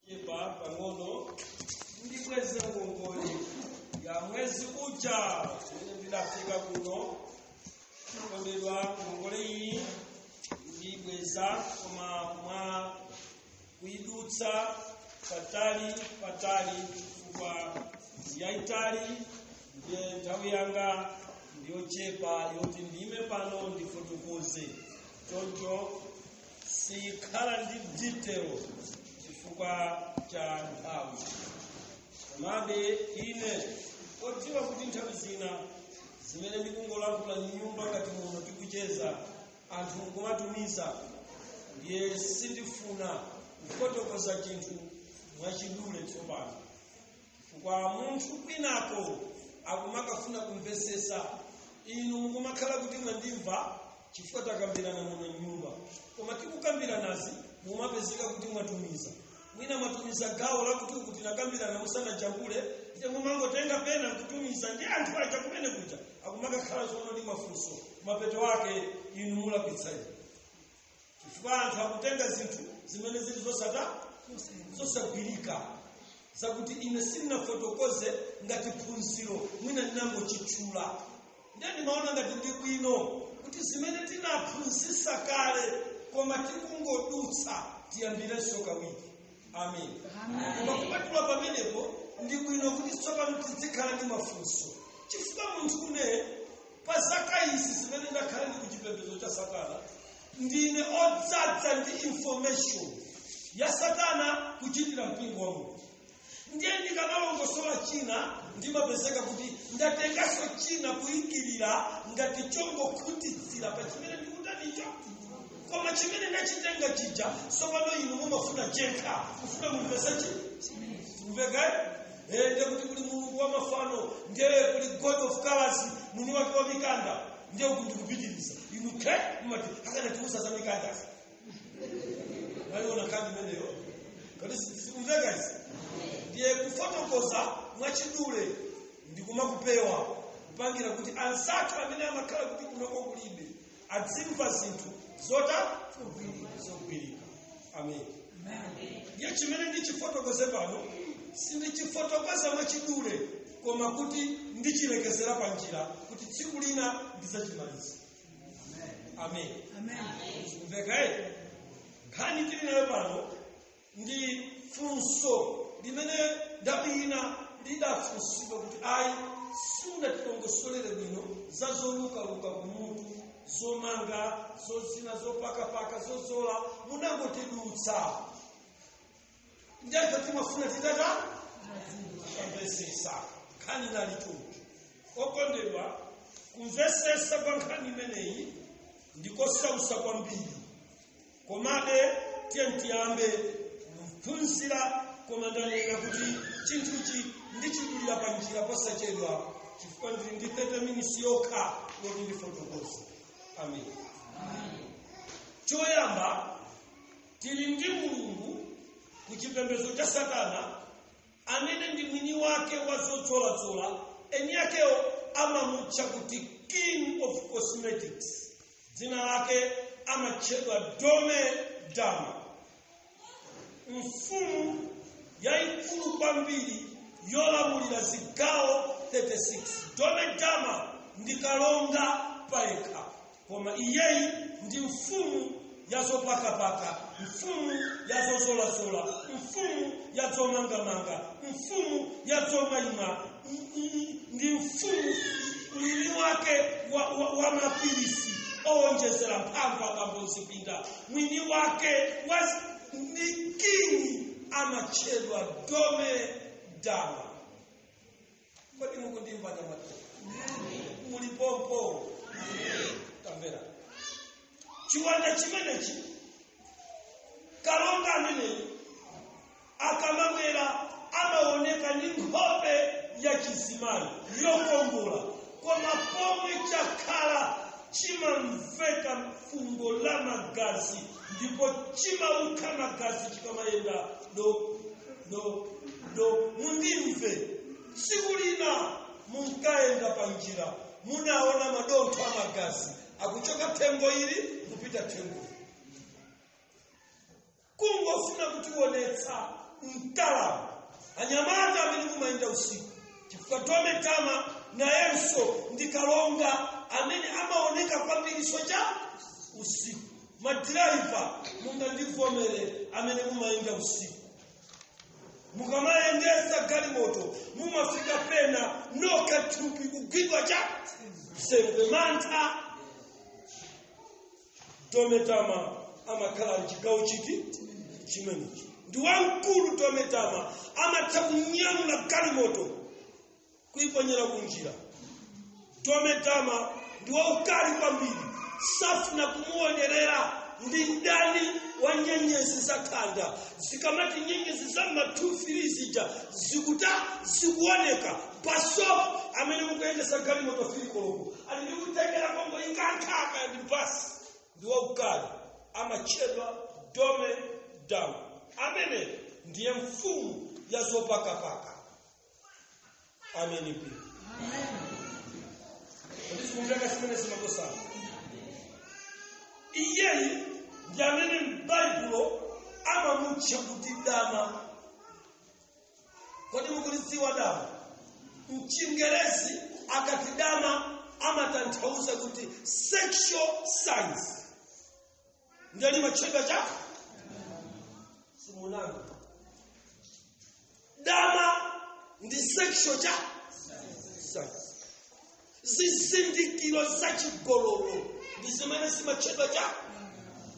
Chepa pang'ono ndibweze ngongole ya mwezi uja umene ndidafika kuno. Kondedwa, ngongole iyi ndibweza, koma mwa kuidutsa patali patali, chifukwa yaitali, ndiye nthawi yanga ndiyochepa yoti ndime pano ndifotokoze. Choncho sikhala ndi detail chifukwa cha nthawi. Komabe ine podziwa kuti nthawi zina zimene ndikungolankhula m'nyumba ngati muno tikucheza, anthu nkumatumiza, ndiye sindifuna kufotokoza chinthu mwachidule tsopano, chifukwa munthu kwinako akumakafuna kumvesesa. Inu mukumakhala kuti mwandimva chifukwa takambirana muno m'nyumba, koma tikukambiranazi mumapezeka kuti mwatumiza, mwina mwatumiza gawo lakuti uku tinakambirana musanajambule, ndiye mumangotenga pena kutumiza, ndi anthu aja kumene kuja akumakakhala zono ndi mafunso. Mapeto ake inu mulakwitsani, chifukwa anthu akutenga zinthu zimene zili zosagwirika, zakuti ine sindinafotokoze ngati phunziro, mwina ndinangochitchula. Ndiye ndimaona ngati ndi bwino kuti zimene tinaphunzitsa kale koma tikungodutsa tiyambirenso kawiri. Amen. Koma kupatula pamenepo, ndi bwino kuti tsopano tizikhala ndi mafunso, chifukwa munthu une pa zaka izi zimene ndakhala ndi kuchipembedzo cha Satana, ndine odzadza ndi information ya Satana kuchitira mpingo wa Mulungu. Ndiye ndikamalongosola china, ndimapezeka kuti ndatenganso china kuyikirira ngati chongokhutitsira pa chimene ndikutanicho. Koma chimene ndachitenga chija, tsopano inu mumafuna chekha, kufuna mumvesechi mveka. Ndiye kuti kuli mulungu wa mafano, ndiye kuli god of colors, mwini wake wa mikanda. Ndiye uku ndikupitiriza, inu ke mumati akanatiuza za mikandazi. Maliona nkhani imeneyo kodi sikumveka izi? Ndiye kufotokoza mwachidule ndikumakupewa kupangira kuti anzathu amene amakhala kuti kunoko kulibe adzimva zinthu zogwirika. Amen. Ndiye chimene ndichifotokoze pano sindichifotokoza mwachidule, koma kuti ndichilekezera pa njira kuti tsiku lina ndidzachimaliza. Amen. Sikumveka ere? Nkhani tili nayo pano ndi funso limene nthawi ina lidafunsidwa kuti ayi, sundatilongosolere bwino za zolukaluka kumutu, zomanga, zozina, zopakapaka, zozola, munangotidutsa. Ndiye timafuna titata tamvesesa nkhani inali choncho. Okondedwa, kumvesesa kwa nkhani imeneyi ndikosausa kwambiri, komabe tiye tiyambe kuphunzira. Koma ndanena kuti chinthuchi ndichidulira pa njira posachedwa, chifukwa ndili ndi 30 minutes yokha yoti ndifotokoze. Amen. Choyamba, tili ndi mulungu ku chipembedzo cha Satana amene ndi mwini wake wa zodzoladzola. Eni akewo amamutcha kuti king of cosmetics. Dzina lake amatchedwa Dome Dama, mfumu yayikulu kwambiri yolamulira zigawo 36. Dome Dama ndi kalonga payekha, koma iyeyi ndi mfumu ya zopakapaka, mfumu ya zozolazola, mfumu ya zomangamanga, mfumu ya zomaima, ndi mfumu mwini wake wa mapilisi owonjezera mphamvu abambo zipinda. Mwini wake wa ndi king, amatchedwa Dome Dama. Kodi mukundimva nyamata? Mulipompo? Tamvera, chiwanda chimenechi, kalonga ameneyi akamabwera amaoneka ndi nkhope ya chizimayi yokongola, koma pomwe chakhala chimamveka fungo la magazi, ndipo chimaukha magazi chikamayenda do do do. Mundimve, tsiku lina munkayenda pa njira, munaona madontho a magazi akuchoka thengo ili kupita thengo, kungofuna kutionetsa Mtaalamu anyamata amene mumayenda usiku, chifukwa Dometama nayenso ndi kalonga amene amaoneka kwambiri socha usiku. Madiraiva, mungandivomere, amene mumayenda usiku, mukamayendesa galimoto mumafika pena noka thupi kugwidwa cha sembe mantha. Dometama amakhala mchigawo chiti chimenechi. Ndi wamkulu Dometama, amatha kunyamula galimoto kuiponyera kunjira. Dometama ndi waukali kwambiri, safuna kumuonerera. Ndi mdani wa nyenyezi za khanda. Zikamati nyenyezi za ma2 zija zikuta zikuoneka pasopo, amene mukuyendesa galimoto 3 koloko ali ndikutengera kongo inkankhaka ndi basi. Ndi waukali, amatchedwa Dome Dama. Amene ndiye mfumu ya zopakapaka. Ameni pia. Ndizikumveka zimene zimakosana. Iyeyi ndi amene m'Baibulo amamutcha kuti dama. Kodi mukulidziwa dama? Mchingerezi akati dama amatanthauza kuti sexual signs. Ndiye limatchedwa cha simunanga. Dama ndi sexual cha signs, zizindikiro za chigololo ndi zimene zimatchedwa cha.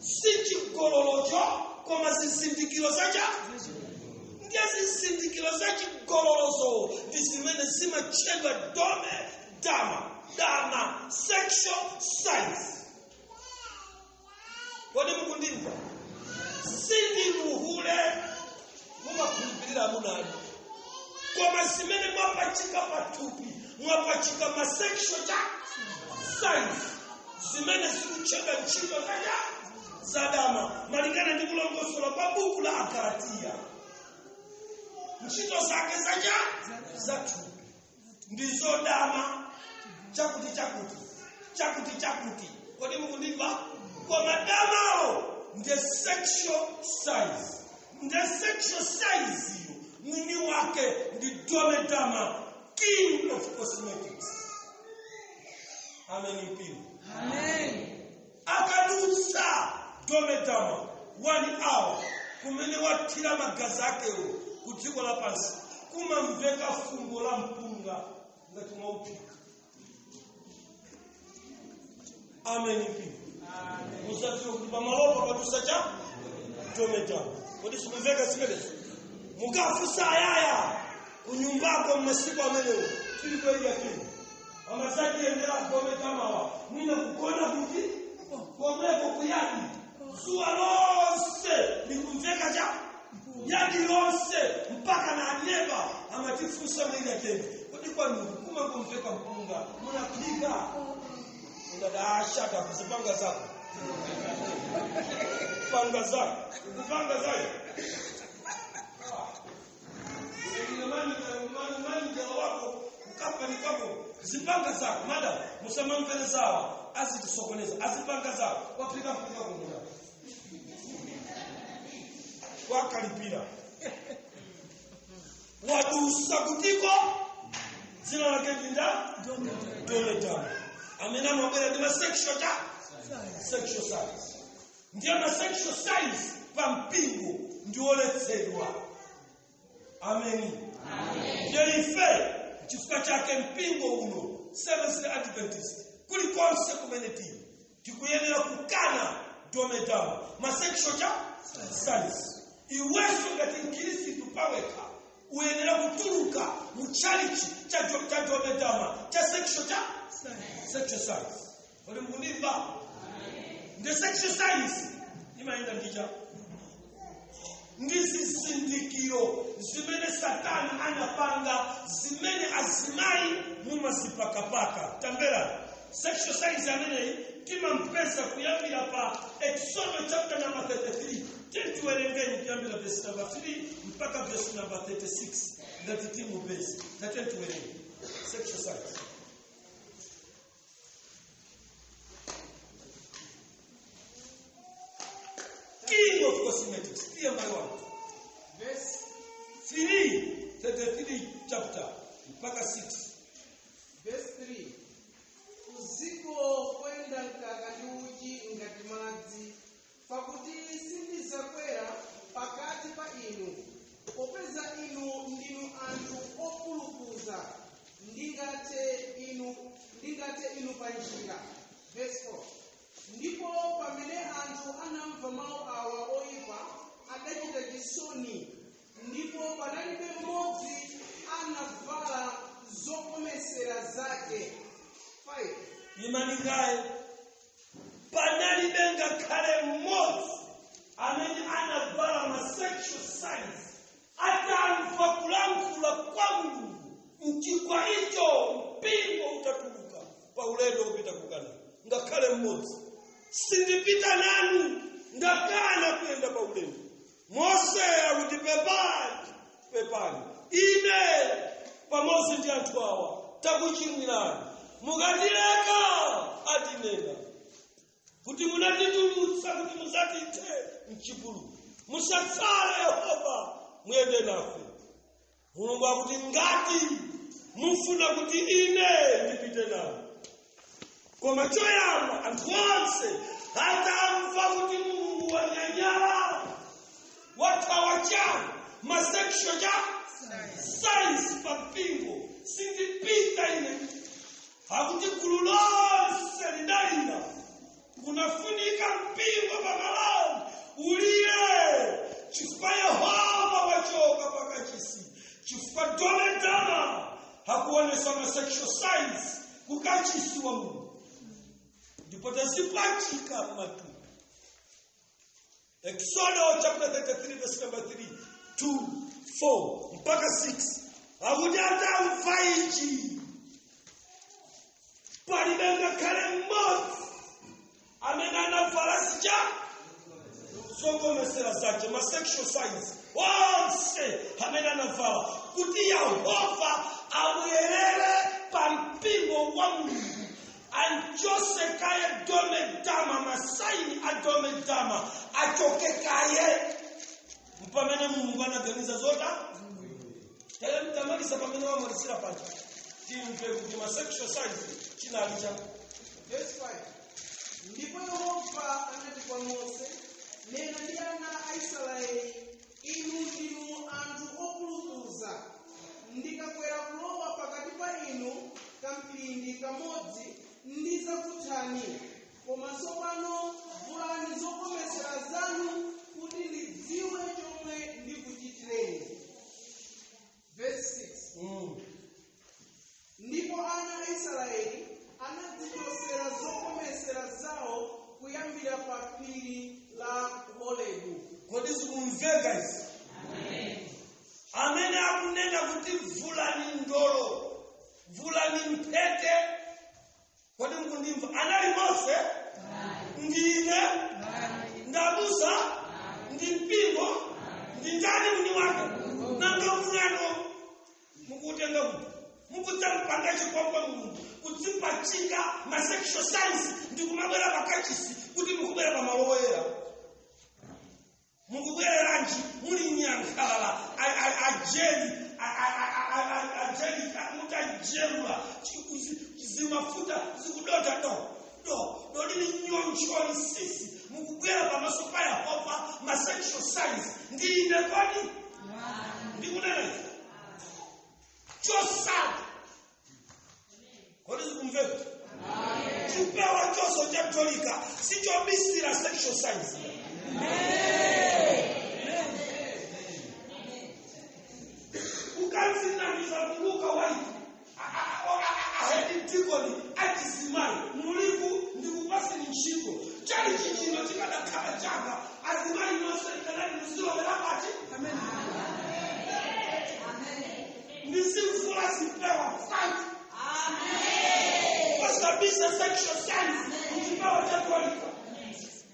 Si chigololocho, koma zizindikiro zacha. Ndiye zizindikiro za chigololozo ndi zimene zimatchedwa dome dama, dama, sexual signs. Kodi mukundimva? Sindiluhule, mumakhulupirira amunani, koma zimene mwapachika pathupi, mwapachika ma sexual cha signs zimene zikutchedwa ntchito zacha zadama, malingana ndi kulongosola kwa buku la Agalatiya. Ntchito zake zacha zathupi ndizodama, chakuti chakuti chakuti chakuti. Kodi mukundimva? Koma damawo ndiye sexual signs. Ndiye sexual signs iyo mwini wake ndi Domedama, king of cosmetics. Amen mpingo. Amen. Akadutsa Domedama one hour, kumene wathira magazi akewo ku dziko lapansi kumamveka fungo la mpunga ngati mwauphika. Amen mpingo. Musadziwe kuti pamalopo padusa cha Domedama. Kodi sikumveka zimenezo? Mukafunsa ayaya kunyumbako mmasiku amenewo tili kweliakini amazakiyendera Dometamawa, mwina kugona kuti komweko kuyadi zuwa lonse likumveka cha yadi lonse, mpaka na aneba amatifunsa mwilakeni, "Kodi kwanuku kumakumveka mpunga, munaphika?" Undadashata kuzipanga zako, panga zako, kupanga zako manijala wako kukampani kwako, zipanga zako. Madam, musamamvere zawa, azitisokoneza, azipanga zako, waphika mpunga kumuna wakalipira wadusa kutiko. Dzina lake ndinda Dometama, amene amabwera ndi ma sexual cha sexual signs. Ndiye ma sexual signs pa mpingo ndioletsedwa. Ameni. Ndiye ife chifukwa chake mpingo uno, Seventh Day Adventist, kulikonse kumene tili, tikuyenera kukana dometama, ma sexual cha signs. Iwenso ngati mkhristu pawekha uyenera kutuluka mu chalichi cha dometama, cha sexual cha sexual signs. Kodi mukundimva? Ndi sexual signs imayenda ndicha ndi zizindikiro zimene Satana anapanga, zimene azimayi mumazipakapaka. Tamverani, sexual signs ameneyi timampeza kuyambira pa Exodo chapter number 33. Tiwerengeni kuyambira verse number 3 mpaka verse number 36 ngati timupezi. Tate tiwerenge sexual signs. King of cosmetics, tiye mbali wangu. Verse mpaka 6. Verse 3. Uziko kwenda mkaka ndi uchi ngati madzi, pakuti sindizakwera pakati pa inu, popeza inu ndinu anthu opulupudza, ndingathe inu pa njira. Verse 4. Ndipo pamene anthu anamva mawu awa oyipa, adachita chisoni, ndipo panalibe mmodzi anavala zokomesera zake. 5. Imanikaye. Panalibe ngakhale mmodzi amene anavala ma sexual signs atamva kulankhula kwa Mulungu mchigwa icho, mpingo utatuluka pa ulendo kupita ku Kanani. Ngakhale mmodzi. "Sindipita nanu, ndakana kuyenda pa ulendo." Mose akuti, "Pepani, pepani, ine pamodzi ndi anthu awa takuchimwirani. Mukatileka atinena kuti munatitulutsa kuti muzatithe mchipululu. Musatsale, Yehova, muyende nafe." Mulungu akuti, "Ngati mufuna kuti ine ndipite nawe, koma choyamba anthu onse atamva kuti Mulungu wanyanyala, wathawa cha ma sexual cha signs pa mpingo, sindipita ine." Akuti gulu lonse lidalira. Kunafunika mpingo pamalawi ulire chifukwa Yehova wachoka pakachisi, chifukwa Dome Dama hakuonesa ma sexual signs kukachisi wa Mulungu, ndipo tazipachika matupi. Exodo chapter 33 verse number 3, 2, 4 mpaka 6. Akuti atamva ichi, palibe ngakhale mmodzi amene anavala zija zokomesera zake, ma sexual signs. Onse amene anavala kuti Yehova abwerere pa mpingo wa Mulungu, anchose kaye Dome Dama, ma sign a Dome Dama achoke kaye, mpamene Mulungu anaganiza zota. Tamalisa pamene wamalisira paja, timve kuti ma sexual signs chinali cha. Verse 5. Ndipo Yehova anati kwa Mose, "Nena ndi ana a Israeli, inu ndinu anthu opulupudza. Ndikakwera kulowa pakati pa inu kamphindi kamodzi, ndidzakuthani. Koma tsopano vulani zokomesera zanu kuti ndidziwe chomwe ndikuchitireni." Verse 6. Ndipo ana a Israeli anadzichosera zokomesera zawo kuyambira pa phiri la Horebu. Kodi zikumveka izi? Amene akunena kuti vulani ndolo, vulani mphete, kodi mukundimva? Anali Mose? Ndine? Ndabusa? Ndi mpingo? Ndi ndani muni wake? Nanga mng'ano mukutenga kuti mukudzampanga chipongwe Mulungu, kudzipachika ma sexual signs ndi kumabwera pakachisi kuti mukubwera pamalo oyera? Mukubwereranji muli nyankhalala, ajeli ajeli, mutajelula zimafuta zikudota do do dodili nyoncholi sisi, mukubwera pamaso pa Yehova ma sexual signs? Ndine kodi ndikunena izi chosala? Kodi zikumveka? Chipewa chonso cha Katolika sichobisira sexual signs. Ukanzinamiza kuluka waiti ahedi dikoni achizimayi muliku, ndikupaseni ntchito. Chali chichino chikadakhala changa, azimayi nonse kanali muzilowera pati ndizimvula zipewa fight pasabisa sexual signs muchipewa cha Katolika.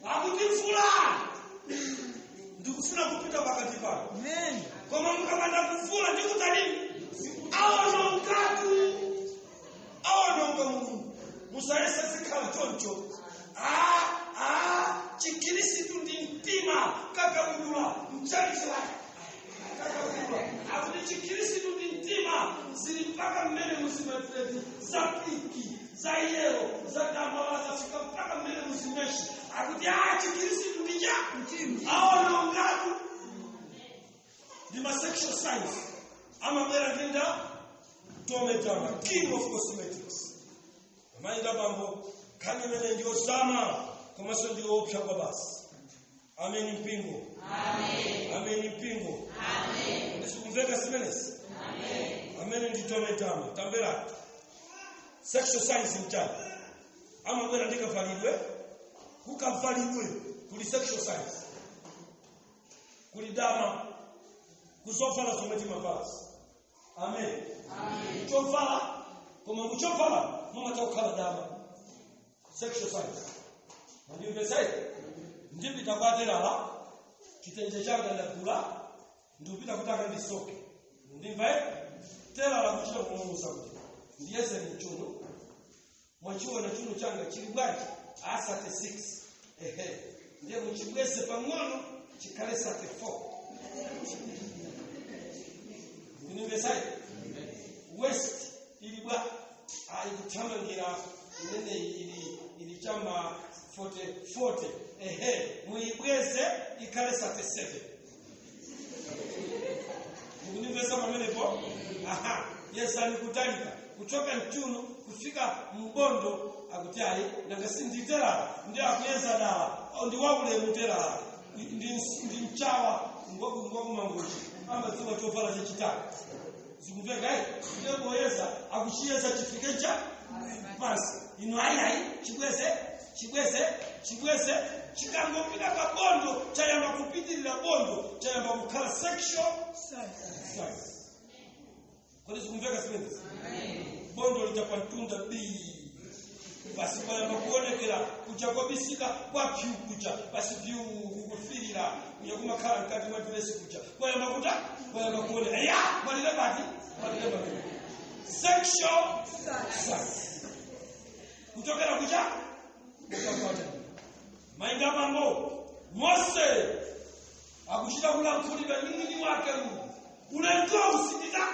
Akuti mvula, ndikufuna kupita pakati pano, koma mukapanda kuvula ndikutanini? Awonongatu, awononga Mulungu. Musayese zikhala choncho. Chikhirisitu ndi mtima kakabudula mchalichi lake kakabudula. Akuti chikhirisitu ndi mtima. Mtima zili mpaka mmene muzimatredi za pinki, za yelo, za tambala, zafika mpaka mmene muzimeshi. Akuti chikhristu ndija aonongatu ndi ma sexual signs. Amabwera ndinda Tomedama, king of cosmetics. Amayinda bambo, nkhani imene ndiyozama komanso ndiyoopsa kwa basi. Ameni mpingo. Ameni mpingo. Ndisikumveka zimenezi. Amene ndi Tomedama, tamverani. Sexual signs mchana amabwera ndikavalidwe, kukavalidwe kuli sexual signs, kuli dama kuzovala zomwe timavala. Amen. Chovala, koma muchovala mumatha kukhala dama, sexual signs. Mandimvesai? Ndipita kwa telala, chitenje changa ndagula, ndikupita kuti akandisoke. Ndimva telala kuchita kumuuza kuti ndiyezeni mchuno, mwachiona chuno changa chili bwanji? A 36. Ehe, ndiye muchibweze pang'ono chikhale 34. Ndimvesai? Waist ili bwa? Aikuthamangira imene ili chama 40 40. Ehe, muibweze ikhale 37. Mukundimvesa pamenepo? Aha, yesani kutalika kuchoka mchuno kufika mbondo. Akuti ayi, nanga sinditelala, ndi akuyeza dala ndi waulemu telala, ndi mchawa ngwakumangochi, amadziwa chovala chachitali. Zikumveka? Eh, ndiye poyeza akuchiyeza chifike cha pansi. Ino ayi ayi, chibweze, chibweze, chibweze. Chikangopita pa bondo, chayamba kupitirira bondo, chayamba kukhala sexual signs. Kodi zikumveka zimenezi? Bondo litapantunda b basi kwayamba kuonekera kuja kwabisika kwa pyu kuja basi pyu kukufirira kuja kumakhala mkati mwa diresi kuja kwayamba kuta kwayamba kuoneka ya mwalile bati, mwalile bati, sexual signs kuchokera kucha kuchakwata. Mainga bambo, Mose akuchita kulankhulidwa ndi mwini wake Mulungu, ulendo usindita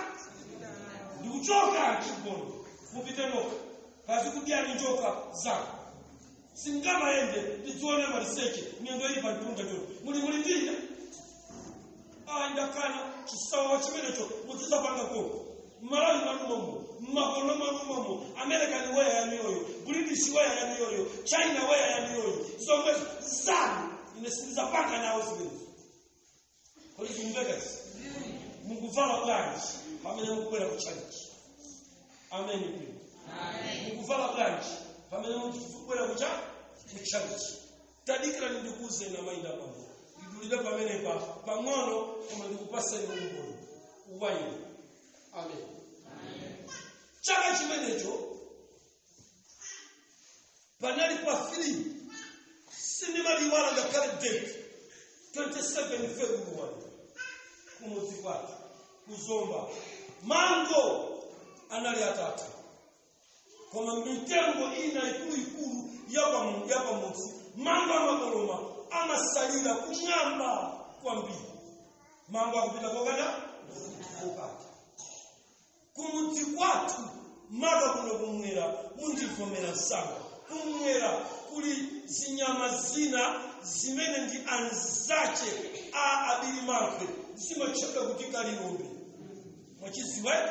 ndikuchoka chigono, mupite nokha, kazi kudyani njoka zanu, singamayende ndidzione maliseche, miyendo ili pamtunda choti muli ndina. Ayi, ndakana chisawawa chimenecho, mudzisapanga koko Mmalawi malumomo, mmakono malumomo. American wear yaniyoyo, British wear yaniyoyo, China wear yaniyoyo, zomwe zanu ine sindizapanga nawo zimenezo. Kodi zikumveka izi? Mukuvala bwanji pamene mukubwera ku church? Amen mpingo. Mukuvala bwanji pamene mukubwera ku church? Tadikira ndikuuze na mainda pamwe ndidulire pamenepa pang'ono, koma ndikupaseni umboni waine. Amen. Chaka chimenecho panali pa 3, sindimaliwala ngakhale date, 27 February, kumudzi kwathu kuzomba mango anali atatha, koma mitengo ina ikuluikulu yapamudzi mango amakoloma amasalira kumwamba kwambiri. Mango akupita kokata kokata kumudzi kwathu, maka kuno kumwera. Mundivomera msanga, kumwera kuli zinyama zina zimene ndi anzache a abirimankwe, zimatchedwa kuti kalilombe. Mwachiziwa?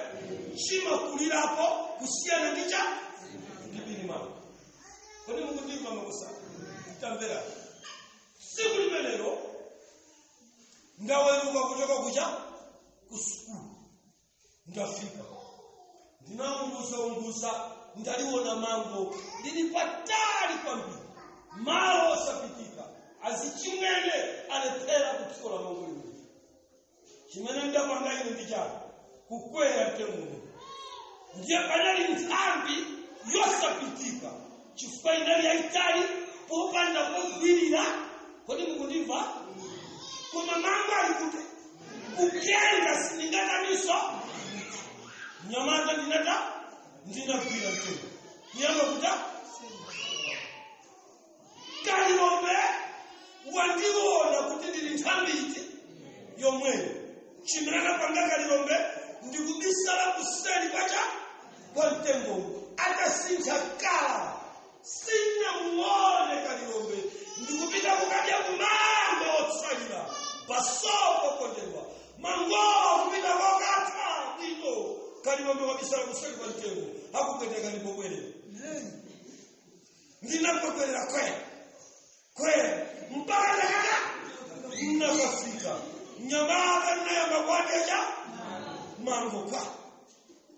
Chimakulirapo kusiyana ndi cha ndi birimankwe. Kodi mukundimva makosa? Tamvera, tsiku limenelo ndaweruka kuchoka kucha ku sukulu, ndafika, ndinaunguza unguza, ndaliona mango lili patali kwambiri, malo osapitika. Azichimwene alephera kuthyola mango limene. Chimene ndapanga ine ndi chani? Kukwera mtenguno. Ndiye panali nthambi yosapitika chifukwa inali yayitali popanda pogwirira. Kodi mukundimva? Koma mango ali kuti kugenda sindingataniso. Mnyamata ndinata ndinagwira mtengo kuyamba kuta. Kalilombe wandiona kuti ndili nthambi iti yomweyo. Chimene anapanga kalilombe ndikubisala. Anakasintha kala, sinamuone Kalilombe. Ndikupita kukadya kumango otsalira pasoko kondedwa mangowa kupita kokatha bwino. Kalilombe wabisala kuseli kwa mtengo, akupweteka ndipobwerera. Ndinakobwerera kwe kwe mpaka ndakaka nakafika nyamata nayamba kwateja mango kwa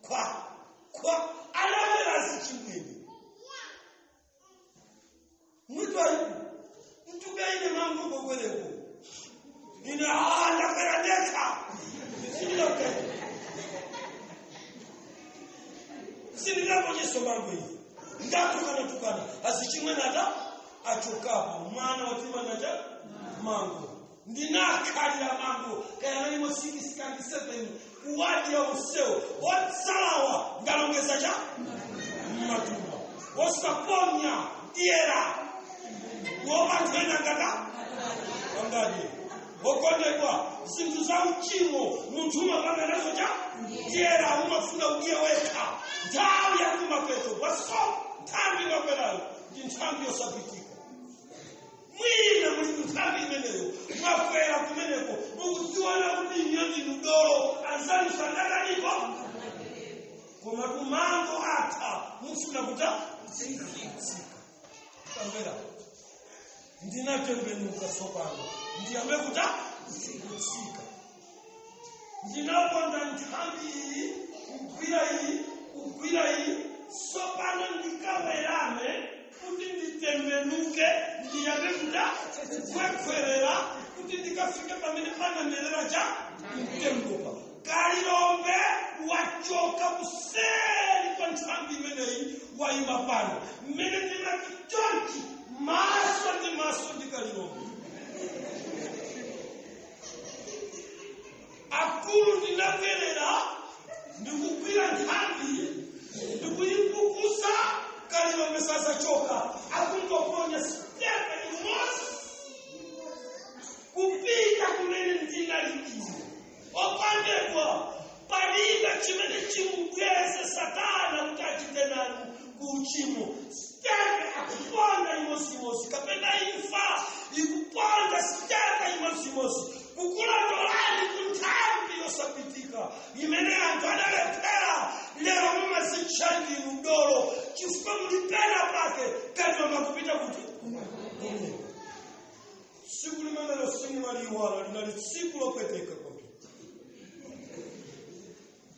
kwa kwa alamera zichimwene mwitu alipo mtukaine mango bobwereko ine ndakwera ndekha sindinakera sindinaponyeso mango iyi ndatukana tukana azichimwene ata achokapo mwana watimanacha mango. Ndinakhalira mango kayanalimo 6 kandi 7 kuwadya usewo otsalawa ndalongeza cha matumba osaponya dyera wopanthu ena ngata angadi okondedwa zinthu za uchimo munthu umapanga nazo cha dyera, umafuna udiye wekha. Nthawi yakumapeto paso nthambi imakwerayo ndi nthambi yosapitika. Mwina muli nthambi imeneyo, mwakwera kumeneko, mukudziwana kuti inyo ndinu dolo, anzanu sandakalipo, koma kumango atha mufuna kuta tsika. Tamvera, ndinatembenuka tsopano ndiyambe kuta kutsika. Ndinaponda nthambi iyi, kugwira iyi, kugwira iyi. Tsopano ndikawerame kuti nditembenuke ndiyambe kuta kukwekwerera kuti ndikafike pamene panamerera cha mtengopa. Kalilombe wachoka kuseri kwa nthambi imeneyi, wayima pano mmene ndinati chonchi, maso ndi maso ndi Kalilombe. Akulu, ndinabwerera ndikugwira nthambi ndikuyipukusa. Kalilombe sazachoka, akungoponya step imodzi kupita kumene ndinalikira. Okondedwa, palibe chimene chimubweze Satana kuti achite nanu ku uchimo. Step akuponda imodzimodzi, kapena imfa ikuponda step imodzimodzi kukulondolani ku nthambi yosapitika imene anthu adalephera. Lero mumazitcha ndinu dolo chifukwa muli pena pake. Kalilombe kupita kuti kumene. Tsiku limenelo sinimaliwala, linali tsiku lopweteka kwambiri.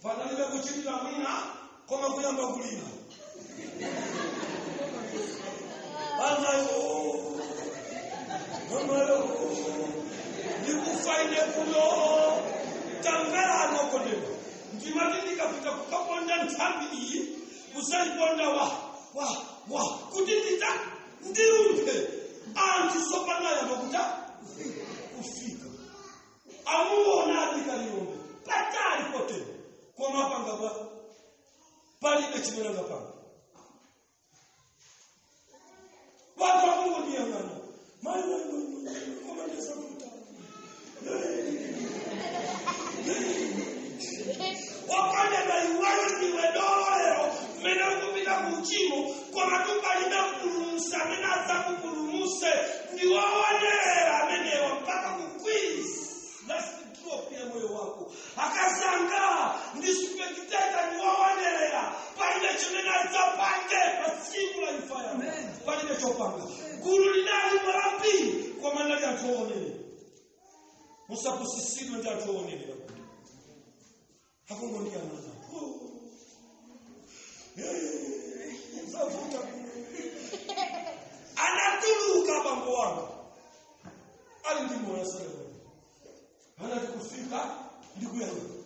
Panalibe kuchitira mwina koma kuyamba kulira anayo mamayo ndikufa ine kuno. Tamvera anokondedwa, ndimati ndikapita kukaponda nthambi iyi, kusayiponda wa wa wa kuti ndita ndilumphe, anthu sopano kuta kufika. Amuonadi Kalilombe patali potero, koma panga pa palibe chimene angapanga. Wanthu akungondiyang'ana, mayi mayi mayi, koma ndisakuta wakondedwa. Iweyo ndiwe dolo lero mmene ukupita ku uchimo, koma tupalibe mpulumutsi amene adzakupulumutse. Ndiwowonerera amenewa mpaka kukwisi last drop ya moyo wako. Akazanga ndi spectator, ndiwowonerera, palibe chimene adzapange pa tsiku la imfa yako, palibe chopanga. Gulu linali lambiri, koma linali anthu owonerera. Musapusisidwe ndi anthu owonerera kuti akungondiyang'ana zavuta. Anatuluka bambo wanga ali ndi moyo Solomoni, anati kufika ndikuyang'ana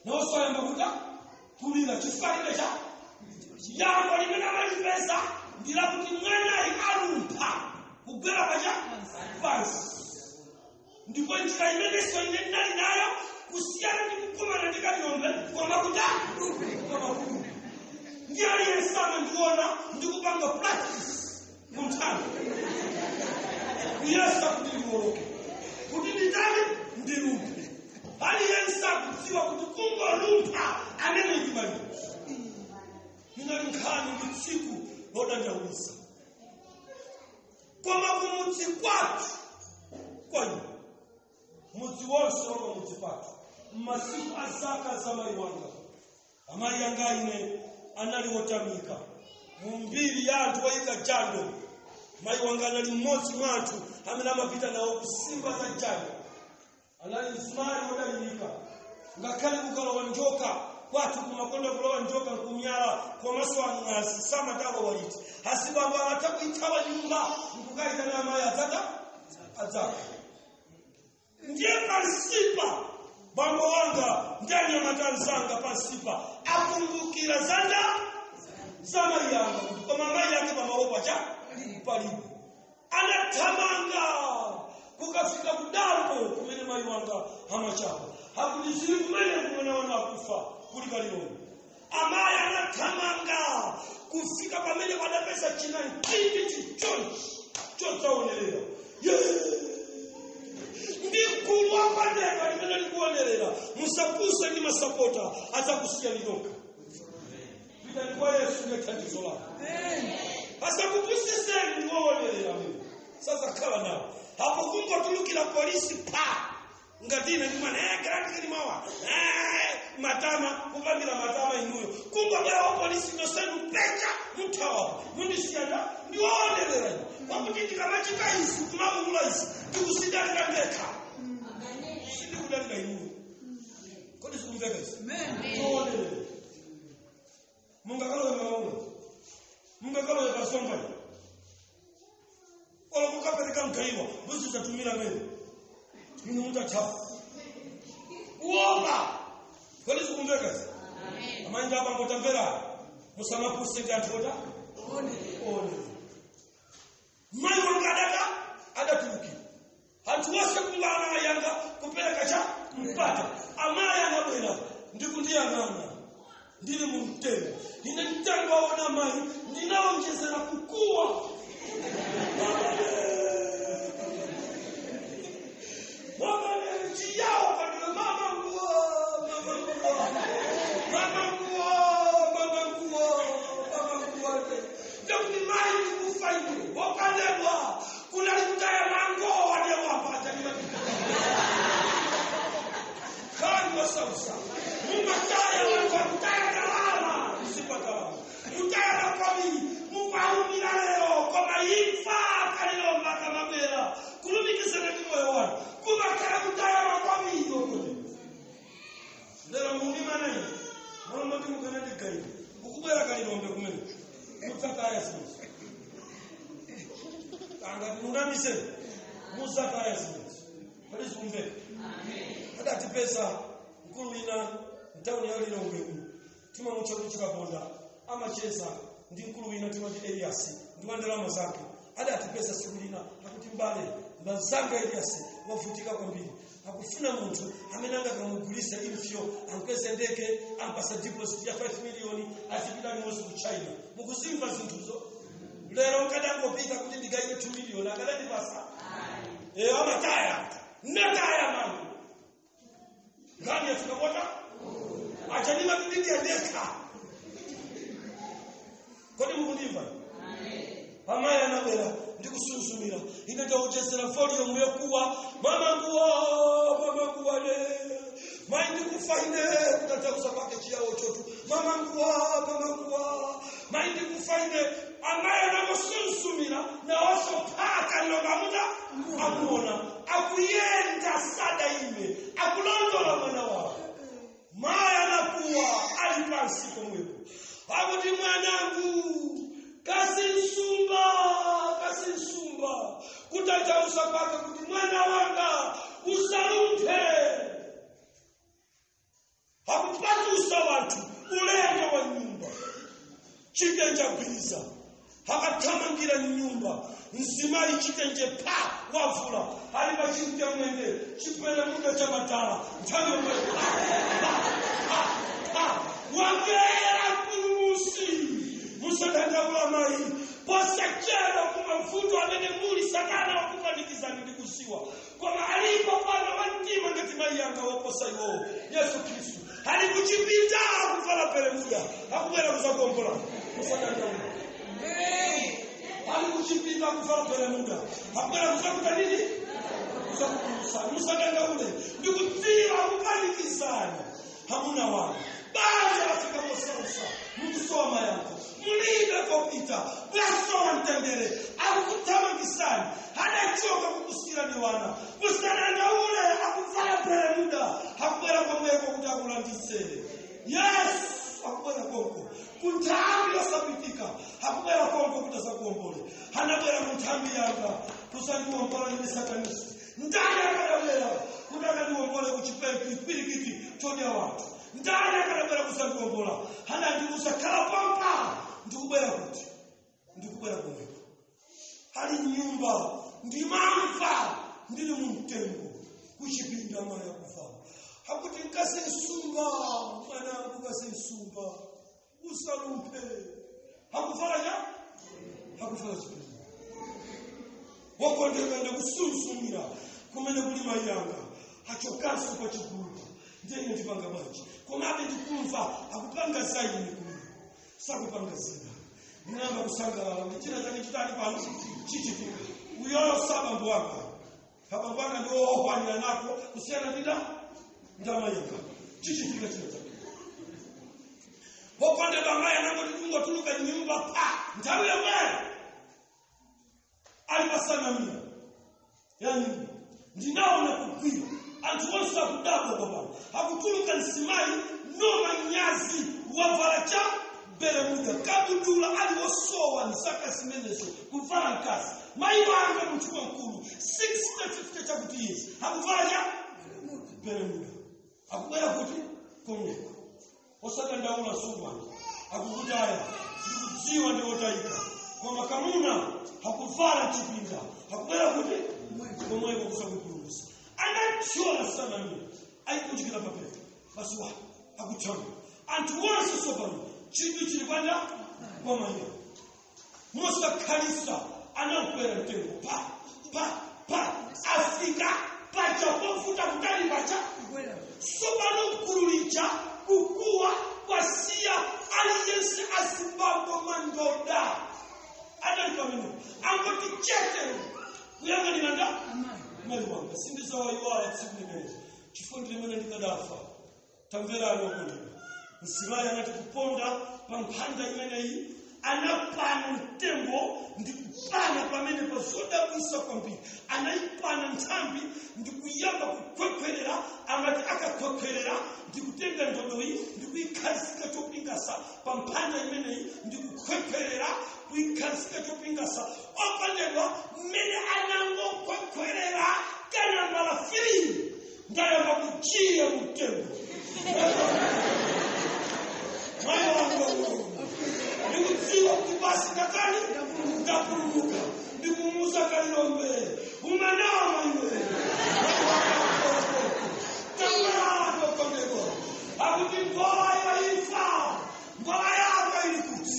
nawosayamba kuta kulira chifukwa alibe cha yankho limene amalipeza ndilakuti mwanayi alumpha kugwera pacha pansi. Ndipo njira imenenso ine ndinali nayo kusiyana ndi kukumana ndi Kalilombe, koma kuta koma kulumpha ndi aliyense amandiona ndikupanga practice kunthambi kuyesa kuti ndiwoloke, kuti nditani, ndilumphe. Aliyense akudziwa kuti kungolumpha amene ndimaliro. nkhani ndi tsiku lodandaulitsa. Koma kumudzi kwathu, kwa ine, mudzi wonse wa pamudzi pathu, m'masiku a zaka za mayi wanga, amayi anga ine anali wotamika mu mbiri ya anthu oyika jando. Mayi wanga anali mmodzi mwa anthu amene amapita nawo kusimba za jando. Anali mzimayi wodalirika, ngakhale kukalowa njoka kwathu kumakonda kulowa njoka nkumyala, komanso ang'azi samatalowa liti. Azibambo amatha kuithawa nyumba nkukayitana amayi adzaka adzaka. Ndiye pansipa bambo wanga ndi anyamata anzanga pansipa akumbukira zanda za mayi anga, kuti koma mayi ake pamalopo cha palibe. Anathamanga kukafika kudambo kumene mayi wanga amachapa, akuti zili kumene kumene wana akufa kuli kalilombe. Amayi anathamanga kufika pamene padapeza china mtindi chichonchi chodzaonerera ndi gulu apadera limene likuonerera. Musapuse ndi masapota, adzakusiyani nokha. Pitani kwa Yesu, ndiye thandizo lako. Asakupusiseni, ndiwowonerera mene sazakhala nawo apo. Kungotulukira polisi pa ngati ine ndimwana mawa matama kupambira matama inuyo, kungobwera wa polisi nosenu pecha muthawapo mundisiyana. Ndiwowonerera ine, pakuti ndikamachita izi, kumaulula izi, ndikusidalira ndekha, sindikudalira inuyo. Kodi sikumveka izi? Ndiwowonerera. Mungakalowe maula, mungakalowe kasonga olo kukapereka mgaiwa muzizatumira mene inu mutathafu kuopa. Kodi sikumveka izi? Amayi apangotamvera, musamapuse ndi anthu ota one. Mayi wanga adaka adatulukira anthu wonse kungana yanga kupereka cha mpata. Amayi anabwera ndikundiyang'ana ndili mu mtengo. Ine mtengo waona mayi, ndinawonjezera kukuwa, "Mama!" Chiyawo padula, "Mama nguo, mama nguo, mama nguo, mama nguo, mama nguo!" Ndekuti mayi ndikufa ine wokandedwa kunali kutaya mango wadewapaja khali wasausa. Mumataya wanthu akutaya ndalama mzipatala, kutaya makwabiri, mukwalumira lero, koma imfa kalilomba kamabwera kulumikizana ndi moyo wanu kumakhala kutaya makwabiri. Okoti lero mulimanayi molomoti mukanandigaira ukubwera kalilombe kumene mudzataya zinthu. Angati munamise muzataya zinthu. Kodi zikumveka? Adatipeza mkulu wina mtawuni ya Lilongwe umu, timamutcha kuti Chikaponda, amacheza ndi mkulu wina timati Elias, ndi wa ndalama zake. Adatipeza siku lina akuti, "Mbale, mbazanga Elias wavutika kwambiri, akufuna munthu amene angakamugulise impsyo, ankweze ndeke, ampasa deposit ya 5 miliyoni, azipita limodzi ku China." Mukuzimva zinthuzo? Lero nkadangopita kuti ndigayiwe 2 miliyoni akadandipasa? Amataya nataya mangu ngani yafikapota achanima tididiyandekha. Kodi mukundimva? Amayi anabwera ndikusunzumira, ine ndauchezera volume yokuwa, "Mama nguwa, mama nguwa ne mayi ndikufa ine!" Kutanthauza kwake chiyawo chotu, "Mama nguwa, mama nguwa, mayi ndikufa ine!" Amayi anamusunsumira nawonso phaka lilokamuta amuona akuyenda sada ime akulondola mwana wawo. Mayi anakuwa ali pansi pomwepo akuti, "Mwanangu kasinsumba, kasinsumba!" Kutanthauza kwake kuti mwana wanga usalumphe, akupatusa wanthu ulendo wa nyumba. Chitenje agwiriza akathamangira nyumba, mzimayi chitenje pa wavula ali pachimte mwende chipere muda cha matala nthawi yomwe pa pa pa pa wangera mpulumusi. Musadandaula mayi, posachedwa kumavuto amene muli Satana wakupanikizani ndi kusiwa, koma alipo pano wamtima ngati mayi yanga woposa iwowo. Yesu Khristu ali kuchipita akuvala peremuda akubwera kuzakuombola. Musadandaule. Ali kuchipinda kuvala beremuda, akubwera kuzakuta nini? Kuzakupulumutsani. Musadandaule. Ndikudziwa kupanikizana hamuna wanu, banja lafika mosausa, mukusowa mayankho, mulibe kopita, bwasowa mtendere, akukuthamangisani, adachoka kukusiyirani wana. Musadandaule, akuvala beremuda, akubwera komweko kuti akulandise. Yesu akubwera konko kunthambi yosapitika, akubwera konko kuti asakuombole. Anabwera kunthambi yanga kusandiwombola ine satanist. Ndani akadabwera kuti akandiwombole kuchipirikiti chodya wanthu? Ndani akadabwera kusandiwombola? Anandiuza, "Khala pompa, ndikubwera." Kuti ndikubwera komweko, ali nyumba, ndimamva ndili mumtengo kuchipinda maya kuvala hakuti, "Nkase nsumba, mwanangu, kase nsumba, usalumphe." Hakuvala cha hakuvala chipinda. Wakondeka, ndikusunsumira kumene kuli mayi anga, achokanso kwa chigulu. Ndiye ndipanga bwanji? Komabe ndikumva akupanga za ine kumene sakupanga zina. Ndinayamba kusangalala kuti china chake chitali pano chichitika. Uyoyo sabambo wanga, abambo anga ndi wohwanira nako kusiyana ndida ndamayanga. Chichitika china chake. Wokondedwa, amayi anangoti kungotuluka nyumba pa nthawi yomweyo ali pasanamira ya nyumba, ndinaona kugwira anthu onse akudabwa kwapano, akutuluka msimayi noma nyazi, wavala cha beremuda, kabudula, ali wosowa nsaka zimenezo kuvala mkazi. Mayi wanga, munthu wamkulu, 60 50 chakuti izi, akuvala cha beremuda, akubwera kuti komweko. Osadandaula sungwana, akukutaya, ndikudziwa ndi wotayika, koma kamuna hakuvala chipinda, hakubwera kuti komweko kusakupulumusa. Anathyola sanamira, ayikunjikira papeta basi, wa akuthanga anthu onse. Sopano chinthu chili kwanda kwa mayiyo. Mosakhalisa anakwera mtengo pa pa pa, afika paja pofuta kutali paja. Sopano gulu lija kukuwa kwasiya, aliyense, azibambo mandoda adali pamenepo angoti chete kuyang'anira nda mayi wanga. Sindizawayiwala tsiku limenezi chifukwa ndi limene ndikadafa. Tamverani okondedwa, mzimayi anati kuponda pa mphanda imeneyi, anapana mtengo ndi kupana pamene pa zodabwisa kwambiri. Anayipana nthambi ndi kuyamba kukhwekhwerera. Amati akakhwekhwerera ndi kutenga ndodoyi ndi kuyikhazika chopingasa pa mphanda imeneyi ndi kukhwekhwerera, kuyikhazika chopingasa. Okondedwa, mmene anangokhwekhwerera kanambala 3, ndayamba kujiya mtengo. Mayi wanga, ndikudziwa kuti basi ndakani ndapulumuka. Ndikumuza, "Kalilombe, umanama iwe." Tamverani okondedwa, akuti ngola yaifa, ngola yanga ili kuti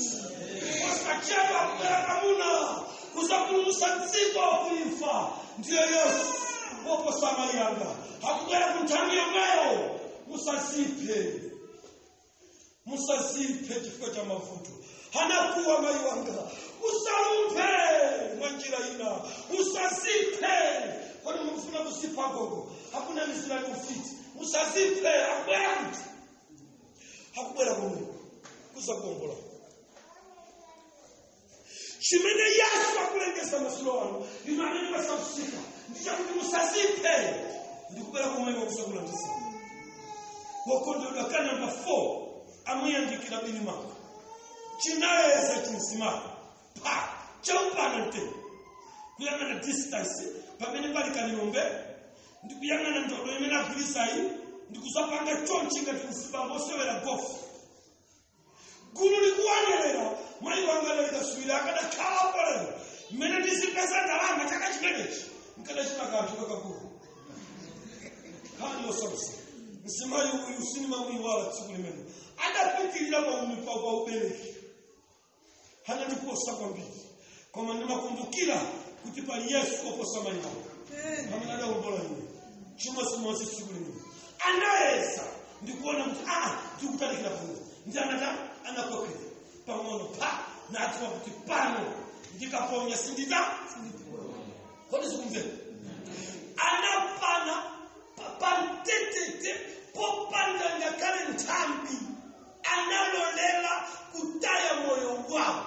osachedwa kubwera kamuna kusapulumusa dziko kuimfa. Ndiye Yesu woposa mayi anga, akubwera kunthambi yomweyo. Musaziphe, musaziphe chifukwa cha mavuto. Hanakuwa mayi wanga, "Usalumphe." Mwa njira ina, usaziphe. Kwani mukufuna kusipha gogo? Hakuna mizira ufiti. Musaziphe, akubwera kuti akubwera komwe kuzakuombola. Chimene Yesu akulengeza masulo ano, inu amene masausika, ndichakuti musaziphe, ndikubwera komweko kuzakulandisa. Wokondedwa, ka namba 4, amuyandikira bini mako, chinayeza chimsimayo pa chaupana mtengo, kuyang'ana distance pamene pali kalilombe, ndikuyang'ana ndodo imene agwirisayi, ndikusapanga chonchi ngati msibambo osewera golf. Gulu likuwanerera. Mayi wanga lalikaswira, akadakhalapo lero, mmene ndizipeza ndalama chaka chimenechi, nkadachita kanthu kakakulu. Khani osausa, msimayi uyu sinimamuyiwala tsiku limene adapitirira pa ubereki. Anandiposa kwambiri, koma ndimakumbukira kuti pali Yesu oposa mayi wanga pamene adawombola ine. Chimodzimodzi tsiku limene anayesa ndikuona kuti ndikutalikira pamwe ndi anata anakokera Pang'ono pa nadziwa kuti pano ndikaponya sindita. Kodi sikumveka? Anapana pamtetete popanda ngakhale nthambi, analolela kutaya moyo wawo.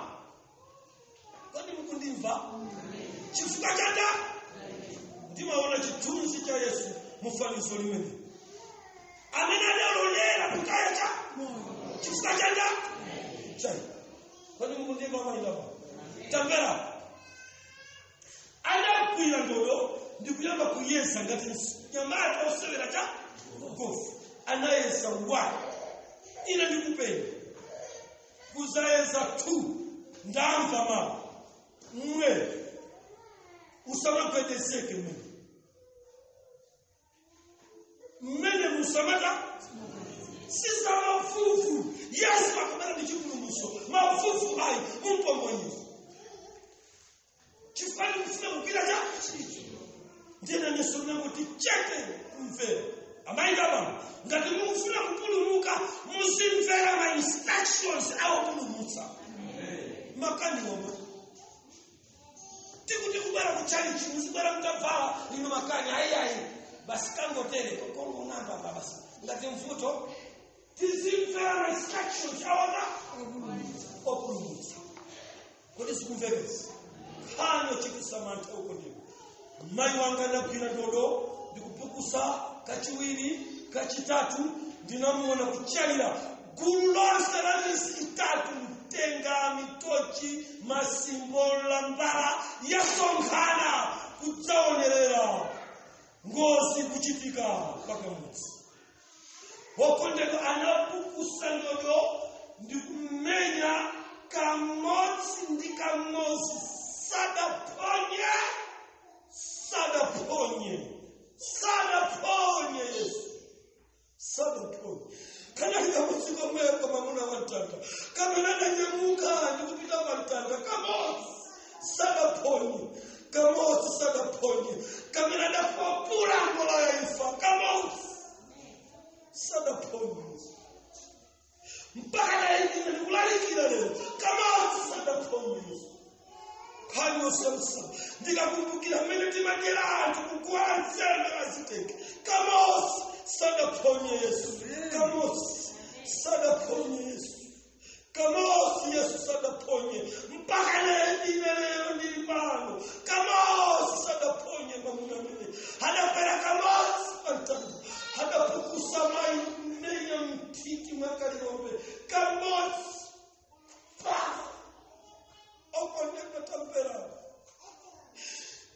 Kodi mukundimva? Chifukwa chata ndimaona chithunzi cha Yesu mufanizo limene amene adalolera kutaya cha chifukwa chanda chai. Kodi mukundimva maindapa? Tamvera, anagwira ndodo ndikuyamba kuyesa ngati mnyamata osewera cha gofu. Anayesa 1, ine ndikupenya kuzayesa 2, ndamva mawu mwe usamagwedezeke mmene mmene musamata sisa mafufu. Yesu akamera ndi chipulumutso mafufu ayi mumpomonyezi chifukwa ndikufuna kugwira cha ndiyena neso kuti chete kumvera. Amayi abambo, ngati mukufuna kupulumuka muzimvera ma instructions awopulumutsa makani omwe tikuti kubwera kuchalichi muzibwera mutavala ino makani ayiayi basi kangotere kokong'amba basi ngati mvuto. Tizimvera ma instructions awota opulumutsa. Kodi sikumvekesi? Nkhani yochititsa mantha uko ndiko mayi wanga anagwira ndodo ndikupukusa kachiwiri kachitatu, ndinamuona kuchalira gulu lonse la misi itatu, mtenga mitochi masimbola mbala yasonkhana kudzaonerera ngozi kuchitika pakamudzi. Wokondedwa anapukusa ndodo ndikumenya kamodzi ndi kamodzi, sadaponye sadaponye sadaponye Yesu sadaponye. Kanali kamodzi komweko mwamuna wa mtanda kamene adanyamuka ndikupita pa mtanda kamodzi sadaponye, kamodzi sadaponye, kamene adakwapula ngola ya imfa kamodzi sadaponye. Mpaka naine ndikulalikira lero kamodzi sadaponye Yesu. Nkhani yosamsa ndikakumbukira mmene timadyera anthu kukuwa nsembe aziteke kamodzi sadaponye Yesu, kamodzi sadaponye Yesu, kamodzi Yesu sadaponye. Mpaka ine lero ndili pano kamodzi sadaponye. Mwamuna amene adakwera kamodzi pamtanda adapukusa mayi mmenya mthiti mwakalilombe kamodzi pa okondedwa tamvera,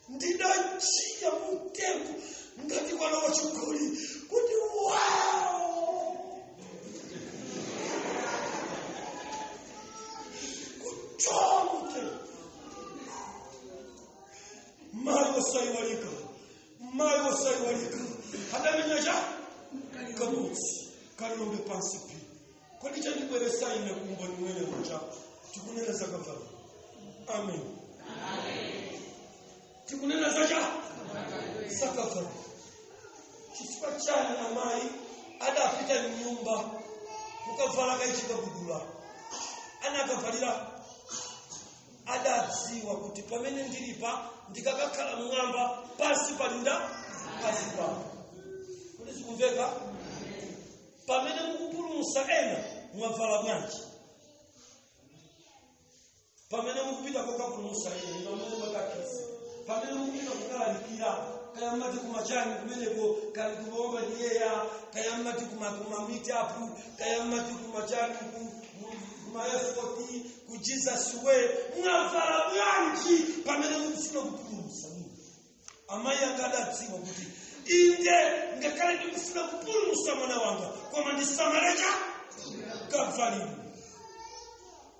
ndinachiya mutengo ngati mwana wa chigoli kuti wow kutoa mutengo. Mayi osaiwalika, mayi osaiwalika adamenya cha kamodzi kalilombe pansi pi. Kodi chandibweresa ine kumboni mwene ucha tikunena zakavalo. Amen. Tikunena zacha sakavalo. Chifukwa chani amayi adapita mnyumba kukavala kaichikabudula anakavalira adadziwa kuti pamene ndilipa ndikakakhala mwamba pansi palinda pansi pano. Kodi sikumveka? Pamene mukupulumutsa ena mwavala bwanji? Pamene mukupita kokapulumutsa ena ino amene mwakakhiza, pamene mukupita kukalalikira kaya mmati kumachani kumeneko kali kumaomba ndiyeya kaya mmati kuma meet up kaya mmati kumachani kuma effort ku Jesus way, mwavala bwanji pamene mukufuna kupulumutsa? Amayi anga adadziwa kuti inde ngakhale ndikufuna kupulumutsa mwana wanga koma ndisamalecha kavalidwe.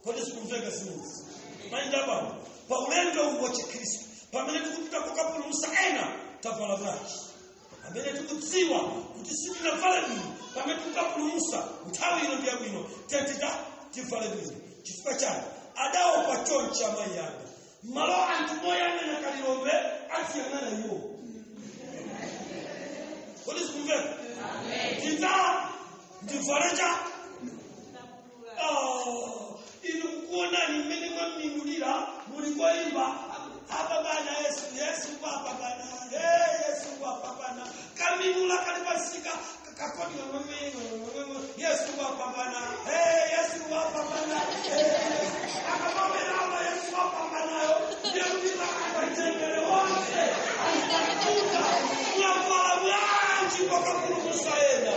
Kodi sikumveka zimenezi? Mayinda baba, pa ulendo uwu wa Chikhristu pamene tikupita kokapulumutsa ena tavala bwanji? Amene tikudziwa kuti sitinavala bwino pamene tikukapulumutsa nthawi ino ndi yabwino tentita tivale bwino. Chifukwa chani adaopa chonchi amayi anga malo anthu moyang'ana kalilombe aziyang'ana iwo. Kodi sikumveka? Ndita ndivale cha inu. Mukamamminulira muli koimba apa bana Yesu, Yesu apa bana, hey, Yesu apa bana. Kaminula kali pasika kakoni Yesu apa bana, hey, Yesu apa bana, hey. Akamamela Yesu apa bana yo. Ndiye kuti akatendere wonse. Akuka mwavala bwanji pakapulumutsa ena.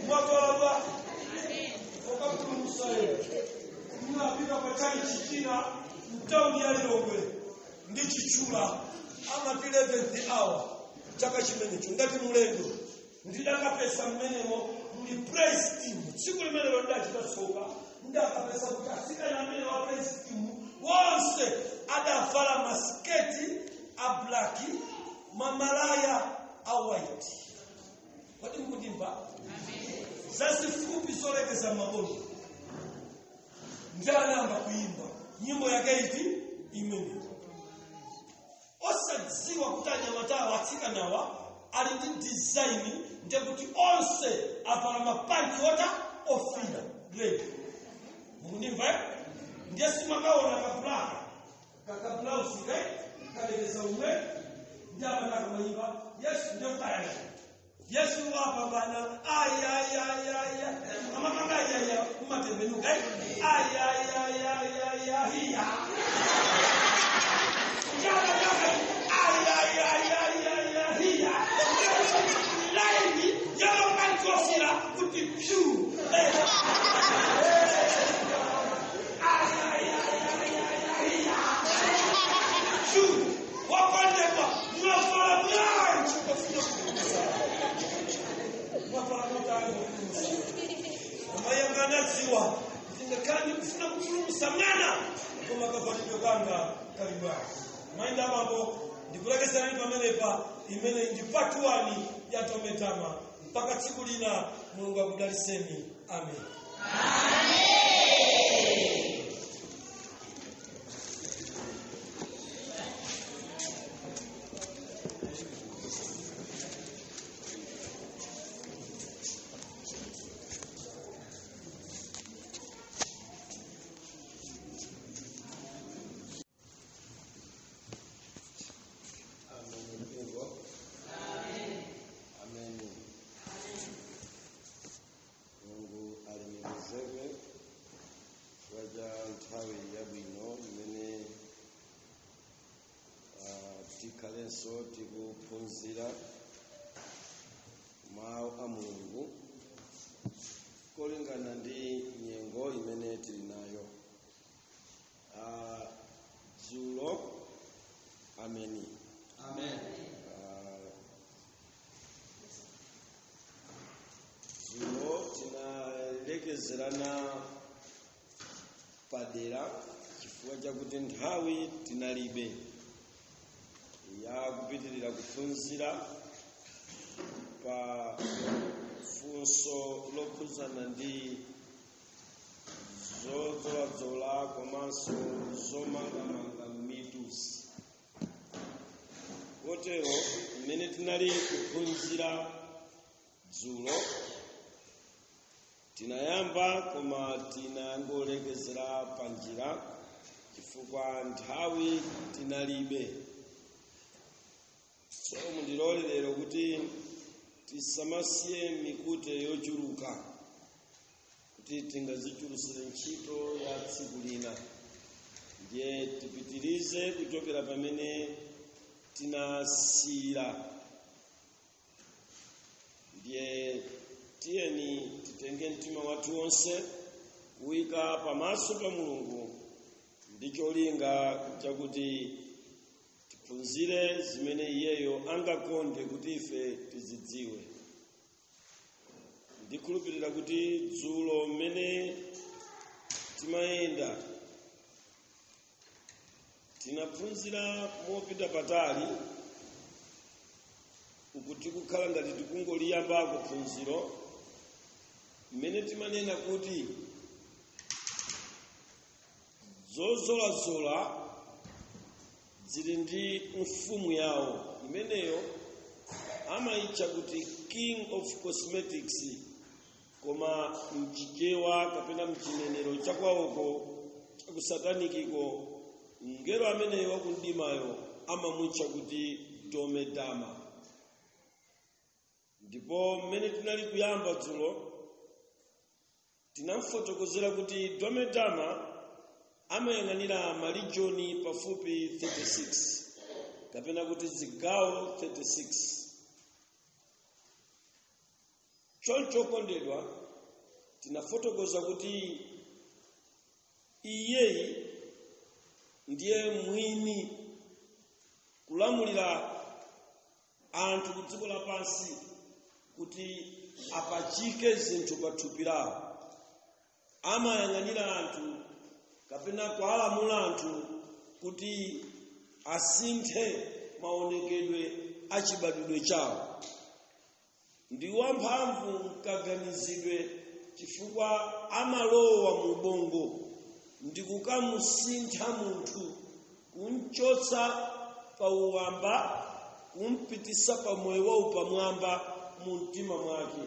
Mwavala bwanji pakapulumutsa ena. Mnapita pa chali chichina mtauni ya Lilongwe ndi Chichula amati 11th hour chaka chimenecho ngati mulendo ndidakapesa mmenemo muli praise team. Tsiku limenelo ndachita tsoka ndakapesa kuti atsikana amene wa praise team wonse adavala masiketi a black, mamalaya a white. Kodi mukundimva? Zazifupi zolekeza mabondo. Ndianamba kuimba nyimbo yake iti imene osadziwa kuti anyamatawa atsikanawa ali ndi design, ndiye kuti onse avala mapanti ota ofira red. Mukundimva? Ndiye simakaona kablaka kakablausi kalekeza umwe ndi apanaka mayimba Yesu ndiye kutayana Yesu wapambana ayayayaya amakanga ayaya umatembenuka ayayayayaya hiya ayayayayaya hiya laini yalopantosira kuti pyu ayayayayaya pyu wapandekwa mwavala bwanji pafuna kukusa amayanganadziwa ndingakhala ndikufuna kupulumutsa mwana koma kavalidwe kanga kali bwanji. Mayi abambo, ndikulekezerani pamenepa. Imene ndi part 1 ya Tometama. Mpaka tsiku lina, Mulungu akudalitseni. Amen. Amen. Mpingo. Amen. Mulungu alemekezeke chifukwa cha nthawi yabwino imene tikhalenso tikuphunzira mawu a Mulungu kolingana ndi nyengo imene tili nayo. Dzulo, ameni. Amen. Dzulo tinalekezerana padera chifukwa chakuti nthawi tinalibe yakupitirira kuphunzira pa funso lokhudzana ndi zodzoladzola komanso zomangamanga mitu. Kotero mmene tinali kuphunzira dzulo tinayamba koma tinangolekezera panjira chifukwa nthawi tinalibe. So mundilole lero kuti tisamasiye mikute yochuluka kuti tingazichulusire ntchito ya tsiku lina, ndiye tipitirize kuchokera pamene tinasiyira. Ndiye tiyeni titenge mtima wathu wonse kuyika pamaso pa Mulungu ndi cholinga chakuti tiphunzire zimene iyeyo angakonde kuti ife tizidziwe. Ndikhulupirira kuti dzulo mmene timayenda tinaphunzira mopita patali, ukuti kukhala ngati tikungoliyambako phunziro mmene timanena kuti zozolazola zili ndi mfumu yawo imeneyo amayitcha kuti king of cosmetics, koma mchichewa kapena mchinenero chakwawoko Chakusatanikiko mngelo ameneyo wakumdimayo amamutcha kuti Domedama. Ndipo mmene tinali kuyamba dzulo, tinamfotokozera kuti Domedama amayang'anira malijoni pafupi 36, kapena kuti zigawo 36. Choncho kondedwa, tinafotokoza kuti iyeyi ndiye mwini kulamulira anthu ku dziko lapansi kuti apachike zinthu pa thupi lawo. Amayang'anira anthu kapena kuwalamula anthu kuti asinthe maonekedwe a chibadwidwe chawo. Ndi wamphamvu mkaganizidwe, chifukwa amalowa mu ubongo ndi kukamusintha munthu, kumchotsa pa uwamba, kumpitisa pa moyo wa upamwamba mu mtima mwake,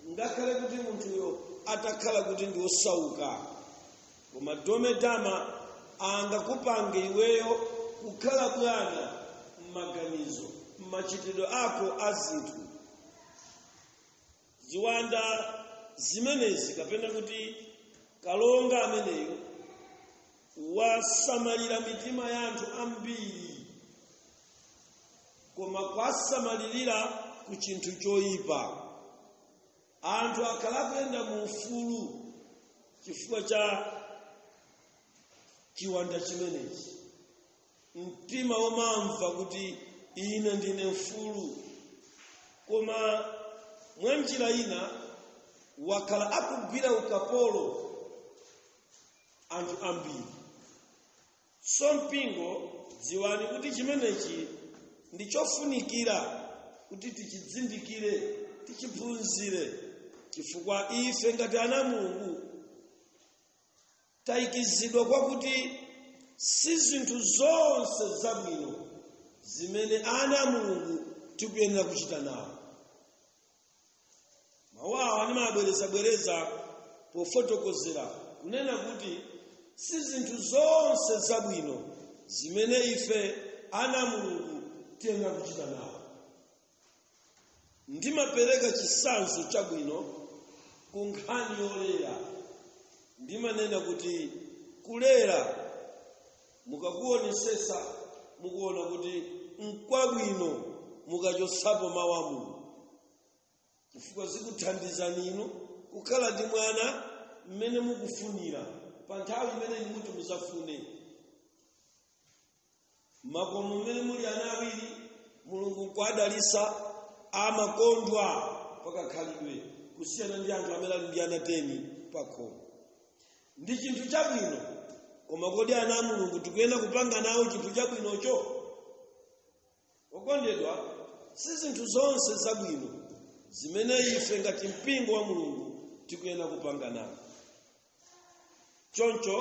ngakhale kuti munthuyo atakhala kuti ndi wosauka. Koma Domedama angakupange iweyo kukhala bwana m'maganizo, m'machitidwe ako a zinthu. Ziwanda zimenezi, kapena kuti kalonga ameneyo, wasamalira mitima ya anthu ambiri, koma kwasamalirira ku chinthu choyipa. Anthu akhala kuyenda mu ufulu chifukwa cha chiwanda chimenechi, mtima womamva kuti ine ndine mfulu, koma mwa njira ina wakhala akugwira ukapolo anthu ambiri. So mpingo, dziwani kuti chimenechi ndi chofunikira kuti tichidzindikire, tichiphunzire, chifukwa ife ngati ana Mulungu tayikizidwa kwakuti si zinthu zonse zabwino zimene ana a Mulungu tikuyenera kuchita nawo. Mawu awa ndimabwerezabwereza pofotokozera kunena kuti si zinthu zonse zabwino zimene ife ana a Mulungu tiyenera kuchita nawo. Ndimapereka chitsanzo chabwino ku nkhani yolera. Ndimanena kuti kulera, mukakuonesesa, mukuona kuti nkwabwino mukachotsapo mawu a Mulungu, chifukwa zikuthandizani inu kukhala ndi mwana mmene mukufunira pa nthawi imene muti muzafune. Makomo mmene muli ana awiri, Mulungu nkuadalisa, amakondwa pakakhalidwe kusiyana ndi anthu amene ali ndi ana 10 pakhomo. Ndi chinthu chabwino, koma kodi ana a Mulungu tikuyenda kupanga nawo chinthu chabwinocho? Okondedwa, si zinthu zonse zabwino zimene ife ngati mpingo wa Mulungu tikuyenda kupanga nawo. Choncho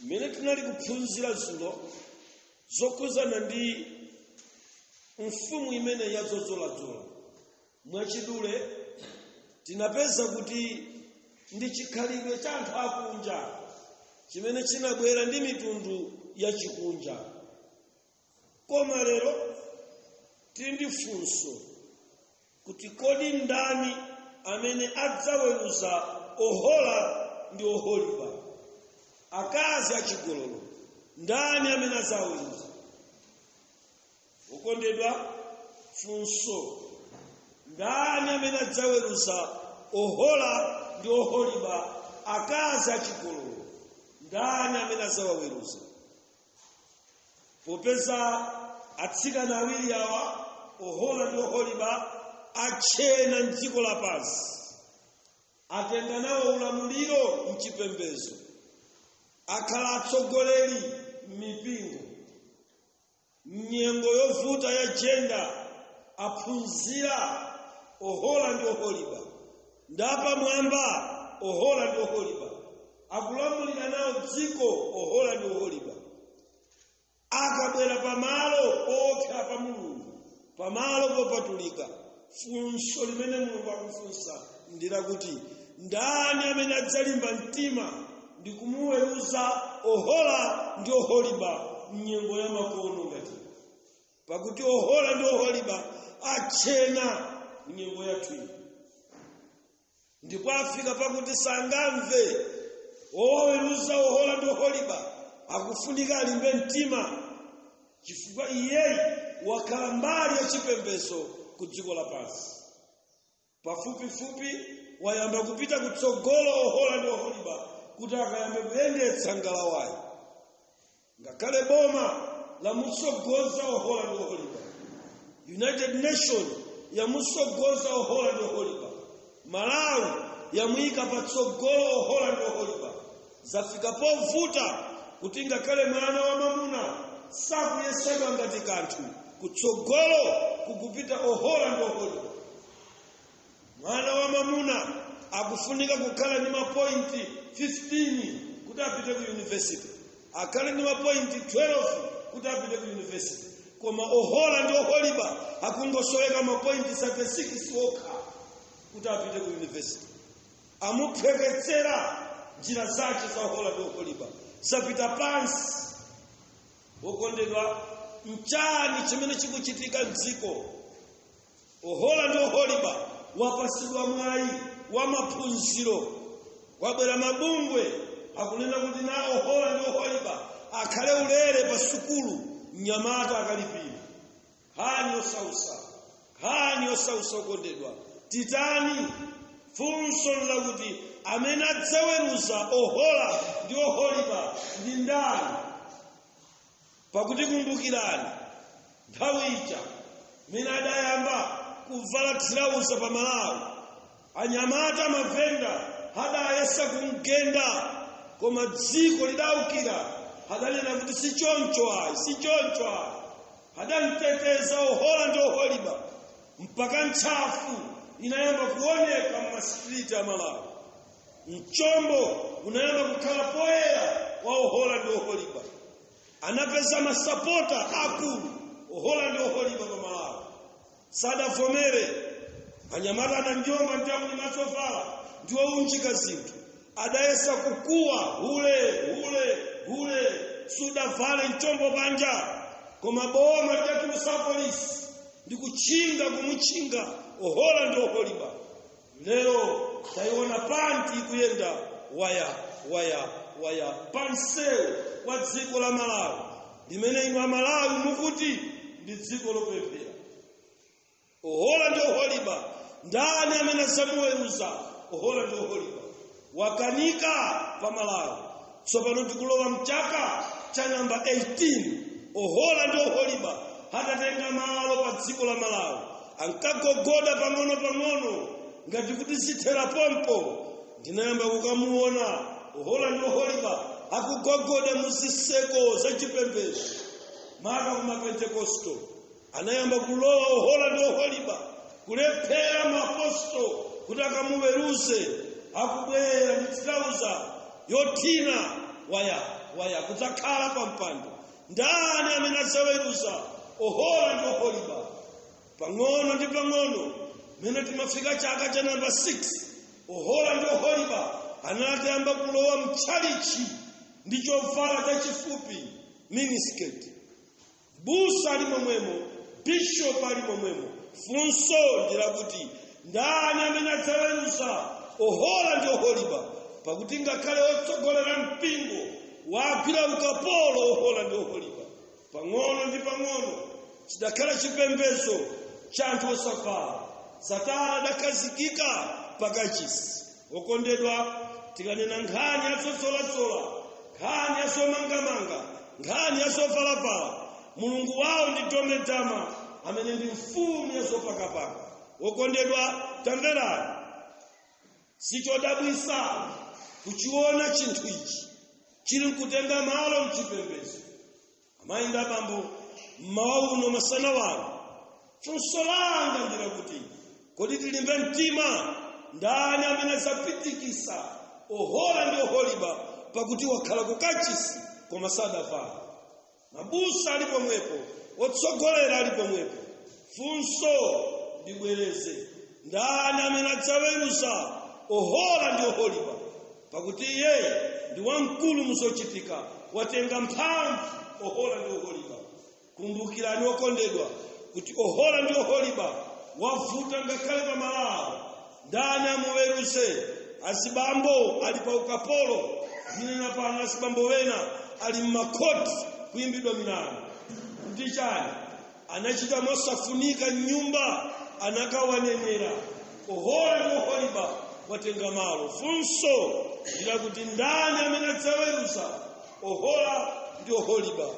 mmene tinali kuphunzira dzulo zokhuzana ndi mfumu imene yadzozoladzola, mwachidule tinapeza kuti ndi chikhalidwe cha anthu akunja chimene chinabwera ndi mitundu ya chikunja. Koma lero tili ndi funso kuti kodi ndani amene adzaweruza Ohola ndi Oholiba, akazi achigololo? Ndani amene adzaweruza? Okondedwa, funso: ndani amene adzaweruza Ohola ndi Oholiba, akazi achigololo? Ndani amene adzawaweruza? Popeza atsikana awiri awa, Ohola ndi Oholiba, achena mdziko lapansi, atenga nawo ulamuliro mchipembedzo, akhala atsogoleri m'mipingo, mnyengo yovuta ya jenda aphunzira Ohola ndi Oholiba, ndapamwamba Ohola ndi Oholiba, akulamulira nawo dziko Ohola ndi Oholiba. Akabwera pamalo okha pa Mulungu, pamalo popatulika, funso limene Mulungu akufunsa ndi lakuti ndani amene adzalimba mtima Ndi kumuweruza Ohola ndi Oholiba mnyengo ya makono ngati, pakuti Ohola ndi Oholiba achena mnyengo yathu ino, ndipo afika pakuti sangamve. Oweruza Ohola ndi Oholiba akufunika alimbe mtima, chifukwa iyeyi wakhala mbali ya chipembedzo ku dziko lapansi. Pafupifupi wayamba kupita kutsogolo Ohola ndi Oholiba kuti akayambe kuyendetsa ngalawayi, ngakhale boma lamutsogoza Ohola ndi Oholiba, United Nation yamutsogoza Ohola ndi Oholiba, Malawi yamuyika patsogolo Ohola ndi Oholiba. Zafika povuta kuti ngakhale mwana wa mamuna sakuyesedwa ngati kanthu, kutsogolo kukupita Ohola ndi Oholiba. Mwana wa mamuna akufunika kukhala ndi mapointi 15 kuti apite ku university, akhale ndi mapointi 12 kuti apite ku university, koma Ohola ndi Oholiba akungosoweka mapointi 36 okha kuti apite ku university. Amupheketsera njira zake za Ohola ndi Oholiba zapita pansi. Wokondedwa, mchani chimene chikuchitika mdziko? Ohola ndi Oholiba wapasidwa mwayi wa maphunziro, wabwera mabungwe akunena kuti na Ohola ndi Oholiba akhale ulere pa sukulu, mnyamata akalipira. Nkhani yosausa, nkhani yosausa. Okondedwa, titani? Funso lakuti amene adzaweruza Ohola ndi Oholiba ndi ndani? Pakuti kumbukirani nthawi ija mene adayamba kuvala thirauza pa Malawi, anyamata mavenda adayesa kumgenda, koma dziko lidawukira, adanena kuti si choncho ayi, si choncho ayi. Adamteteza Ohola ndi Oholiba mpaka ntchafu inayamba kuoneka m'mastriti a Malawi, mchombo unayamba kukhala poyera wa Ohola ndi Oholiba. Anapeza masapota akulu Ohola ndi Oholiba pa Malawi. Sadavomere anyamata ananjomba ntauni masovala ndiwo unjika zinthu, adayesa kukuwa hule hule hule, sudavale mchombo panja, koma boma lidatulusa polisi ndi kutchinga, kumutchinga Ohola ndi Oholiba. Lero tayiona panti ikuyenda waya waya waya pansewu wa dziko la Malawi, limene inu Amalawi mukuti ndi dziko lopemphera. Ohola ndi Oholiba, ndani amene azamuweruza Ohola ndi Oholiba? Wakanika pa Malawi. Tsopano tikulowa mchaka cha namba 18 Ohola ndi Oholiba atatenga malo pa dziko la Malawi. Ankagogoda pang'ono pang'ono ngati kuti zithera pompo. Ndinayamba kukamuona Ohola ndi Oholiba akugogoda muziseko za chipembedzo, maka kuma Pentekosto. Anayamba kulowa Ohola ndi Oholiba, kulephera maaposto kuti akamuweruze. Akubwera ndi trauza yothina waya waya kudzakhala pa mpando. Ndani amene adzaweruza Ohola ndi Oholiba? Pang'ono ndi pang'ono mene timafika chaka cha namba 6, Ohola ndi Oholiba anatayamba kulowa mtchalichi ndi chovala chachifupi, miniskirt, busa ali momwemo, bishop ali momwemo. Funso ndi lakuti ndani amene adzaweruza Ohola ndi Oholiba? Pakuti ngakhale otsogolera mpingo wagwira ukapolo Ohola ndi Oholiba. Pang'ono ndi pang'ono chidakhala chipembedzo cha anthu osavala. Satana adakhazikika pakachisi. Okondedwa, tikanena nkhani yatsotsolatsola, nkhani yazomangamanga, nkhani yazovalavala, mulungu wawo ndi Domedama amene ndi mfumu yazopakapaka. Okondedwa, tamverani, sichodabwisa kuchiona chinthu ichi chili nkutenga malo mchipembedzo. Amayi ndi abambo, mmawa uno, masana wano, funso langa ndilakuti kodi tilimbe mtima? Ndani amene adzapitikisa Ohola ndi Oholiba? Pakuti wakhala kukachisi koma sadavala, mabusa ali pomwepo, otsogolera ali pomwepo. Funso ndibwereze, ndani amene adzaweruza Ohola ndi Oholiba? Pakuti iye Ndi wamkulu muzochitika, watenga mphamvu Ohola ndi Oholiba. Kumbukirani okondedwa kuti Ohola ndi Oholiba wavuta ngakhale pa malawo. Ndani amuweruze? Azibambo ali pa ukapolo. Zinena pano, azibambo wena ali mmakhoti kuyimbidwa milandu kuti chani? Anachita mosafunika mnyumba, anakawanenera. Ohola ndi Oholiba watenga malo. Funso ndilakuti, ndani amene adzaweruza Ohola ndi Oholiba?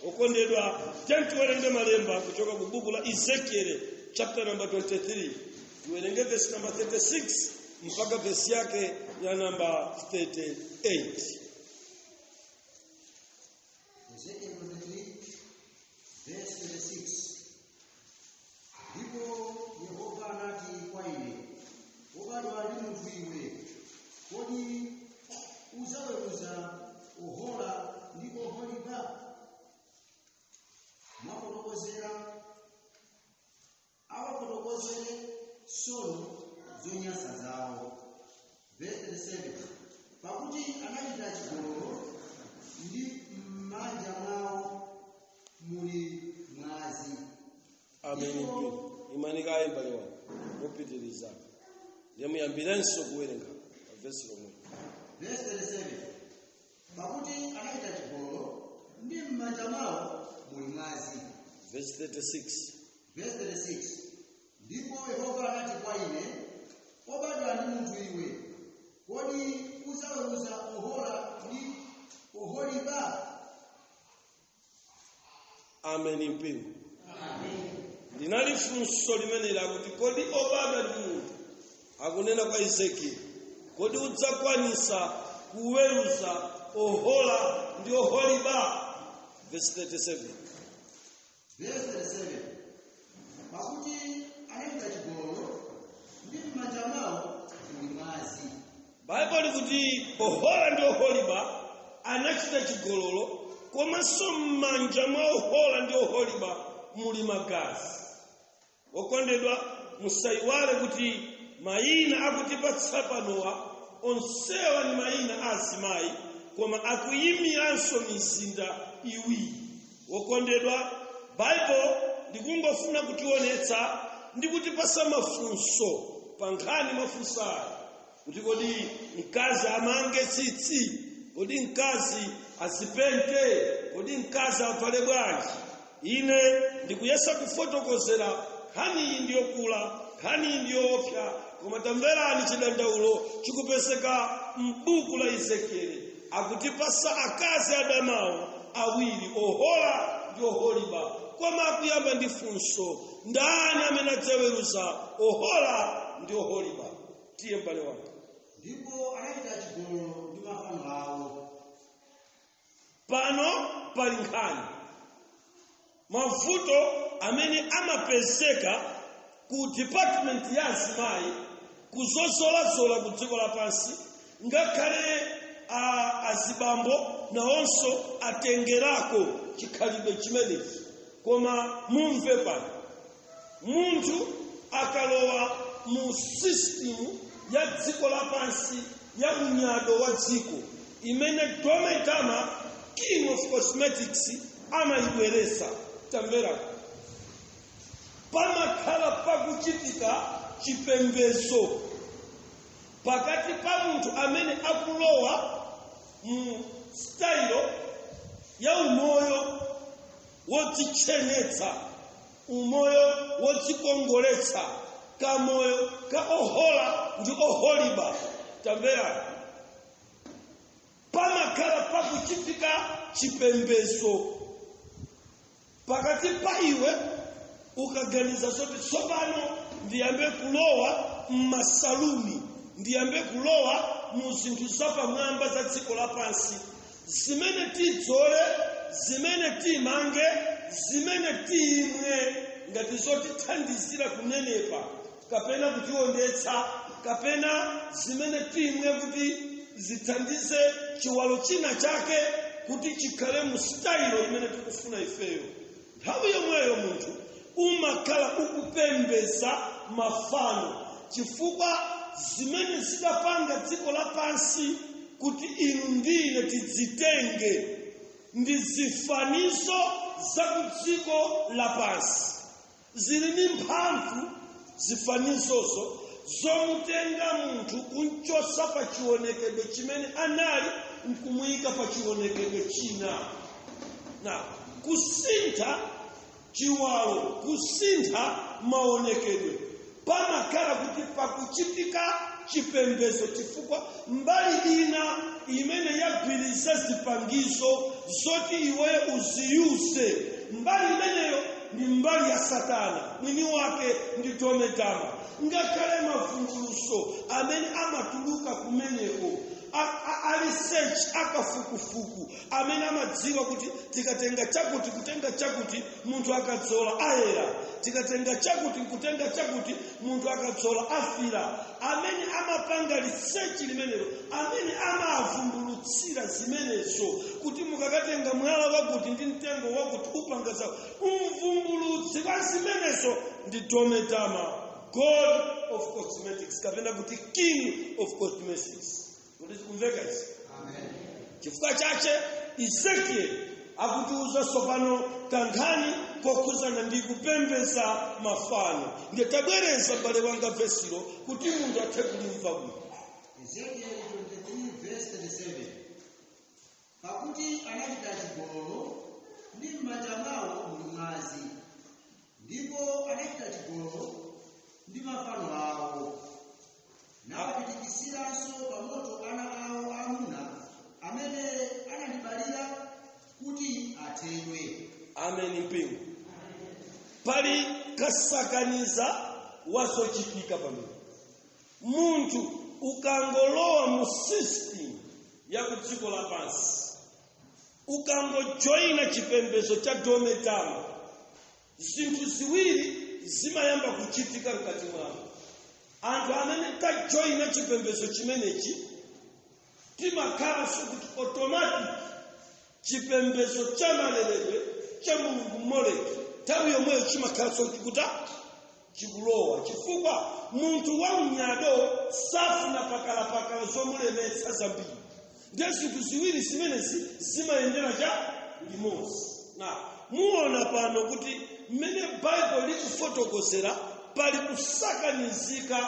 Okondedwa, tiwerenge malemba kuchoka ku buku la Ezekiel, chapter number 23. Tiwerenge verse number 36 mpaka verse yake ya number 38. Ezekiel 23, verse 36. Ndipo Yehova anati kwa ine, "Wobadwa ndi munthu iwe, kodi uzaweruza Ohola ndi Oholiba? Mwafotokozera, awafotokozere tsono zonyansa zawo." Verse 37. Pakuti anachita chigololo, ndi m'manja mwawo muli mwazi. Amen. Imanikaye, mbale wanga, mupitiriza. Ndiye muyambirenso kuwerenga pa vesi lomwe. Verse 37. Pakuti anachita chigololo, ndi m'manja mwawo muli mwazi. Verse 36. Verse 36. Ndipo Yehova anati kwa ine, "Wobadwa ndi munthu iwe, kodi uzaweruza Ohola ndi Oholiba?" Amen, mpingo. Linali funso limene lakuti, kodi obadwa ndi munthu, akunena kwa Ezekieli, kodi udzakwanisa kuweruza Ohola ndi Oholiba? Verse 37. Verse 37. Pakuti anachita chigololo, ndi m'manja mwawo muli mwazi. Baibulo likuti Ohola ndi Oholiba anachita chigololo, komanso m'manja mwa Ohola ndi Oholiba muli magazi. Okondedwa, musayiwale kuti mayina akutipatsa panowa onsewa ndi mayina a azimayi, koma akuyimiranso mizinda iwiri. Wokondedwa, Baibulo likungofuna kutionetsa ndi kutipasa mafunso pa nkhani mafunsayo kuti, kodi mkazi amange tsitsi? Kodi mkazi azipente? Kodi mkazi avale bwanji? Ine ndikuyesa kufotokozera nkhani iyi ndiyokula, nkhani iyi ndiyoopsa, koma tamverani chidandaulo chikupezeka m'buku la Ezekieli. Akutipasa akazi adamawo awiri, Ohola ndi Oholiba, koma akuyamba ndi funso: ndani amene adzaweruza Ohola ndi Oholiba? Tiye, m'bale wanga. Ndipo anachita chigololo ndi mafano awo. Pano pali nkhani, mavuto amene amapezeka ku department ya azimayi, kuzozolazola ku dziko lapansi, ngakhale azibambo nawonso atengerako chikhalidwe chimenechi. Koma mumve pano, munthu akalowa mu system ya dziko lapansi, ya unyado wa dziko imene Dometama, king of cosmetics, amayibweresa, tamvera, pamakhala pakuchitika chipembedzo pakati pa munthu amene akulowa mu style ya umoyo wodzichenetsa, umoyo wodzikongoletsa, kamoyo ka Ohola ndi Oholiba. Tamverani, pamakhala pakuchitika chipembedzo pakati pa iwe. Ukaganiza zoti tsopano ndiyambe kulowa mmasaluni, ndiyambe kulowa mu zinthu zapamwamba za dziko lapansi, zimene tidzole, zimene timange, zimene tiyimwe ngati zotithandizira kunenepa kapena kutiondetsa, kapena zimene timwe kuti zithandize chiwalo china chake kuti chikhale mu style imene tikufuna ifeyo, nthawi yomweyo munthu umakhala ukupembeza mafano, chifukwa zimene zidapanga dziko lapansi Kuti inu ndine tidzitenge ndi zifanizo za ku dziko lapansi. Zili ndi mphamvu zifanizozo zomutenga munthu kunchosa pa chionekedwe chimene anali, nkumuyika pa chionekedwe china, na kusintha chiwalo, kusintha maonekedwe. Pamakhala kuti pakuchitika chipembedzo, chifukwa mbali ina imene yagwiriza zipangizo zoti iweyo uziyuse, mbali imeneyo ndi mbali ya Satana, mwini wake ndi Tometama. Ngakhale mavumbuluso amene amatuluka kumeneko, a research, akafukufuku amene amadziwa kuti tikatenga chakuti, kutenga chakuti, munthu akadzola ayera, tikatenga chakuti, kutenga chakuti, munthu akadzola afira, amene amapanga research limenelo, amene amavumbulutsira zimenezo kuti mukakatenga mwala wakuti ndi mtengo wakuti upanga zawo, umvumbulutsi wa zimenezo ndi Tometama, god of cosmetics, kapena kuti king of cosmetics. Kuti zikumveka izi? Chifukwa chache Ezekiel akutiuza tsopano kankhani kokhuzana ndi kupembeza mafano. Ndiye tabwereza, m'bale wanga, vesilo kuti munthu athe kulimva bwino. Ezekiel 23 verse 37: Pakuti anachita chigololo, ndi m'manja mwawo muli mwazi, ndipo anachita chigololo ndi mafano awo, nawapitikisiranso pa moto ana awo aamuna amene anandibalira kuti athedwe. Amen. Mpingo, pali kasakaniza wazochitika pamene munthu ukangolowa mu system ya ku dziko lapansi, ukangojoyina chipembedzo cha Dometama, zinthu ziwiri zimayamba kuchitika mkati mwako. Anthu amene tajoyina chipembedzo chimenechi timakhalanso kuti automatic chipembedzo cha maleredwe cha mulungu Moleki nthawi yomweyo chimakhalanso chikuta chikulowa, chifukwa munthu wa unyado safuna pakalapakala zomulemetsa zambiri. Ndiye zinthu ziwiri zimenezi zimayendera cha limodzi. Na muona pano kuti mmene Baibulo likufotokozera, pali kusakanizika,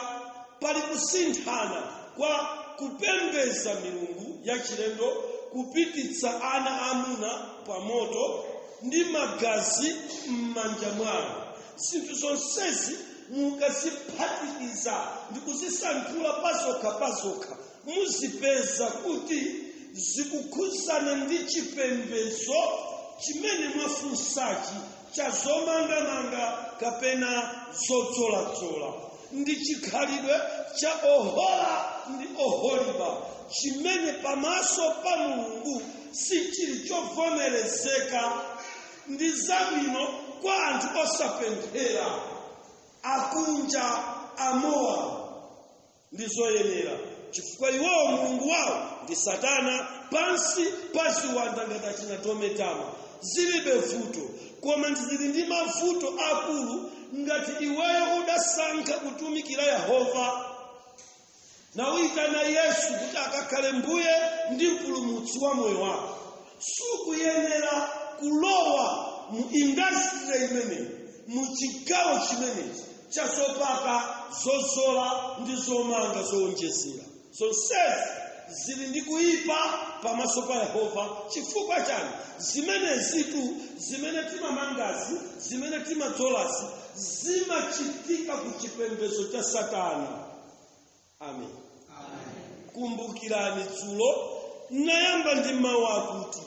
pali kusinthana kwa kupembeza milungu ya chilendo, kupititsa ana amuna pa moto ndi magazi m'manja mwawo. Zinthu zonsezi mukaziphatikiza ndi kuzisanthula pazokha pazokha, muzipeza kuti zikukhuzana ndi chipembedzo chimene mwafunsachi cha zomangamanga kapena zodzoladzola, ndi chikhalidwe cha Ohola ndi Oholiba, chimene pamaso pa Mulungu sichili chovomerezeka. Ndi zabwino kwa anthu osapemphera, akunja, amowa, ndi zoyenera, chifukwa iwowo mulungu wawo ndi Satana pansi pa ziwanda ngati achina Tometama, zilibe vuto. Koma zili ndi mavuto akulu ngati iweyo udasankha kutumikira Yehova nawuyitana Yesu kuti akakhale mbuye ndi mpulumutsi wa moyo wako. Sukuyenera kulowa mu industry imeneyi, mu chigawo chimenechi cha zopaka, zozola ndi zomanga zowonjezera. Zonsezi zili ndi kuyipa pamaso pa Yehova. Chifukwa chani? Zimenezitu zimene timamangazi, zimene timadzolazi, zimachitika ku chipembedzo cha Satana. Amen. Kumbukirani dzulo nayamba ndi mawu akuti,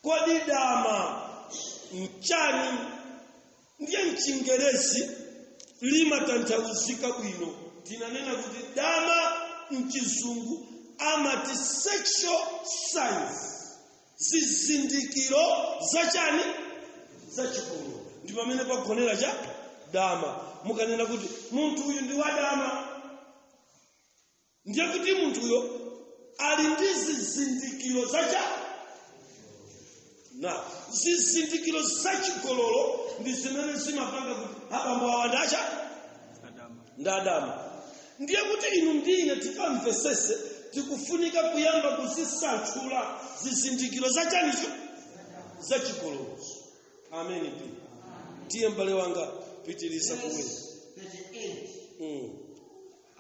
"Kodi dama mchani?" Ndiye mchingerezi limatanthauzika bwino. Tinanena kuti dama mchizungu amati sexual signs, zizindikiro zachani? Zachigololo. Ndi pamene pagonera cha dama. Mukanena kuti munthu uyu ndi wadama, ndiye kuti munthuyo ali ndi zizindikiro zacha na zizindikiro zachigololo, ndi zimene zimapanga kuti abambo awa ndacha ndadama. Ndiye kuti inu ndine tikamvesese Tikufunika kuyamba kuzisanthula zizindikiro za chanicho, za chigololozo. Ameni. Tiye, m'bale wanga, pitiriza kuwera. Verse 38.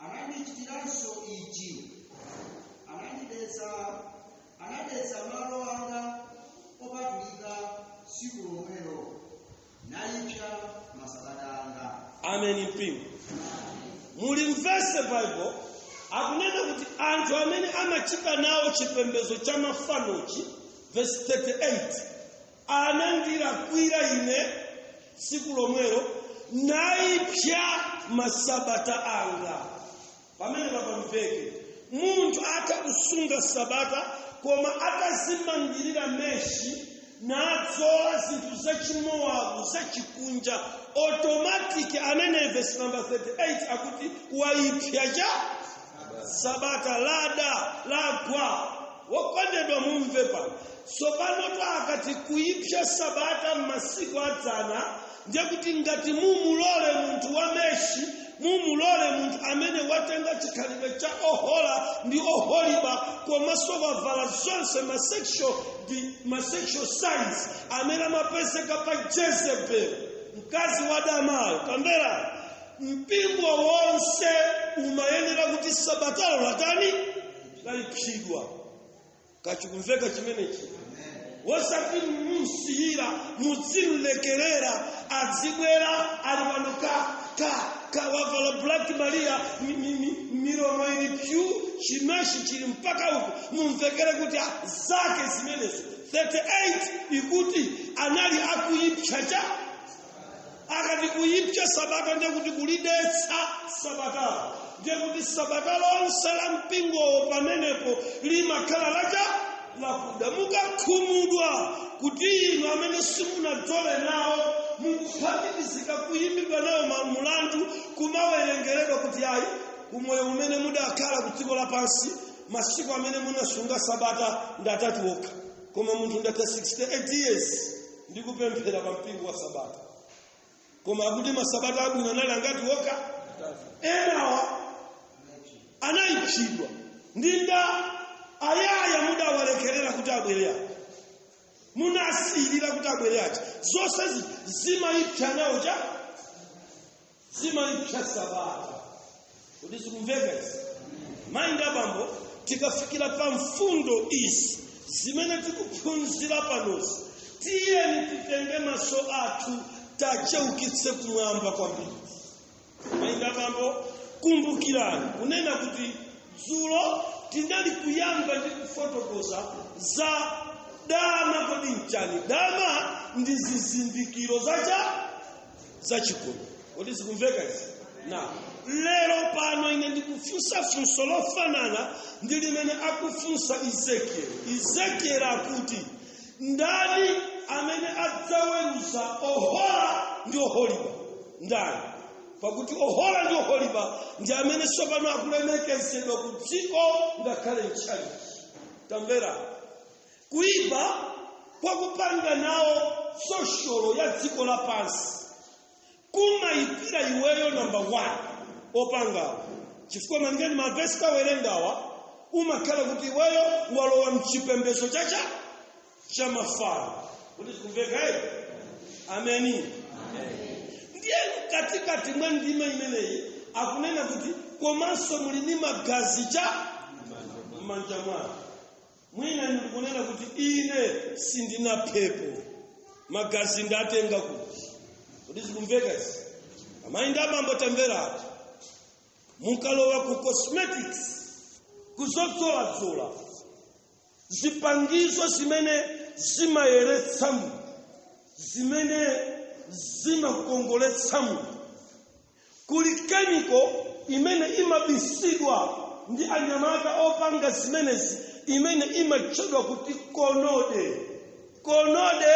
Anandichitiranso ichi: anandidetsa, anadetsa malo anga opatulika tsiku lomwelo, nayipsa masabata anga. Ameni. Mpingo, mulimvese Bible akunena kuti anthu amene amachita nawo chipembedzo cha mafanochi, verse 38, anandilakwira ine tsiku lomwelo, nayipsa masabata anga. Pamene papamveke, munthu atha kusunga sabata koma atazimangirira meshi, nadzola zinthu zachimowabu, zachikunja, automatic amene verse number 38 akuti wayipsa cha sabata, lada lagwa. Wokondedwa, mumve pano. Tsopano to akati kuyipsa sabata m'masiku adzana, ndiye kuti ngati mumulole munthu wa meshi, mumulole munthu amene watenga chikhalidwe cha Ohola ndi Oholiba, komanso wavala zonse masexual ndi masexual signs amene amapezeka pa Jezebel, mkazi wa damayo, tamvera, mpingo wonse umayenera kuti sabatalo latani? Layipsidwa. Kachikumveka chimenechi? Wosati munsiyira, mudzimlekerera adzibwera ali pano ka ka ka, wavala Black Maria, milomo ili pyu, chimeshi chili mpaka uku, mumvekere kuti ah, zake zimenezo. 38 ikuti anali akuyipsa cha. Akati kuyipsa sabata, ndiye kuti kulidetsa sabatalo, ndiye kuti sabata lonse la mpingowo pamenepo limakhala lacha lakuda. Mukakhumudwa kuti inu amene simunadzole nawo mukuphatikizika kuyimbidwa nawo mulandu, kumawerengeredwa kuti ayi, kumoyo umene mudakhala ku dziko lapansi, masiku amene munasunga sabata ndi atatu okha, koma munthu ndatha 68 years ndikupemphera pa mpingo wa sabata, koma akuti masabata abwino anali angati okha? Enawa anayipsidwa ndinda ayaya. Mudawalekerera kuti abwere aja, munasiyirira kuti abwere aja. Zonse zimayipsa nawo cha, zimayipsa sabata. Kuti zikumveka izi, mayi ndi abambo? Tikafikira pa mfundo izi zimene tikuphunzira panozi, tiyeni titenge maso athu tacheukitse kumwamba kwambiri. Mayi ndi abambo, kumbukirani kunena kuti dzulo tinali kuyamba ndi kufotokoza za dama. Kodi nchani dama? Ndi zizindikiro zacha zachigololo. Kodi zikumveka izi? Na lero pano ine ndikufunsa funso lofanana ndi limene akufunsa Ezekieli. Ezekieli akuti, ndani amene adzaweruza Ohola ndi Oholiba? Ndani? Pakuti Ohola ndi Oholiba ndi amene tsopano akulemekezedwa ku dziko, ngakhale mtchalichi. Tamvera, kuipa kwakupanga nawo sosholo ya dziko lapansi kumayipira iweyo number 1 opangawo, chifukwa malingani mavesi kawerengawa, umakhala kuti iweyo walowa mchipembedzo chacha cha mafano. Kuti zikumveka ere? Ameni. Ndiye katikati mwa ndima imeneyi akunena kuti komanso muli ndi magazi cha m'manja mwanu. Mwina ndikunena kuti ine sindinaphepo, magazi ndatenga kuti? Kuti zikumveka izi, amayi ndi abambo? Tamveratu, mukalowa ku cosmetics, kuzodzoladzola, zipangizo zimene zimayeretsa munthu, zimene zimakongoletsa munthu, kuli chemical imene imabisidwa ndi anyamata opanga zimenezi, imene imatchedwa kuti konode. Konode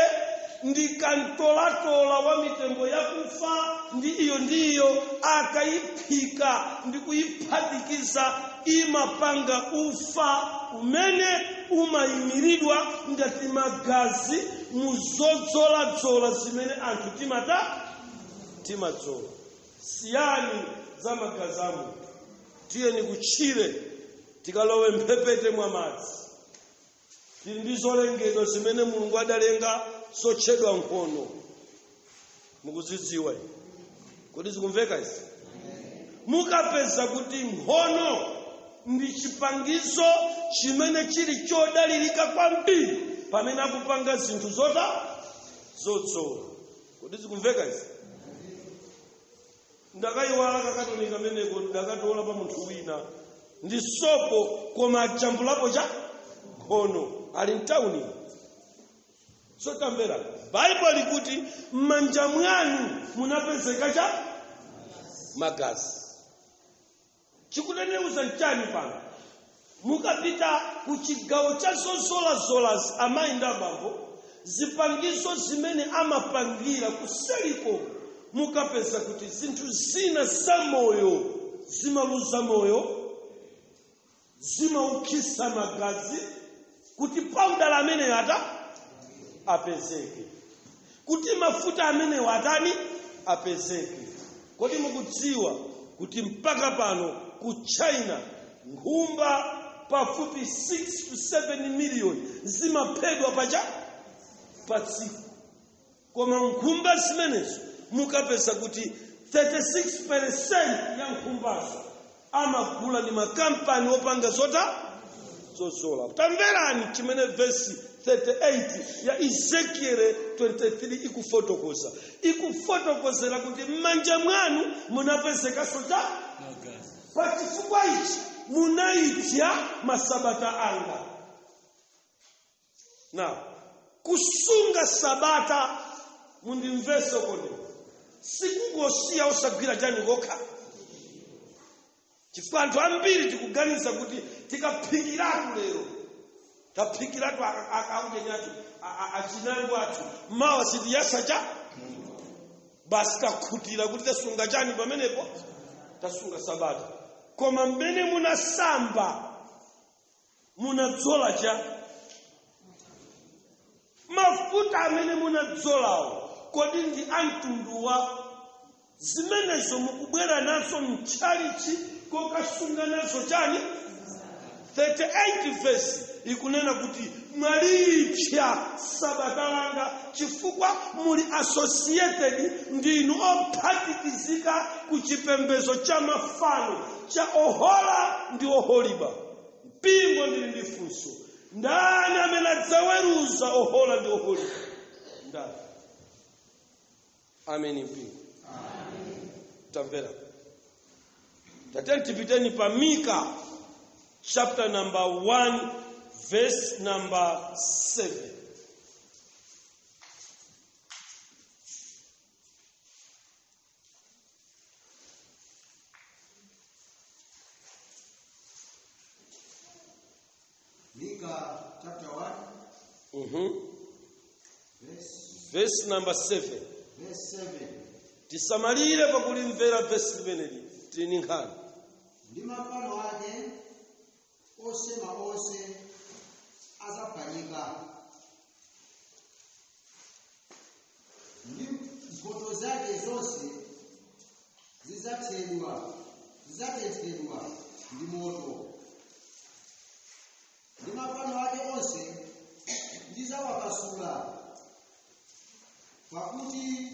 ndi kantolatola wa mitengo yakufa ndi iyo ndiyo, akayiphika ndi kuyiphatikiza imapanga ufa umene umayimiridwa ngati magazi muzodzoladzola zimene anthu timata timadzola. Siyani za magazi a munthu, tiyeni kutchire. Tikalowe mphepete mwa madzi, tili ndi zolengedwa zimene Mulungu adalenga zotchedwa nkhono. Mukuzidziwa? Kodi zikumveka izi? Mukapeza kuti nkhono ndi chipangizo chimene chili chodalirika kwambiri pamene akupanga zinthu zodzola. Kodi zikumveka izi? Ndakayiwala kakatoni kameneko, ndakatola pa munthu wina, ndi sopo koma ajambulapo cha nkhono, ali mtawuni. So tamvera, Baibulo likuti m'manja mwanu munapezeka cha magazi. Chikutanthauza nchani pano? Mukapita ku chigawo cha zozolazolazi, amayi ndi abambo, zipangizo zimene amapangira kuseliko, mukapeza kuti zinthu zina zamoyo zimaluza moyo, zimaukhisa magazi kuti paudala ameneyo ata apezeke, kuti mafuta amenewo atani, apezeke. Kodi mukudziwa kuti mpaka pano ku China nkhumba pafupi 6 to 7 million zimaphedwa pacha pa tsiku? Koma nkhumba zimenezo mukapeza kuti 36% ya nkhumbazo amagula ndi makampani opanga zodzola. Tamverani chimene vesi 38 ya Ezekiel 23 ikufotokoza. Ikufotokozera kuti m'manja mwanu munapezekanso cha pa chifukwa ichi munayipsa masabata anga. Na kusunga sabata, mundimvese kodi, sikungosiya osagwira chani kokha, chifukwa anthu ambiri tikuganiza kuti tikaphikiratu lero, taphikiratu aujenyatu achinango athu, mawa sitiyasa cha basi, takhutira kuti tasunga chani pamenepo, tasunga sabata. Koma mmene munasamba, munadzola cha mafuta amene munadzolawo, kodi ndi amtundu wa zimenezo mukubwera nazo mtchalichi kokasunga nazo chani? 38 verse ikunena kuti mwalipsa sabata langa chifukwa muli associated, ndinu ophatikizika ku chipembedzo cha mafano cha Ohola ndi Oholiba. Mpingo, ndili ndi funso: ndani amene adzaweruza Ohola ndi Oholiba? Ndani? Ameni mpingo. Tamvera, tateni tipiteni pa Mika chapter number 1 verse number 7. Mika chapter 1, verse, verse number 7. Verse 7. Tisamalire pakulimvera vesi limeneli, tili nkhani. Ndi mafano ake osema onse azaphwanyika, ndi mphotho zake zonse zidzatenthedwa ndi moto, ndi mafano ake onse ndidzawapasula, pakuti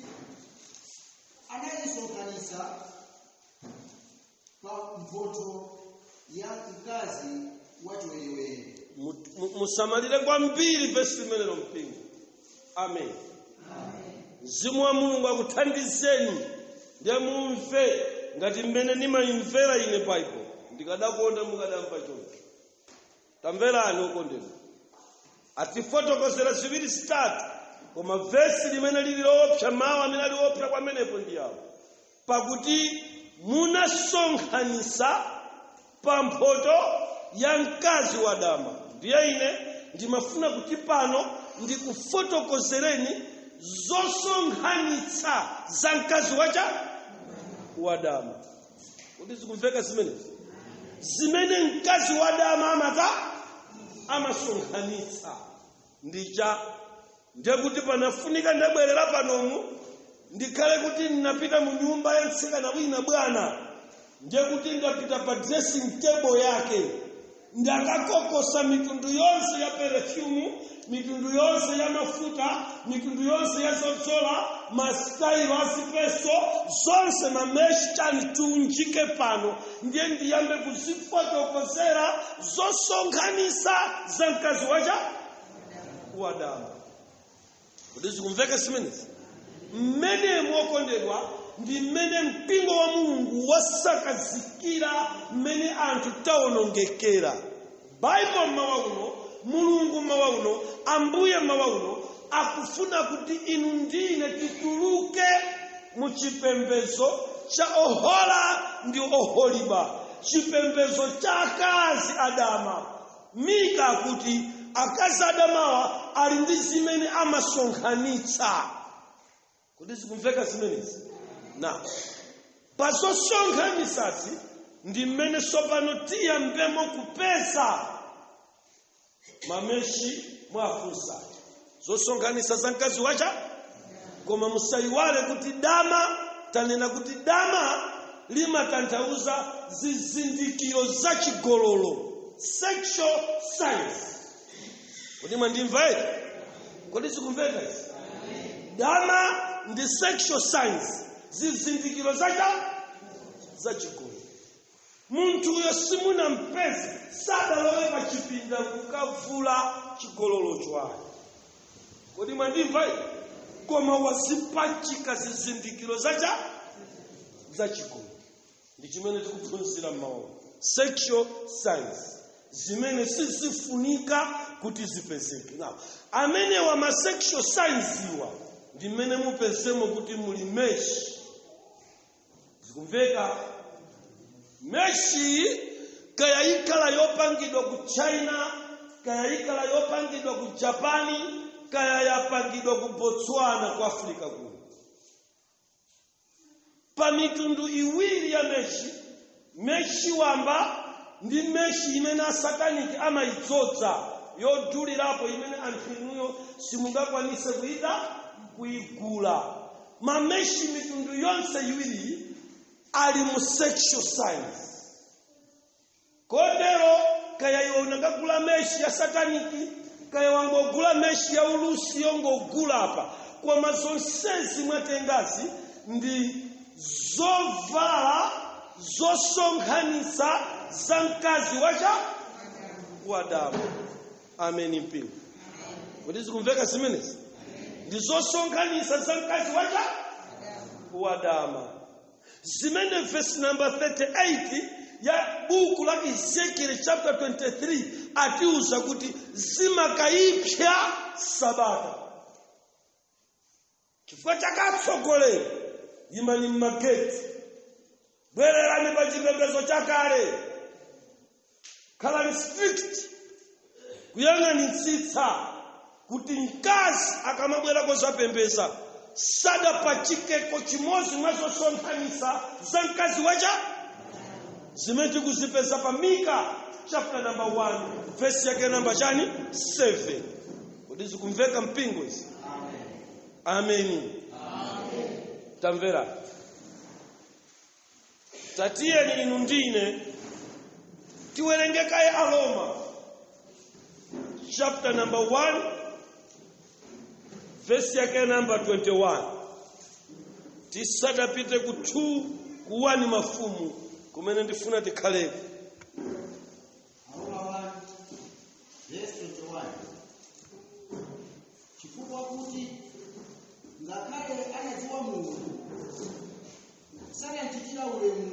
anayisonkhanitsa pa mphotho ya mkazi wachiwerewere. Musamalire kwambiri vesi limenelo mpingo. Amen. Mzimu wa Mulungu akuthandizeni ndiye mumve ngati mmene ndimayimvera ine Baibulo. Ndikadakonda mukadamva choncho. Tamverani okondedwa, atifotokozera ziwiri zitatu, koma vesi limene lili loopsa, mawu amene ali opsa kwamenepo ndi awo: pakuti munasonkhanitsa pa mphoto ya mkazi wadama. Ndiye ine ndimafuna kuti pano ndikufotokozereni zosonkhanitsa za mkazi wacha wadama. Kuti zikumveka zimenezi, zimene mkazi wadama amata amasonkhanitsa ndicha? Ndiye kuti panafunika ndabwerera panomu, ndikhale kuti ndinapita mu nyumba ya mtsikana wina bwana, ndiye kuti ndapita pa dressing table yake. Ndakakokosa mitundu yonse ya perfume, mitundu yonse ya mafuta, mitundu yonse ya zodzola, masitayilo azipeso zonse, mameshi chani, tiunjike pano. Ndiye ndiyambe kuzifotokozera zosonkhanisa za mkazi wacha wadama. Kuti zikumveka zimenezi? Mmene mokondedwa ndi mmene mpingo wa Mulungu wasakazikira, mmene anthu tawonongekera. Baibo mmawa uno, Mulungu mmawa uno, Ambuye mmawa uno akufuna kuti inu ndine tituluke mu chipembedzo cha Ohola ndi Oholiba, chipembedzo cha akazi adama. Mika akuti akazi adamawa ali ndi zimene amasonkhanitsa. Kuti zikumveka zimenezi? Na pazosonkhanitsazi ndi mmene tsopano tiyambemo kupeza mameshi. Mwafunsa zosonkhanitsa za mkazi wacha, koma musayiwale kuti dama, tanena kuti dama limatanthauza zizindikiro za chigololo, sexual signs. Kodi mwandimva eti? Kodi zikumveka izi? Dama ndi sexual signs, zizindikiro za chigololo. Munthuyo simunampeze, sadalowe pa chipinda kukavula chigololo chake. Kodi mwandimva eti? Koma wazipachika zizindikiro za chigololo. Ndi chimene tikuphunzira mmawa, sexual signs zimene sizifunika kuti zipezeke. Now, amene wa ma sexual signs iwa ndi mmene mupezemo kuti muli meshi. Zikumveka? Meshi kaya ikhala yopangidwa ku China, kaya ikhala yopangidwa ku Japani, kaya yapangidwa ku Botswana, ku Africa kuno. Pa mitundu iwiri ya meshi, meshi wamba ndi meshi imene asataniki amayidzodza yodulirapo, imene anthu inuyo simungakwanise kuyida kuyigula. Mameshi mitundu yonse iwiri ali mu sexual signs. Kotero kaya iwe unakagula meshi ya sataniki, kaya wangogula meshi ya ulusi yongogula apa, koma zonsezi mwatengazi ndi zovala zosonkhanitsa za mkazi wacha wadama. Ameni mpingo. Kuti zikumveka zimenezi? Ndi zosonkhanitsa za mkazi wacha wadama, zimene verse number 38 ya buku la Ezekiel chapter 23 atiuza kuti zimakayipsa sabata. Chifukwa chakatsogoleri, imani mmageti, bwererani pa chipembedzo chakale, khalani strict kuyang'anitsitsa kuti mkazi akamabwera kozapembeza sadapachikeko chimodzi mwa zosonkhanitsa za mkazi wacha zimene tikuzipeza pa Mika chapter number 1, verse yake namba chani? 7. Kodi zikumveka mpingo izi? Ameni. Tamvera, tatiyeni inu ndine tiwerengekaye Aroma chapter number 1, verse yake namba 21, tisadapite ku 2, ku 1 Mafumu kumene ndifuna tikhaleko. Aroma 1 verse 21: Chifukwa kuti ngakhale anadziwa Mulungu, sanamchitira ulemu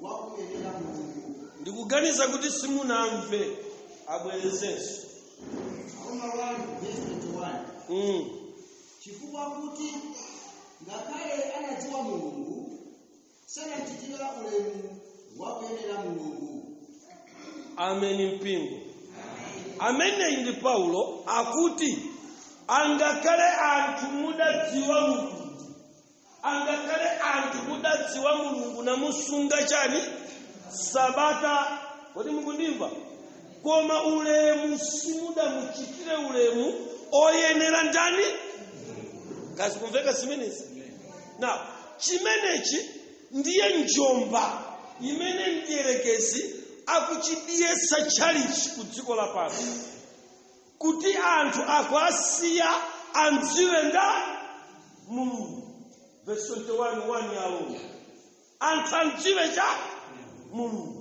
wakuyenera Mulungu. Ndikuganiza kuti simunamve, abwerezenso. Aroma 1 verse 21: Chifukwa kuti ngakhale anadziwa Mulungu, sanamchitira ulemu wakuyenera Mulungu. Ameni mpingo. Ameneyi ndi Paulo, akuti angakhale anthu mudadziwa Mulungu, angakhale anthu mudadziwa Mulungu namusunga chani? Sabata. Kodi mukundimva? Koma ulemu simudamuchitire, ulemu oyenera ndani? Kazi kumveka zimenezi? Na chimenechi ndiye njomba imene mdierekezi Akuchidiyesa tchalichi ku dziko lapansi kuti anthu akuasiya amdziwe nda Mulungu. Verse 21 1 ya Roma, anthu amdziwe cha Mulungu.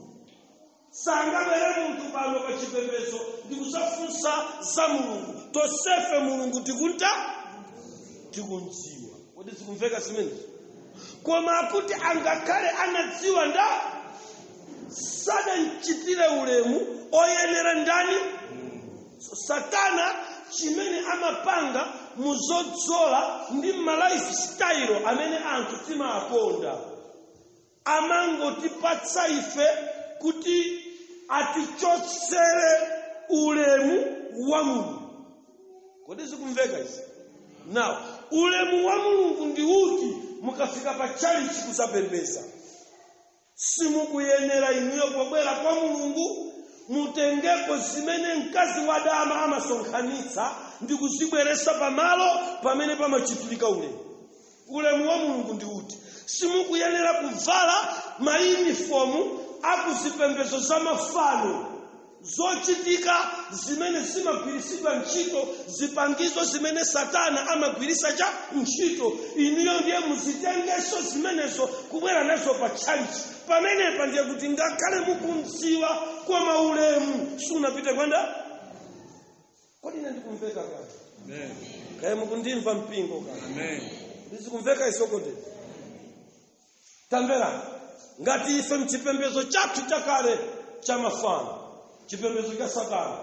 Sangabwere munthu pano pa chipembedzo ndikusafunsa za Mulungu. Tonsefe Mulungu tikunta tikumdziwa. Kodi zikumveka zimenezo? Koma akuti angakhale anadziwa nda, sadamchitire ulemu oyenera ndani? So, Satana chimene amapanga muzodzola ndi ma lifestyle amene anthu timakonda, amangotipatsa ife kuti atichotsere ulemu wa Mulungu. Kodi zikumveka izi? Now, ulemu wa Mulungu ndi uti? Mukafika pa chalichi kuzapembeza, simukuyenera inuyo pobwera kwa Mulungu mutengeko zimene mkazi wadama amasonkhanitsa ndi kuzibweresa pamalo pamene pamachitirika ulemu. Ulemu wa Mulungu ndi uti? Simukuyenera kuvala mayunifomu akuzipembedzo za mafano, zochitika zimene zimagwirisidwa ntchito, zipangizo zimene Satana amagwirisa cha ntchito. Inuyo ndiye muzitengeso zimenezo kubwera nazo pa tchalichi pamenepa, ndiye kuti ngakhale mukumdziwa, koma ulemu sunapite kwenda. Kodi ine ndikumveka kale? Kaya mukundimva, mpingo kale? Ndizikumveka isokondeni? Tamvera, ngati ife mchipembedzo chathu chakale cha mafano, chipembedzo cha Satana,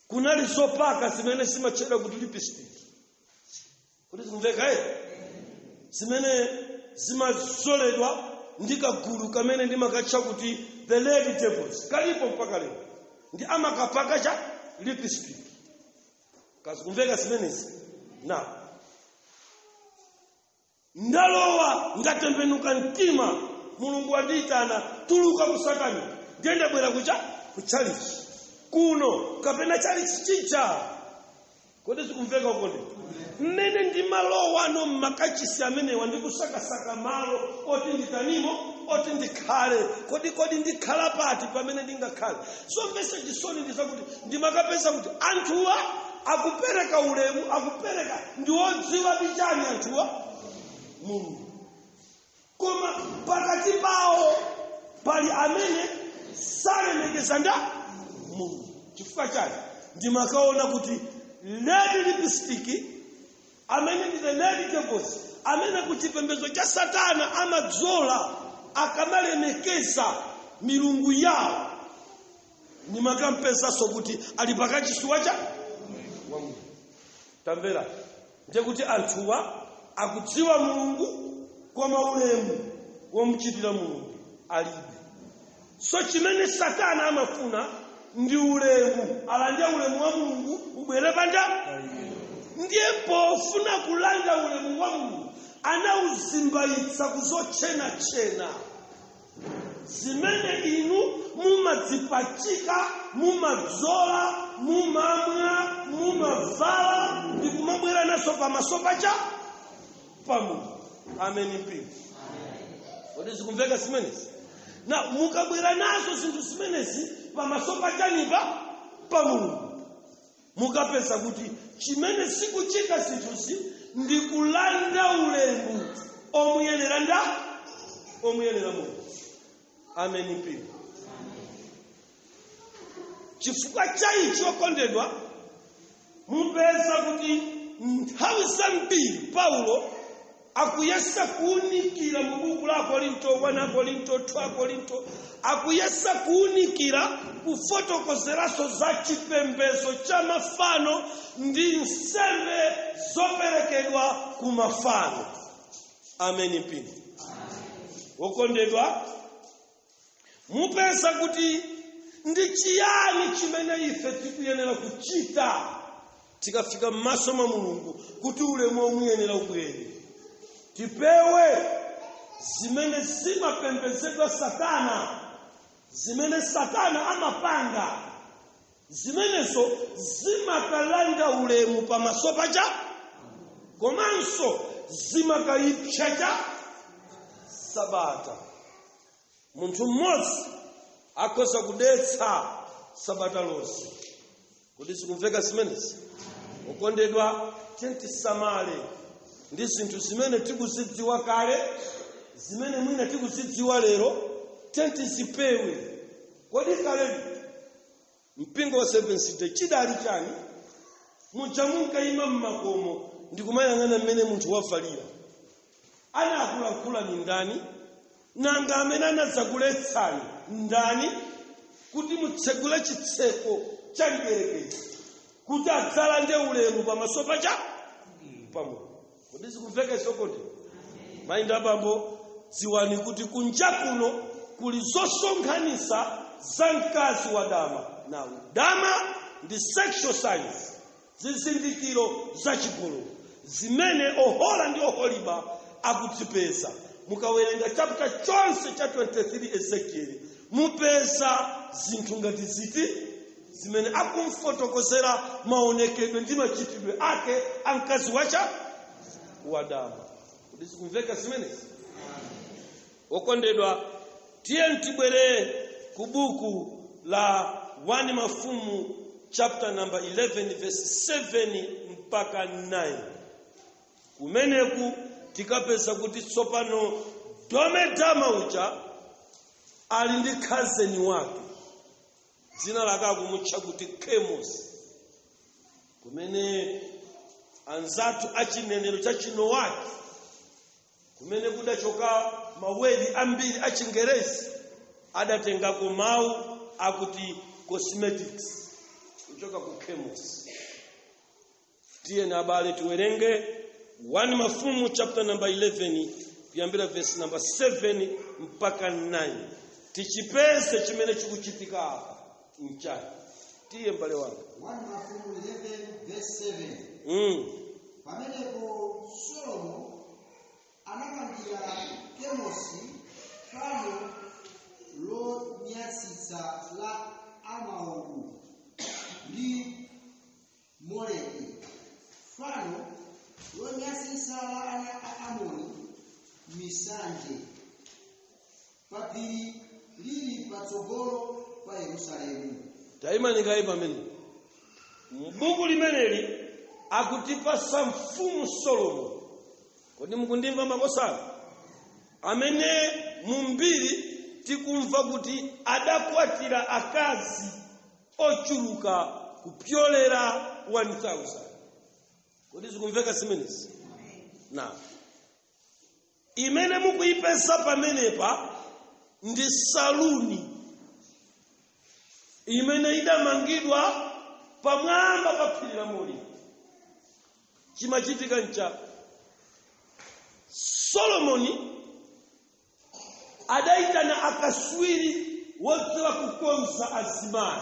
kunali zopaka zimene zimatchedwa kuti lipstick. Kuti zikumveka ere? Zimene zimazoledwa ndi kagulu kamene ndimakatcha kuti the Lady Devils, kalipo mpaka lero, ndi amakapaka cha lipstick. Kazikumveka zimenezi? Na ndalowa, ndatembenuka mtima, Mulungu wandiyitana, tuluka ku Satani, ndiye ndabwera kucha kuchalichi kuno kapena chalichi chija. Kodi zikumveka ukonde? Mmene ndimalowa no mmakachisi amenewa, ndikusakasaka malo oti nditanimo, oti ndikhale, kodi ndikhala pati pamene ndingakhale? Zomvetsa chisoni ndi zakuti ndimakapeza kuti anthuwa akupereka ulemu, akupereka, ndiwodziwa bichani anthuwa Mulungu, koma pakati pawo pali amene salemekeza nda Mulungu. Chifukwa chani? Ndimakaona kuti lady lipstick amene ndi the lady devils, amene ku chipembedzo cha Satana amadzola akamalemekeza milungu yawo, nimakampezanso kuti ali pakachisuwa cha wa Mulungu. Tamvera, ndiye kuti anthuwa akudziwa Mulungu, koma ulemu womuchitira Mulungu alibe. So chimene Satana amafuna ndi ulemu, alande ulemu wa Mulungu ubwere panja. Ndiye pofuna kulanda ulemu wa Mulungu, anawuzimbayitsa kuzotchenachena zimene inu mumadzipachika, mumadzola, mumamwa, mumavala ndi kumabwera naso pamaso pacha pa Mulungu. Ameni, mpingo. Kodi zikumveka zimenezi? Na mukabwera nazo zinthu zimenezi pamaso pachanipa pa Mulungu, mukapeza kuti chimene sikuchita zinthuzi ndi kulanda ulemu omuyenera nda omuyenera Mulungu. Ameni, mpingo. Chifukwa cha ichi, okondedwa, mupeza kuti nthawi zambiri Paulo akuyesa kuwunikira mu buku la Korinto 1, Korinto 2, Korinto, akuyesa kuwunikira, kufotokozeranso za chipembedzo cha mafano ndi nsembe zoperekedwa ku mafano. Ameni, mpingo. Wokondedwa, mupeza kuti ndi chiyani chimene ife tikuyenera kuchita tikafika m'maso mwa Mulungu kuti ulemu omuyenera ubwere? Tipewe zimene zimapembedzedwa Satana, zimene Satana amapanga. Zimenezo zimakalanda ulemu pamaso pacha, komanso zimakayipsa cha sabata. Munthu mmodzi Akhoza kudetsa sabata lonse. Kodi zikumveka zimenezi? Okondedwa, tisamale ndi zinthu zimene tikuzidziwa kale, zimene mwina tikuzidziwa lero, tizipewe. Kodi kale mpingo wa Seventh Day chidali chani? Muja munkayima mmakomo ndikumayang'ana mmene munthu wafalira, anakulankhula ni ndani? Nanga amene anadzakuletsani ndani kuti mutsegule chitseko cha mdierekezi kuti adzalande ulemu pamaso pacha pamwe? Kodi zikumveka isokote? Mayi ndi abambo, dziwani kuti kunja kuno kuli zosonkhanitsa za mkazi wa dama. Now, dama ndi sexual signs, zizindikiro zachigololo zimene Ohola ndi Oholiba akudzipeza. Mukawerenga chapter chonse cha 23 Ezekieli, mupeza zinthu ngati ziti zimene akumfotokozera maonekedwe ndi machitidwe ake a mkazi wacha wadama. Kodi zikumveka zimenezi? Okondedwa, tiye tibwere ku buku la 1 Mafumu chapter number 11 verse 7 mpaka 9. Kumeneku tikapeza kuti tsopano domedama uja ali ndi cousin wake, dzina lake akumutcha kuti Kemos, kumene anzathu achinenero cha Chinowaki, kumene kudachoka mawedi ambiri achingerezi, adatengako mawu akuti cosmetics kuchoka ku Chemos. Tiyeni abale, tiwerenge 1 Mafumu chapter number 11 kuyambira verse number 7 mpaka 9, tichipeze chimene chikuchitika apa mchani. Tiye, mbale wanga. 1 Mafumu 11 verse 7. Pamenepo Solomo anapangira Kemosi fano lonyansitsa la Amaobu ndi Moleki, fano lonyansitsa la ana a Amoni, misanje pa phiri lili patsogolo pa Yerusalemu. Tayimanikayi pamene m'buku limeneli akutipasa mfumu Solomo. Kodi mukundimva, makosana? Amene mumbiri tikumva kuti adakwatira akazi ochuluka kupyolera 1000. Kodi zikumveka zimenezi? Na imene mukuyipeza pamenepa ndi saluni imene idamangidwa pamwamba pa phiri la Moriya. Chimachitika ncha Solomoni adayitana akaswiri wodziwa kukonza azimayi,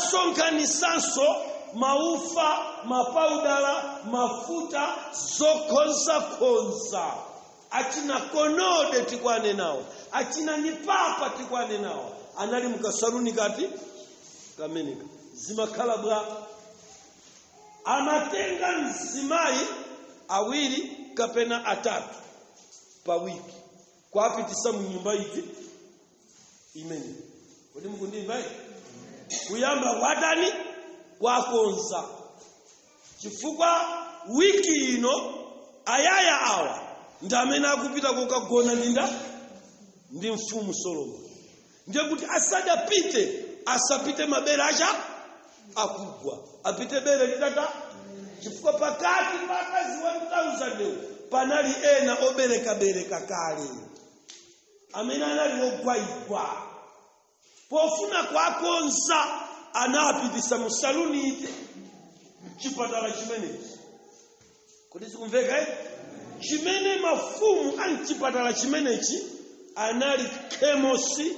atasonkhanitsanso maufa, mapaudala, mafuta zokonzakonza. Achina konode tikwane nawo, achina nipapa tikwane nawo, anali mukasaluni kati kameneka. Zimakhala bwa amatenga mzimayi awiri kapena atatu pa wiki kwapitisa mu nyumba iti imene. Kodi mukundimva? Kuyamba kwatani? Kwakonza, chifukwa wiki ino ayaya awa ndi amene akupita kukagona ndinda ndi mfumu Solomo. Ndiye kuti asadapite, asapite mabere acha akugwa, apite bere litata, chifukwa pakati pa akazi 1000 panali ena oberekabereka kale amene anali ogwayigwa. Pofuna kwakonza anapitisa mu saluni iti, chipatala chimenechi. Kodi zikumveka, eh? Chimene mafumu a mchipatala chimenechi anali Kemosi,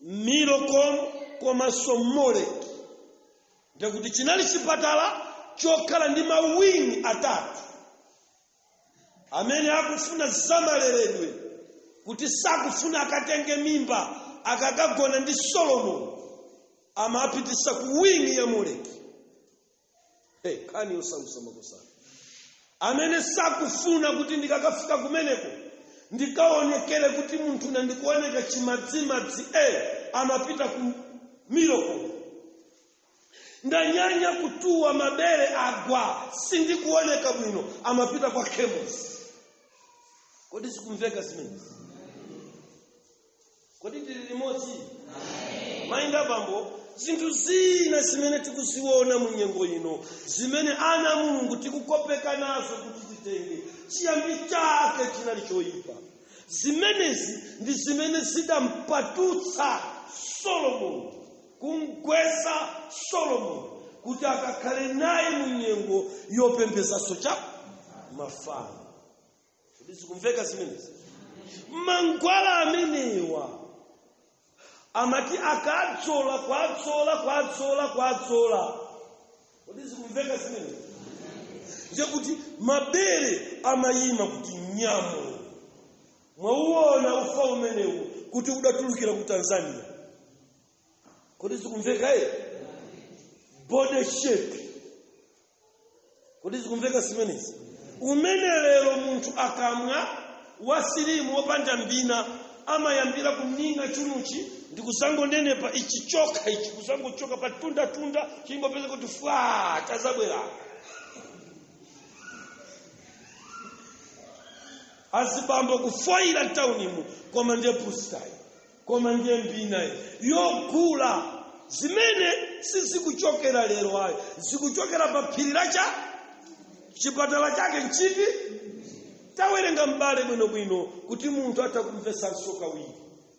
Milcom komanso Moleki. Ndekuti chinali chipatala chokhala ndi mawingi atatu. Amene akufuna zamaleredwe, kuti sakufuna akatenge mimba akakagona ndi Solomoni, amapitisa ku wingi ya Moleki. Hey, nkhani yosausa, makosana. Amene sakufuna kuti ndikakafika kumeneko Ndikaonekere kuti munthu nandikuoneka chimadzimadzi, amapita ku Miracle. Ndanyanya kutuwa, mabere agwa, sindikuoneka bwino, amapita kwa Chemos. Kodi sikumveka zimenezi? Kodi tili limodzi, mayi ndi abambo? Zinthu zina zimene tikuziona mu nyengo ino, zimene ana a Mulungu tikukopeka nazo kuti titenge, chiyambi chake chinali choyipa. Zimenezi ndi zimene zidampatutsa Solomoni, kumgwesa Solomoni kuti akakhale naye mu nyengo yopembezanso cha mafano. Kodi zikumveka zimenezi? Mangwala amenewa amati akadzola, kwadzola, kwadzola, kwadzola. Kodi zikumveka zimenezi? Ndiye mabere amayima kuti nyamo. Mwauona ufa umenewu kuti udatulukira ku Tanzania. Kodi zikumveka? Body shape. Kodi zikumveka zimenezi? Umene lero munthu akamwa wasilimu wopanda mbina amayambira kumninga chunuchi ndi kusangonenepa ichi chokha ichi, kusangochoka pa tunda tunda, chingopeza kuti fwa chazabwera. Azibambo kufoira mtaunimu, koma ndiye pustayi, koma ndiye mbinayi yogula, zimene sizikuchokera lero ayo, zikuchokera pa phiri lacha chipatala chake nchiti. Tawerenga mbale bwinobwino kuti munthu atakumvesanso kawiri.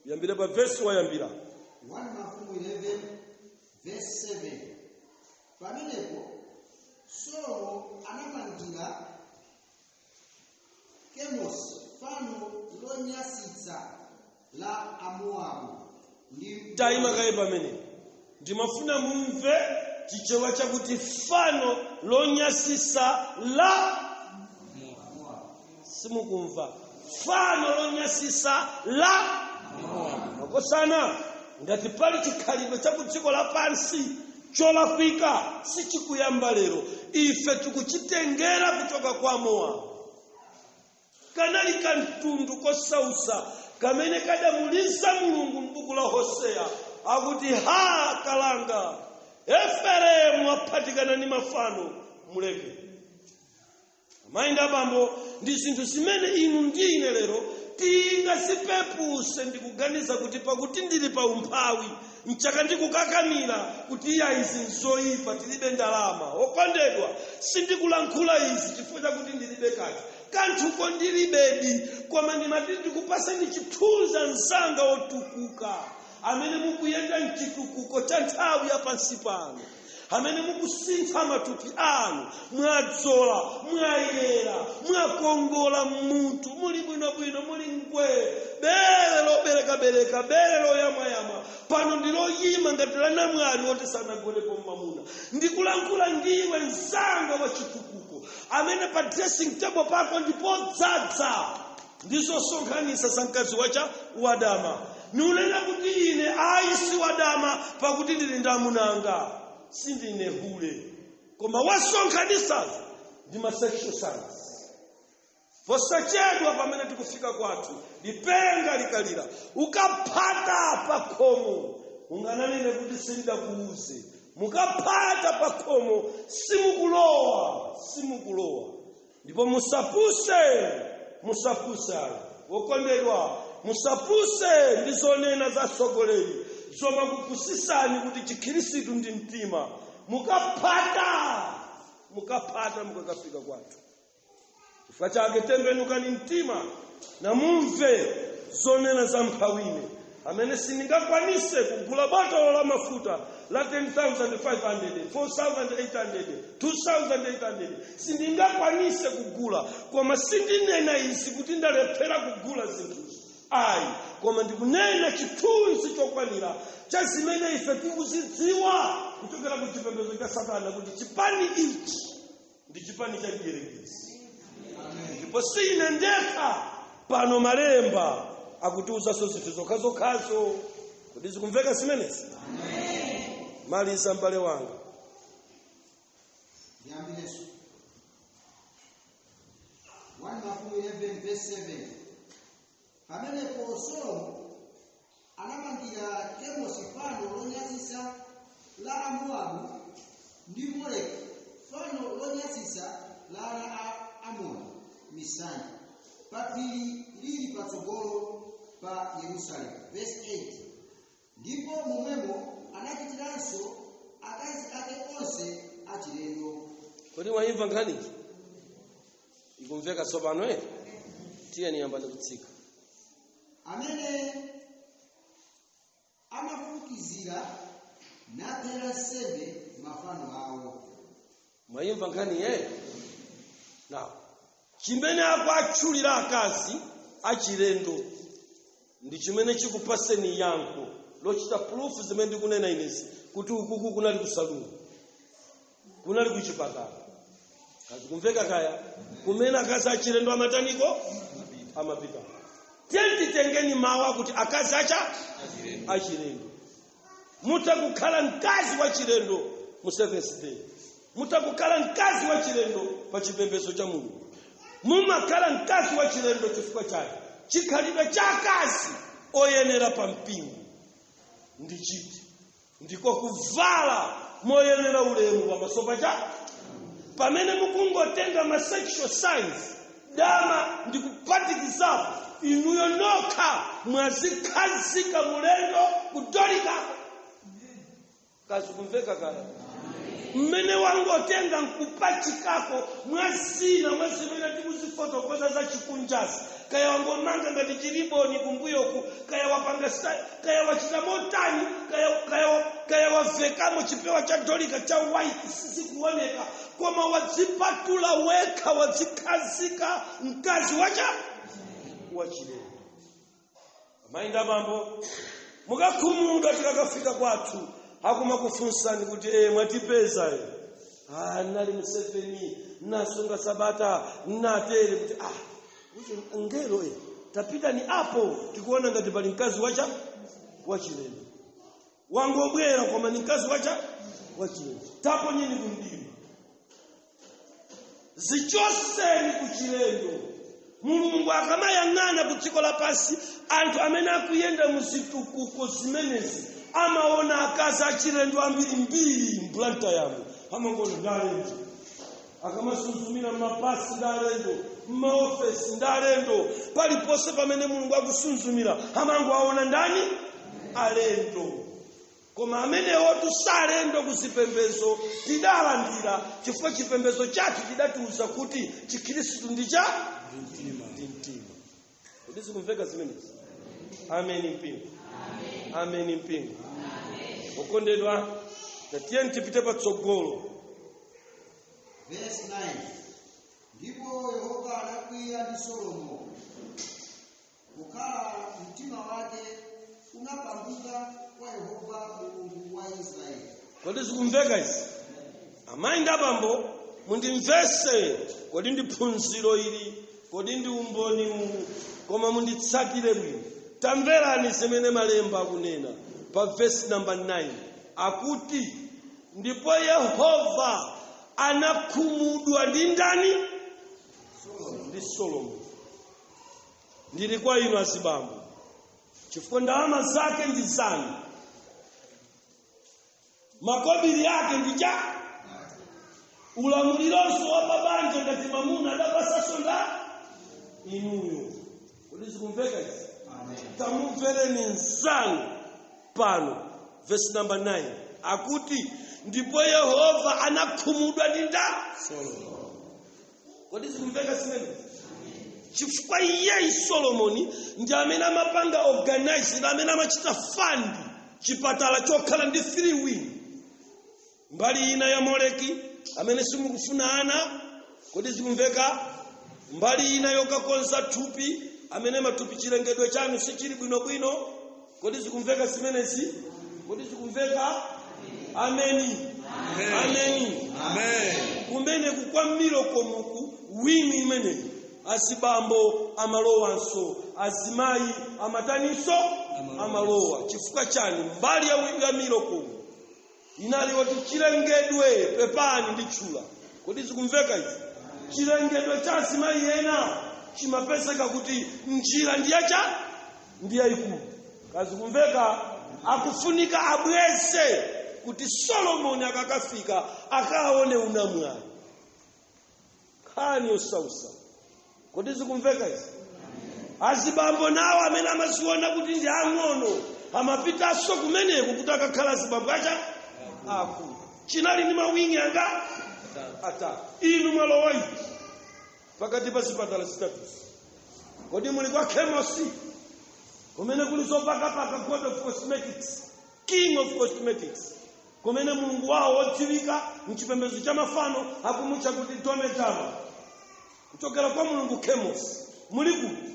Yambira pa vesi wayambira. 1 Mafumu 11 verse 7. Pamenepo Solomo anapangira Kemosi fano lonyasitsa la Amowabu ndi Tayima kaye pamene. Ndimafuna mumve Chichewa chakuti fano lonyasisa la, simukumva? Fano lonyasisa la makosana. Ngati pali chikhalidwe cha ku dziko lapansi cholakwika, sichikuyamba lero, ife tikuchitengera kuchoka kwa Mowabu. Kanali kamtundu kosausa kamene kadamuliza Mulungu m'buku la Hoseya akuti, "Ha, kalanga Efereimu, aphatikana ndi mafano." Muleke, amayi ndi abambo, ndi zinthu zimene inu ndine lero tingazipepuse ndikuganiza kuti pakuti ndili pa umphawi mchaka ndikukakamira kuti iya, izi nzoyipa, tilibe ndalama. Okondedwa, sindikulankhula izi chifukwa chakuti ndilibe kanthu, kanthuko ndilibedi, koma ndimati ndikupaseni chithunzi, anzanga otukuka amene mukuyenda mchitukuko cha nthawi ya pansi pano, amene mukusintha matupi anu, mwadzola, mwayera, mwakongola mutu, muli bwinobwino, muli ngwee, bere loberekabereka, bere loyamwayamwa pano ndiloyima ngati la namwali woti sanagonepo mmamuna. Ndikulankhula ndiwe msanga wa chitukuko amene pa dressing table pako ndipodzadza ndizosonkhanitsa za mkazi wacha wadama. Niunena kuti ine ayi, si wadama, pakuti ndili ndamunanga, sindine hule, koma wasonkhanitsazo ndi ma sexual science. Posachedwa pamene tikufika kwathu, lipenga likalira, ukaphata pa khomo, ungananene kuti sindakuuze. Mukaphata pa khomo, simukulowa, simukulowa. Ndipo musapuse, musapuse ayi, wokondedwa, musapuse ndi zonena za tsogoleri zomakupusisani kuti Chikhirisitu ndi mtima. Mukaphata, mukaphata mukakafika kwathu. Chifukwa chake tembenukani mtima namumve zonena za mphawine amene sindingakwanise kugula botolo la mafuta la 10,500, 4,800, 2,800, sindingakwanise kugula. Koma sindinena izi kuti ndalephera kugula zinthuzi ayi, koma ndikunena chithunzi chokwanira cha zimene ife tikuzidziwa kuchokera ku chipembedzo cha Satana, kuti chipani ichi ndi chipani cha mdierekezi. Ndipo sine ndekha pano, malemba akutiuzanso zinthu zokhazokhazo. Kodi zikumveka zimenezi? Maliza, mbale wanga. Ndiyambireso 1 Mafumu 11 verse 7. Pamenepo Solomo anamangira Kemosi fano lonyansitsa la Amowabu ndi Moleki fano lonyansitsa la ana a Amoni misanja pa phiri lili patsogolo pa Yerusalemu. Verse 8. Ndipo momwemo anachitiranso akazi ake onse achilendo. Kodi mwayimva nkhani ikumveka tsopano eh? Tiyeni, yambani kutsika. Amene amafukizira naphera nsembe mafano awo. Mwayimva nkhani ye? Now, chimene akuatchulira akazi achilendo ndi chimene chikupaseni yankho lochita proof zimene ndikunena inezi, kuti ukuku kunali kusaluni, kunali kuchipatala. Kazi kumveka kaya kumene akazi achilendo amataniko, amapita. Tiyeni titengeni mawu akuti akazi acha achilendo. Mutakukhala mkazi wa chilendo mu Seventh Day, mutakukhala mkazi wa chilendo pa chipembedzo cha Mulungu, mumakhala mkazi wa chilendo chifukwa chake chikhalidwe cha akazi oyenera pa mpingo ndi chiti? Ndiko kuvala moyenera ulemu pamaso pacha. Pamene mukungotenga ma sexual signs, dama ndi kuphatikizapo, inuyo nokha mwazikhazika mulendo kudolikako. Kazi kumveka kaya mmene wangotenga nkupachikako mwazina mwazimene tikuzifotokoza za chikunjazi, kaya wangomanga ngati chiliboni kumbuyoku, kaya wapanga kaya wachita motani, kaya wavekamo chipewa cha dolika cha white, sizikuoneka, koma wadzipatula wekha, wadzikhazika mkazi wacha wachilendo. Amayi ndi abambo, mukakhumudwa tikakafika kwathu, akumakufunsani kuti mwatipeza e? Ah, nali Museveni, nasunga sabata, natere kuti uche ngelo tapita ni apo, tikuona ngati pali mkazi wacha wachilendo wangobwera, koma ni mkazi wacha wachilendo. Taponyeni kumdima, zichoseni kuchilendo. Mulungu akamayang'ana ku dziko lapansi anthu amene akuyenda muzitukuko zimenezi, amaona akazi achilendo ambirimbiri mBlantyremo. Amangona ndalendo, akamasuzumira mmapasi ndalendo, mmaofesi ndalendo, paliponse pamene Mulungu akusunzumira amangoaona ndani? Alendo. Koma amenewo tusalendo kuzipembezo tidalandira, chifukwa chipembezo chathu chidatiuza kuti Chikhristu ndi cha ndi mtima. Kodi zikumveka zimenezi? Ameni mpingo, ameni mpingo. Okondedwa, tatiyeni tipite patsogolo. Verse 9. Ndipo Yehova anakwiya ndi Solomo, kukhala mtima wake unapambuka kwa Yehova Mulungu wa Israeli. Kodi zikumveka izi, amayi ndi abambo? Mundimvese. Kodi ndi phunziro ili? Kodi ndi umboni uwu? Koma munditsatire bwino. Tamverani zimene malemba akunena pa vesi namba 9, akuti ndipo Yehova anakhumudwa ndi ndani? Ndi Solomo. Ndili kwa inu azibambo, chifukwa ndalama zake ndi zanu, makobiri yake ndi cha ulamulironso wa pabanja. Ngati mamuna adapasaso nda inuyo. Kodi zikumveka izi? Tamumvereni nzanu pano, verse number 9 akuti ndipo Yehova anakhumudwa ndi nda. Kodi zikumveka zimene? Chifukwa iyeyi Solomoni ndi amene amapanga organize, ndi amene amachita fund chipatala chokhala ndi three wing, mbali ina ya Moleki amene simukufuna ana. Kodi zikumveka? Mbali ina yokakonza thupi amene matupi chilengedwe chanu sichili bwinobwino. Kodi zikumveka zimenezi? Kodi zikumveka? Ameni, ameni. Kumene kukwamiro komuku wing imeneyi, azibambo amalowanso, azimayi amataninso, amalowa. Chifukwa chani? Mbali ya wing ya miracle inali woti chilengedwe, pepani nditchula. Kodi zikumveka izi? Chilengedwe cha azimayi ena Chimapezeka kuti njira ndiyacha ndiyayikulu. Kazikumveka? Akufunika abweze kuti Solomoni akakafika akaone unamwali. Nkhani yosausa. Kodi zikumveka izi? Azibambo nawo amene amaziona kuti ndi ang'ono amapitanso kumeneko kuti akakhala azibambo acha akulu. Chinali ndi mawingi anga atatu. Inu mwalowa iti pakati pa zipatala zitatuzi? Kodi muli kwa Kemosi kumene kuli zopakapaka, god of cosmetics, king of cosmetics, kumene mulungu wawo wodziwika mchipembedzo cha mafano akumutcha kuti Domedama, kuchokera kwa mulungu Kemosi? Muli kuti,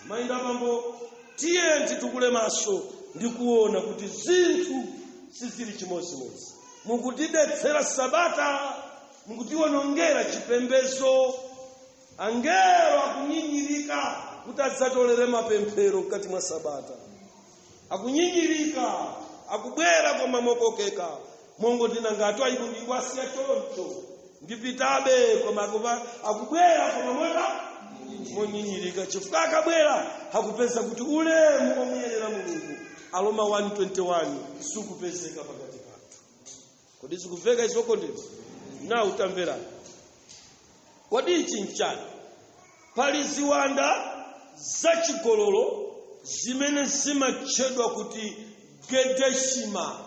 mayinda abambo? Tiye titukule maso ndi kuona kuti zinthu sizili chimodzimodzi. Mukutidetsera sabata, mukutiwonongera chipembedzo. Angelo akunyinyirika kuti adzatolere mapemphero mkati mwa sabata. Akunyinyirika, akubwera koma mokokeka, mongoti nangati ayibu ndingwasiya choncho, ndipitabe. Koma akubwera koma mota monyinyirika, chifukwa akabwera akupeza kuti ulemu omuyerera Mulungu, Aroma 1:21, sukupezeka pakati pathu. Kodi zikumveka izokondedwa? Na utamverani, kodi ichi nchani? Pali ziwanda zachigololo zimene zimatchedwa kuti Gedeshima.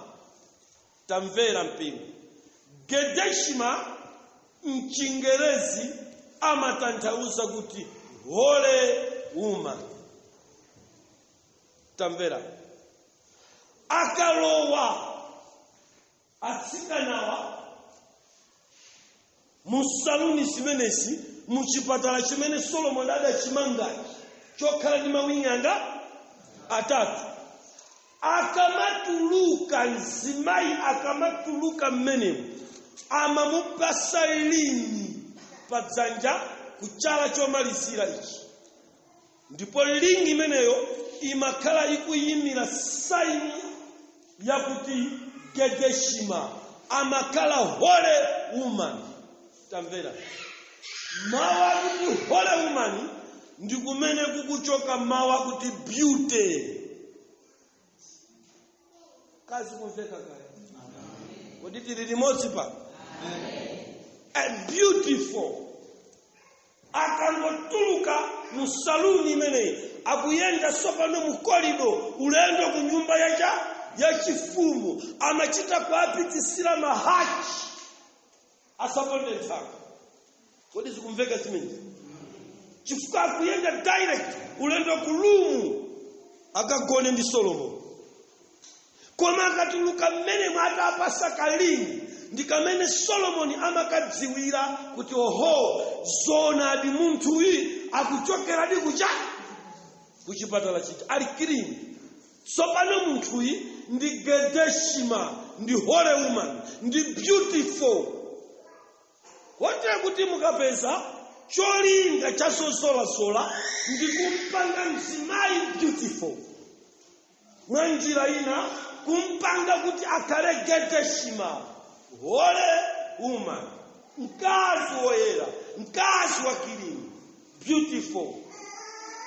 Tamvera mpingo, Gedeshima mchingerezi amatanthauza kuti holy woman. Tamvera, akalowa atsikanawa musaluni zimenezi, muchipatala chimene Solomoni adachimangachi chokhala ndi mawingi anga atatu, akamatuluka mzimayi, akamatuluka mmenemu, amamupasa ring padzanja kuchala chomalizira ichi, ndipo ring imeneyo imakhala ikuyimira sign yakuti Gedeshima, amakhala holy woman. Tamvera, mawu akuti holy woman ndi kumene kukuchoka mawu akuti beauty. Kazi kumveka kaya? Kodi tili limodzi pa a beautiful? Akangotuluka mu saluni imeneyi, akuyenda sopano mu corridor ulendo ku nyumba yacha yachifumu, amachita kuapitisira mahachi asaponde nthaka. Kodi zikumveka zimenezi? Chifukwa akuyenda direct ulendo ku room akagone ndi Solomon. Koma akatuluka mmene mwatapasa ka ring, ndi kamene Solomoni amakadziwira kuti oho, zoonadi, munthuyi akuchokeradi kucha kuchipatala chija, ali clean. Tsopano munthuyi ndi Gedeshima, ndi holy woman, ndi beautiful, kotero kuti mukapeza cholinga cha zozolazola ndi kumpanga mzimayi beautiful, mwa njira ina kumpanga kuti akhale Gedeshima, holy woman, mkazi woyera, mkazi wa clean, beautiful.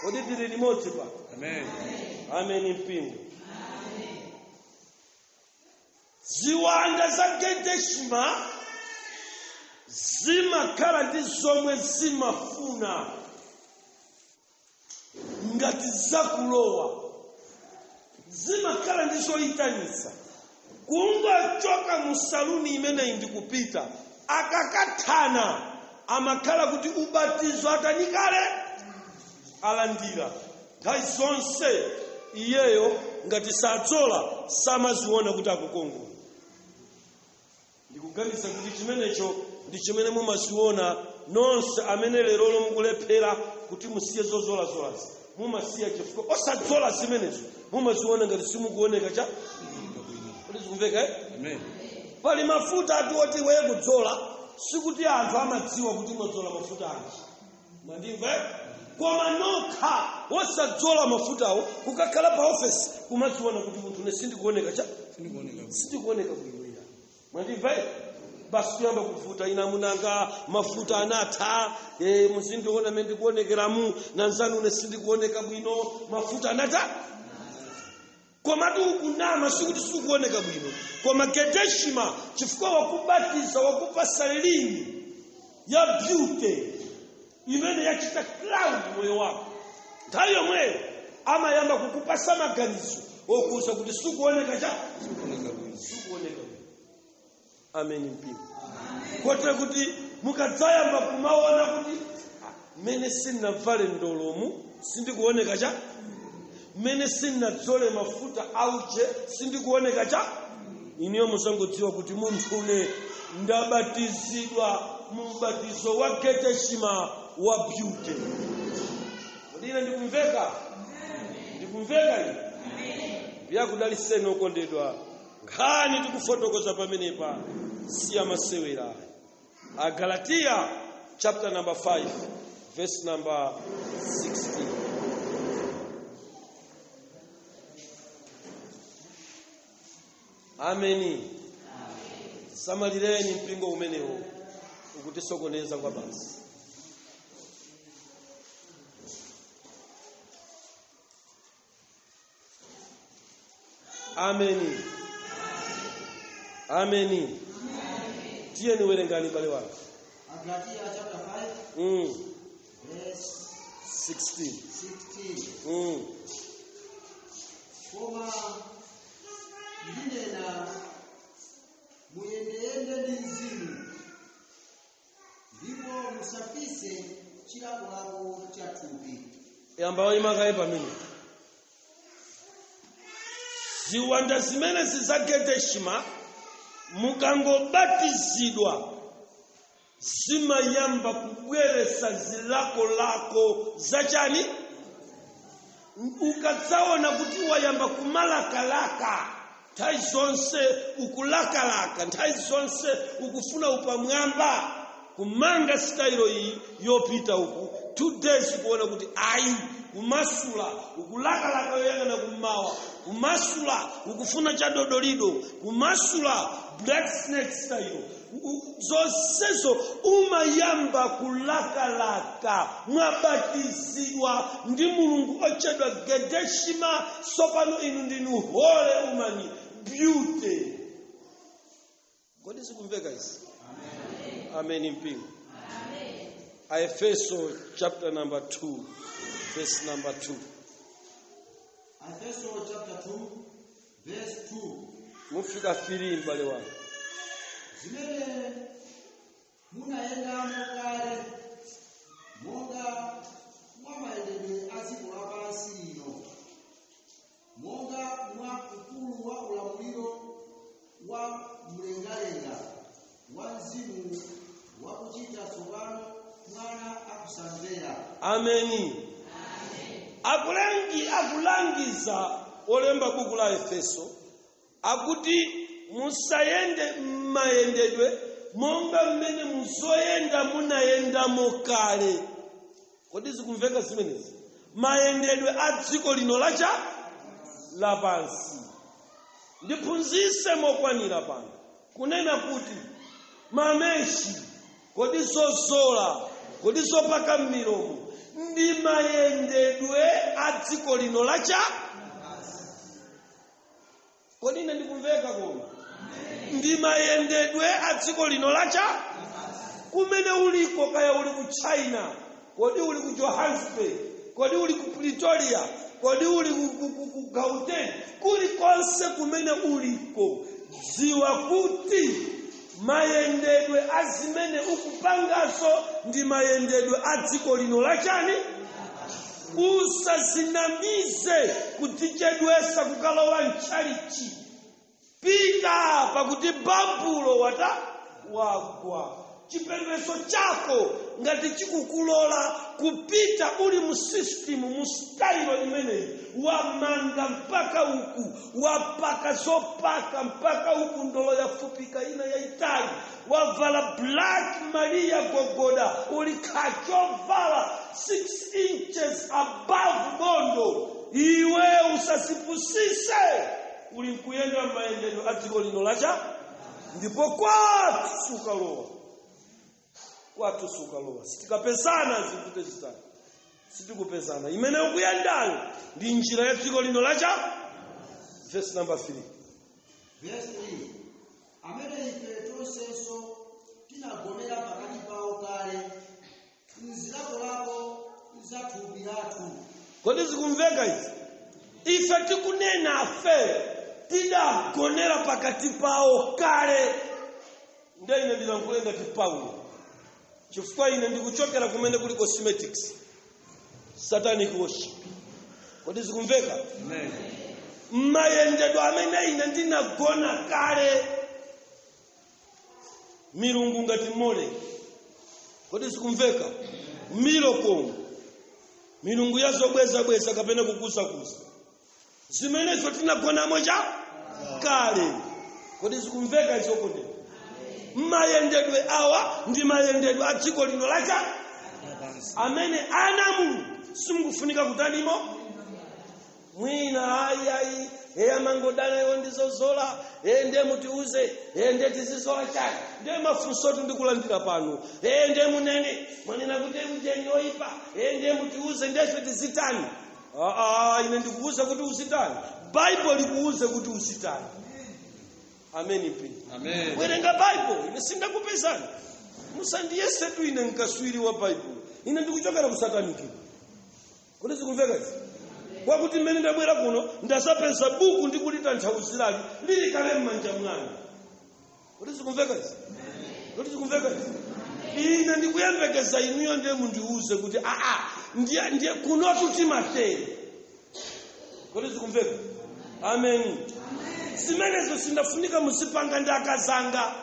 Kodi tili limodzi pa? Amen. Amen mpingo. Ziwanda za Gedeshima zimakhala ndi zomwe zimafuna ngati zakulowa, zimakhala ndi zoyitanitsa. Kungochoka mu saluni imeneyi ndikupita, akakathana amakhala kuti ubatizo atanikale alandira. Nthawi zonse iyeyo ngati sadzola samaziona kuti akukongola. Ndikuganiza kuti chimenecho ndi chimene mumaziona nonse amene lerolo mukulephera kuti musiye zozolazolazi. Mumasiya chifukwa osadzola zimenezo mumaziona ngati simukuoneka cha. Kodi zikumveka, eh? Amen. Pali mafuta ati oti weye kudzola, sikuti anthu amadziwa kuti mwadzola mafuta anji, mwandimva, eh? Koma nokha wosadzola mafutawo kukakhala pa ofesi kumadziona kuti munthu ne sindikuoneka cha Sindikuoneka. sindikuoneka bwino ya, mwandimva, eh? Basi kuyamba kuvuta, ina munanga mafuta anatha, muzindiona mmene ndikuonekeramu, nanzanu une sindikuoneka bwino, mafuta anatha. Komatu ukunama, sikuti sikuoneka bwino, koma Gedeshima, chifukwa wakubatiza, wakupasa lini ya beauty imene yachita cloud moyo wako, nthawi yomweyo amayamba kukupasa maganizo okuza kuti sikuoneka cha sikuoneka bwino, sikuoneka bwino. Ameni mpingo. Kotero kuti mukadzayamba kumaona kuti mmene sindinavale ndolomu sindikuoneka cha, mmene sindinadzole mafuta auche sindikuoneka cha, iniyo musangodziwa kuti munthune ndabatizidwa mu ubatizo wa Geteshima wa beauty. Kodi ine ndikumveka? Ndikumveka ine? Ndiyakudaliseni okondedwa. Nkhani tikufotokoza pamenepa siya masewera. Agalatiya chapter number 5 verse number 16. Ameni. Samalireni mpingo umenewo ukutisokoneza kwa basi. Ameni. Ameni. Tiyeni werengani bale wako. Agalatia chapter 5 verse 16. 16. Koma ndinena muyendeyende ndi mzimu, ndipo musafise chilakolako cha thupi. Yamba wayimakaye pamene. Ziwanda zimene zizagedeshima mukangobatizidwa zimayamba kubweresa zilakolako zachani. Ukadzaona kuti wayamba kumalakalaka nthawi zonse, ukulakalaka nthawi zonse, ukufuna upamwamba, kumanga sitayilo iyi yopita uku 2 days, kuona kuti ayi, kumasula ukulakalaka yoyang'ana kummawa, kumasula ukufuna chadodolido, kumasula black snake style, zonsezo umayamba kulakalaka. Mwabatizidwa ndi Mulungu ochedwa Gedeshima, sopano inu ndinu holy woman beauty. Kodi sikumveka izi? Amen mpingo. Aefeso chapter number 2 verse number 2. Efeso chapter 2 verse 2. Mufika 3 mbale wangu. Zimene munayendamo kale monga mwa mayendedwe a dziko lapansi lino, monga mwa ukulu wa ulamuliro wa mlengalenga wa mzimu wakuchita tsopano mwana akusamvera. Ameni. Akulangiza olemba buku la Efeso akuti musayende mmayendedwe monga mmene muzoyenda munayendamo kale. Kodi zikumveka zimenezi? Mayendedwe a dziko lino lacha lapansi. Ndiphunzise mokwanira pano kunena kuti mameshi, kodi zozola, kodi zopaka m'milomo ndi mayendedwe a dziko lino lacha. Kodi ine ndikumveka? Koma ndi mayendedwe a dziko lino lacha. Kumene uliko, kaya uli ku China, kodi uli ku Johannesburg, kodi uli ku Pretoria, kodi uli ku Gauteng, kulikonse kumene uliko, dziwa kuti mayendedwe a zimene ukupangaso ndi mayendedwe a dziko lino lachani. Usazinamize kudzichedwesa kukalowa mtchalichi. Pita, pakuti Babulo wata wagwa. Chipembedzo chako ngati chikukulola kupita uli mu system, mu style imeneyi, wamanga mpaka uku, wapaka zopaka mpaka uku, ndolo yafupika ina yaitali, wavala black Maria gogoda, uli kachovala 6 inches above bondo, iwe usasipusise, uli nkuyenda mayendedwe a dziko lino lacha. Ndipo kwathu sukalowa. Kwathu sukalowa. Sitikapezana zikute zitani. Sitikupezana. Imene ukuyendayo ndi njira ya dziko lino lacha. Verse number 3. Verse 3. Amene ife tonsenso tinagonera pakati pawo kale mzilakolako za thupi lathu. Kodi zikumveka izi? Ife tikunena afe tidagonera pakati pawo kale. Ndiye ine ndilankhule ngati Paulo, chifukwa ine ndikuchokera kumene kuli cosmetics, satanic worship. Kodi zikumveka? Mayendedwe amene ine ndinagona kale, milungu ngati Moleki. Kodi zikumveka? Milokomo, milungu ya zobwezabweza kapena kukuzakuza, zimenezo tinagonamo cha kale. Kodi zikumveka izokondera? Mayendedwe awa ndi mayendedwe a dziko lino lacha, amene ana Mulungu simukufunika kutanimo. Mwina ayi ayi, eya amangodana iwo ndizozola, e ndiye mutiuze, e ndiye tizizola chani? Ndiye mafunso ndikulandira pano. E ndiye munene mwanena kuti ujeni oipa, e ndiye mutiuze, ndiye ife tizitani? Aa, ine ndikuuza kuti uzitani. Baibulo likuuze kuti uzitani. Ameni pi. Amen. Werenga Baibulo, ine sindakupezani. Musandiyesetu ine nkaswiri wa Baibulo. Ine ndikuchokera ku sataniki. Kodi zikumveka izi? Kwakuti mmene ndabwera kuno ndasapeza buku ndikulitanthauzirali lili kale m'manja mwanu. Kodi zikumveka izi? Kodi zikumveka izi? Ine ndikuyembekeza inuyo ndiye mundiuze kuti aa, ndiye ndiye kunotu timatere. Kodi zikumveka? Ameni. Zimenezo sindafunika muzipanga ndi akazanga,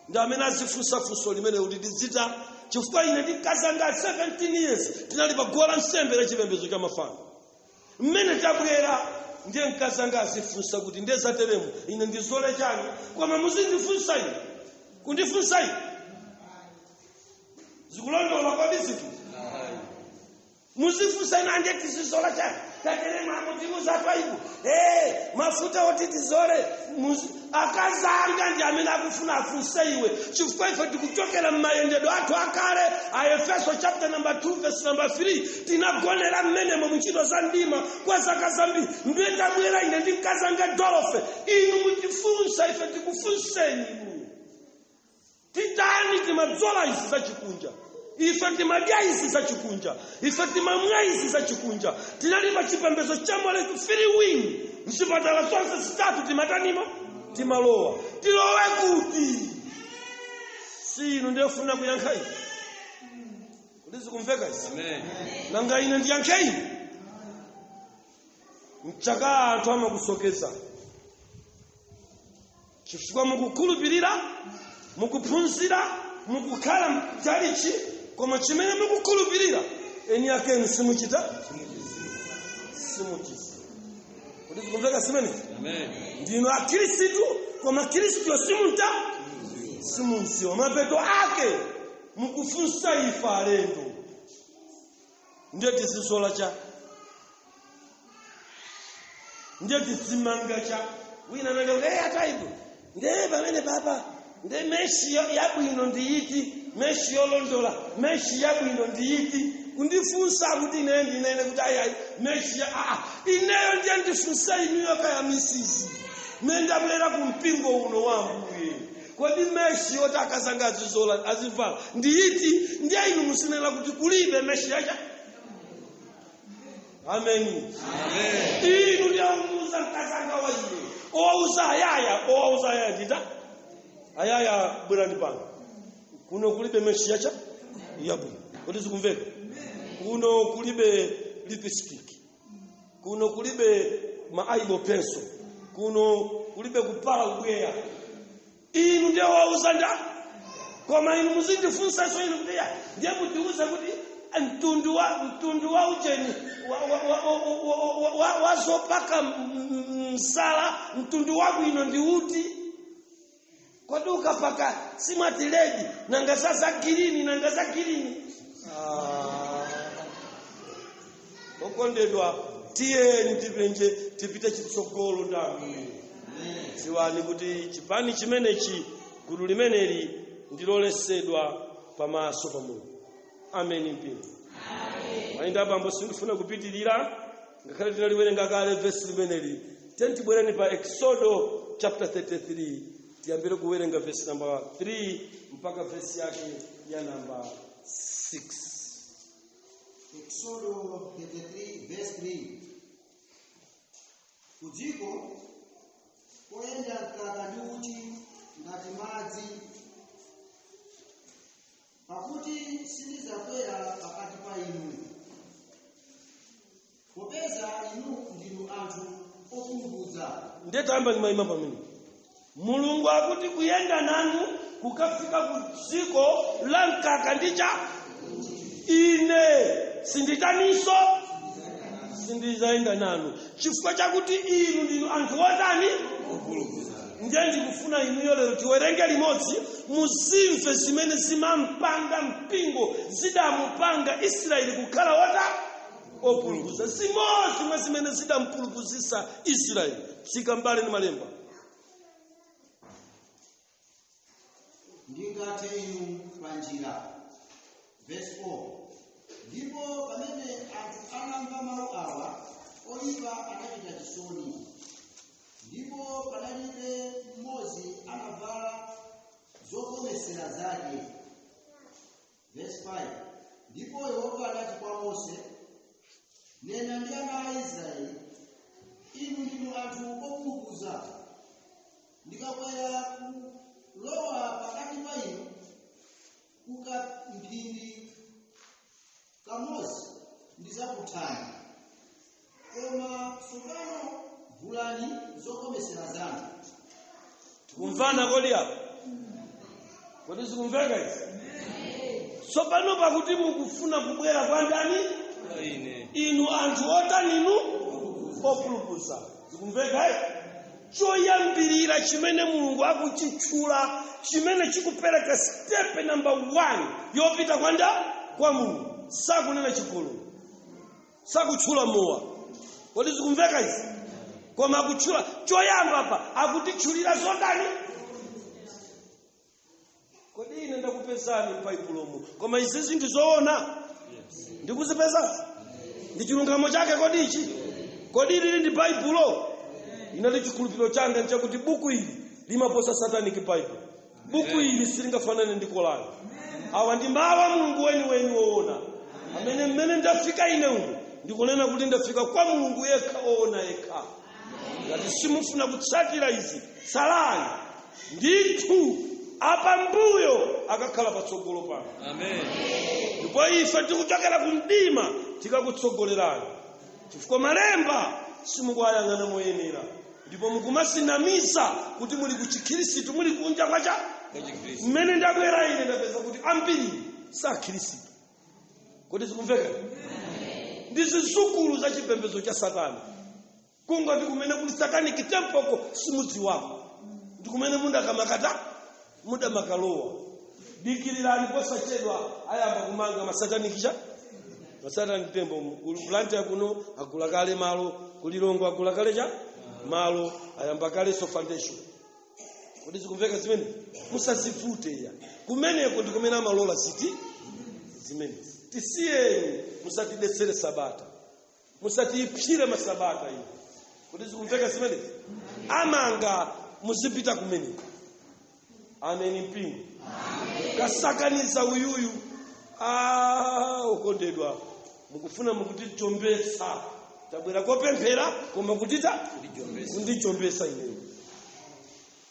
ndi amene azifunsa funso limene kuti tizita, chifukwa ine ndi kazanga 17 years tinali pa guwa la nsembe la chipembedzo cha mafano. Mmene tabwera ndiye mkazanga azifunsa kuti ndiye zateremu ine ndizole chani, koma muzindifunsa ine, kundifunsa ine zikulondola kodi zinthu? Muzifunsa ine ande tizizola chani, tateremu akutiuza twaibu mafuta oti tizole. Akazanga ndi amene akufuna afunse iwe, chifukwa ife tikuchokera m'mayendedwe athu akale. A Efeso chapter number 2 verse number 3, tinagonera mmenemo muntchito za mdima kwa zaka zambiri. Ndiye tabwera ine ndi mkazanga Dolofe, inu mutifunsa ife tikufunseni inu titani? Timadzola izi zachikunja, ife timadya izi zachikunja, ife timamwa izi zachikunja, tinali pa chipembedzo cha Moleki free wing, mzipatala zonse zitatu timatanimo timalowa. Tilowe kuti? Si inu ndiyofuna kuyankha ine. Kuti zikumveka izi? Amen. Nanga ine ndiyankhe ine? Mchaka anthu amakusokeza chifukwa mukukhulupirira, mukuphunzira, mukukhala mchalichi, koma chimene mukukhulupirira eni akeni simuchita, simuchiziwa. Kuti zikumveka zimenezi? Amen. Ndinu akhristu, koma Khristuyo simunta simunziwa. Mapeto ake mukufunsa ife alendo, ndiye tizisola cha, ndiye tizimanga cha. Wina anati kuti ataibu ndiye pamene papa ndiye meshi yabwino ndiyiti, meshi yolondola, meshi yabwino ndiyiti? Kundifunsa kuti ine ndinene kuti ayi ayi meshi ya aa, ineyo ndiye ndifunsa inuyo kaya misisi mmene ndabwera ku mpingo uno wa Ambuye, kodi meshi yoti akazanga azizola azivala ndiyiti? Ndiye inu musinena kuti kulibe meshi yacha. Ameni. Inu ndiye umuuza mkazanga wa ine, owauza ayaya, owauza ayaya ndita ayaya bwerani pano, kuno kulibe meshi yacha yabwino. Kodi zikumveka? Kuno kulibe lipstick, kuno kulibe ma eyebrow pencil, kuno kulibe kupala ubweya. Inu ndiye wauza nda, koma inu muzindifunsanso inu kuti ya ndiye mutiuze kuti mtundu wa ujeni wa zopaka msala, mtundu wabwino ndi uti? Kodi ukapaka simwati ledi, nanga za girini, nanga za girini? Okondedwa, tiyeni tipenje tipite chitsogolo ndi Ambuye. Dziwani kuti chipani chimenechi, gulu limeneli ndilolesedwa pamaso pa Mulungu. Ameni mpingo. Mayinda abambo, sindifuna kupitirira ngakhale tinaliwerenga kale vesi limeneli. Tentibwereni pa Exodo chapter 33, tiyambire kuwerenga vesi number 3 mpaka vesi yake ya namba 6. Exodo 33 verse 3. Kudziko koyenda mkaka ndi uchi ngati madzi, pakuti sindidzakwera pakati pa inu, popeza inu ndinu anthu opulupudza. Ndiye tayamba ndimayima pamene Mulungu akuti kuyenda nanu kukafika ku dziko la mkaka ndicha ine sinditaninso, sindizayenda nanu chifukwa chakuti inu ndinu anthu otani? Ndiye ndikufuna inuyo lero tiwerenge limodzi, muzimve zimene zimampanga mpingo, zidamupanga Israeli kukhala wota opulupudza, zimodzi mwa zimene zidampulupuzisa Israeli. Tsika mbale ndi malemba. Ndingathe inu pa njira. Verse 4. Ndipo pamene anthu anamva mawu awa oyipa, anachita chisoni, ndipo panalibe mmodzi anavala zokomesera zake. Verse 5. Ndipo Yehova anati kwa Mose, nena ndi ana a Israeli, inu ndinu anthu opulupudza. Ndikakwera kulowa pakati pa inu kukamphindi kamodzi, ndidzakuthani. Koma tsopano vulani zokomesera zanu. Tikumvana kodi apo? Kodi zikumveka izi tsopano? Pakuti mukufuna kubwera kwa ndani? Inu anthu otaninu? Opulupudza. Zikumveka izi? Choyambirira chimene Mulungu akuchitchula, chimene chikupereka step number 1 yopita kwanda kwa Mulungu, sakunena chigololo, sakutchula mowa. Kodi zikumveka izi? Koma akutchula choyamba pa akutitchulira zotani? Kodi ine ndakupezani m'Baibulomu, koma izi zinthu zoona ndikuzipeza ndi chilungamo chake? Kodi ichi, kodi lili ndi Baibulo? Inali chikhulupiriro changa nchakuti buku ili limaposa Satanic Bible. Buku ili silingafanane ndi Korani. Awa ndi mawu a Mulungu weniweni woona, amene mmene ndafika ine umu ndikunena kuti ndafika kwa Mulungu yekha woona yekha. Ngati simufuna kutsatira izi, tsalani ndithu. Apambuyo akakhala patsogolo pano. Amen. Ndipo ife tikuchokera ku mdima tikakutsogolerani, chifukwa malemba simukuwayang'ana moyenera, ndipo mukumasinamisa kuti muli ku Chikhristu, muli kunja kwacha. Mmene ndabwera ine ndapeza kuti ambiri sakhristu. Kodi zikumveka? Ndi zizukulu za chipembedzo cha Satana. Kungoti kumene kuli satanic temple simudziwako, ndi kumene mundakamakata mudamakalowa. Dikirirani, posachedwa ayamba kumanga masatanic cha masatanic temple. Blantyre kuno agula kale malo, kulilongo agula kale cha malo, ayamba kale so foundation. Kodi zikumveka zimene? Musazivute ya kumeneko ndi kumene amalola ziti zimene. Tisiyeni, musatidetsere sabata, musatiyipsire masabata ino. Kodi zikumveka zimene? Amanga, muzipita kumeneko. Ameni mpingo. Kasakaniza uyuyu. Ah, okondedwa, mukufuna mukutichombetsa. Tabwera kopemphera, koma kutita kundichombetsa ineyo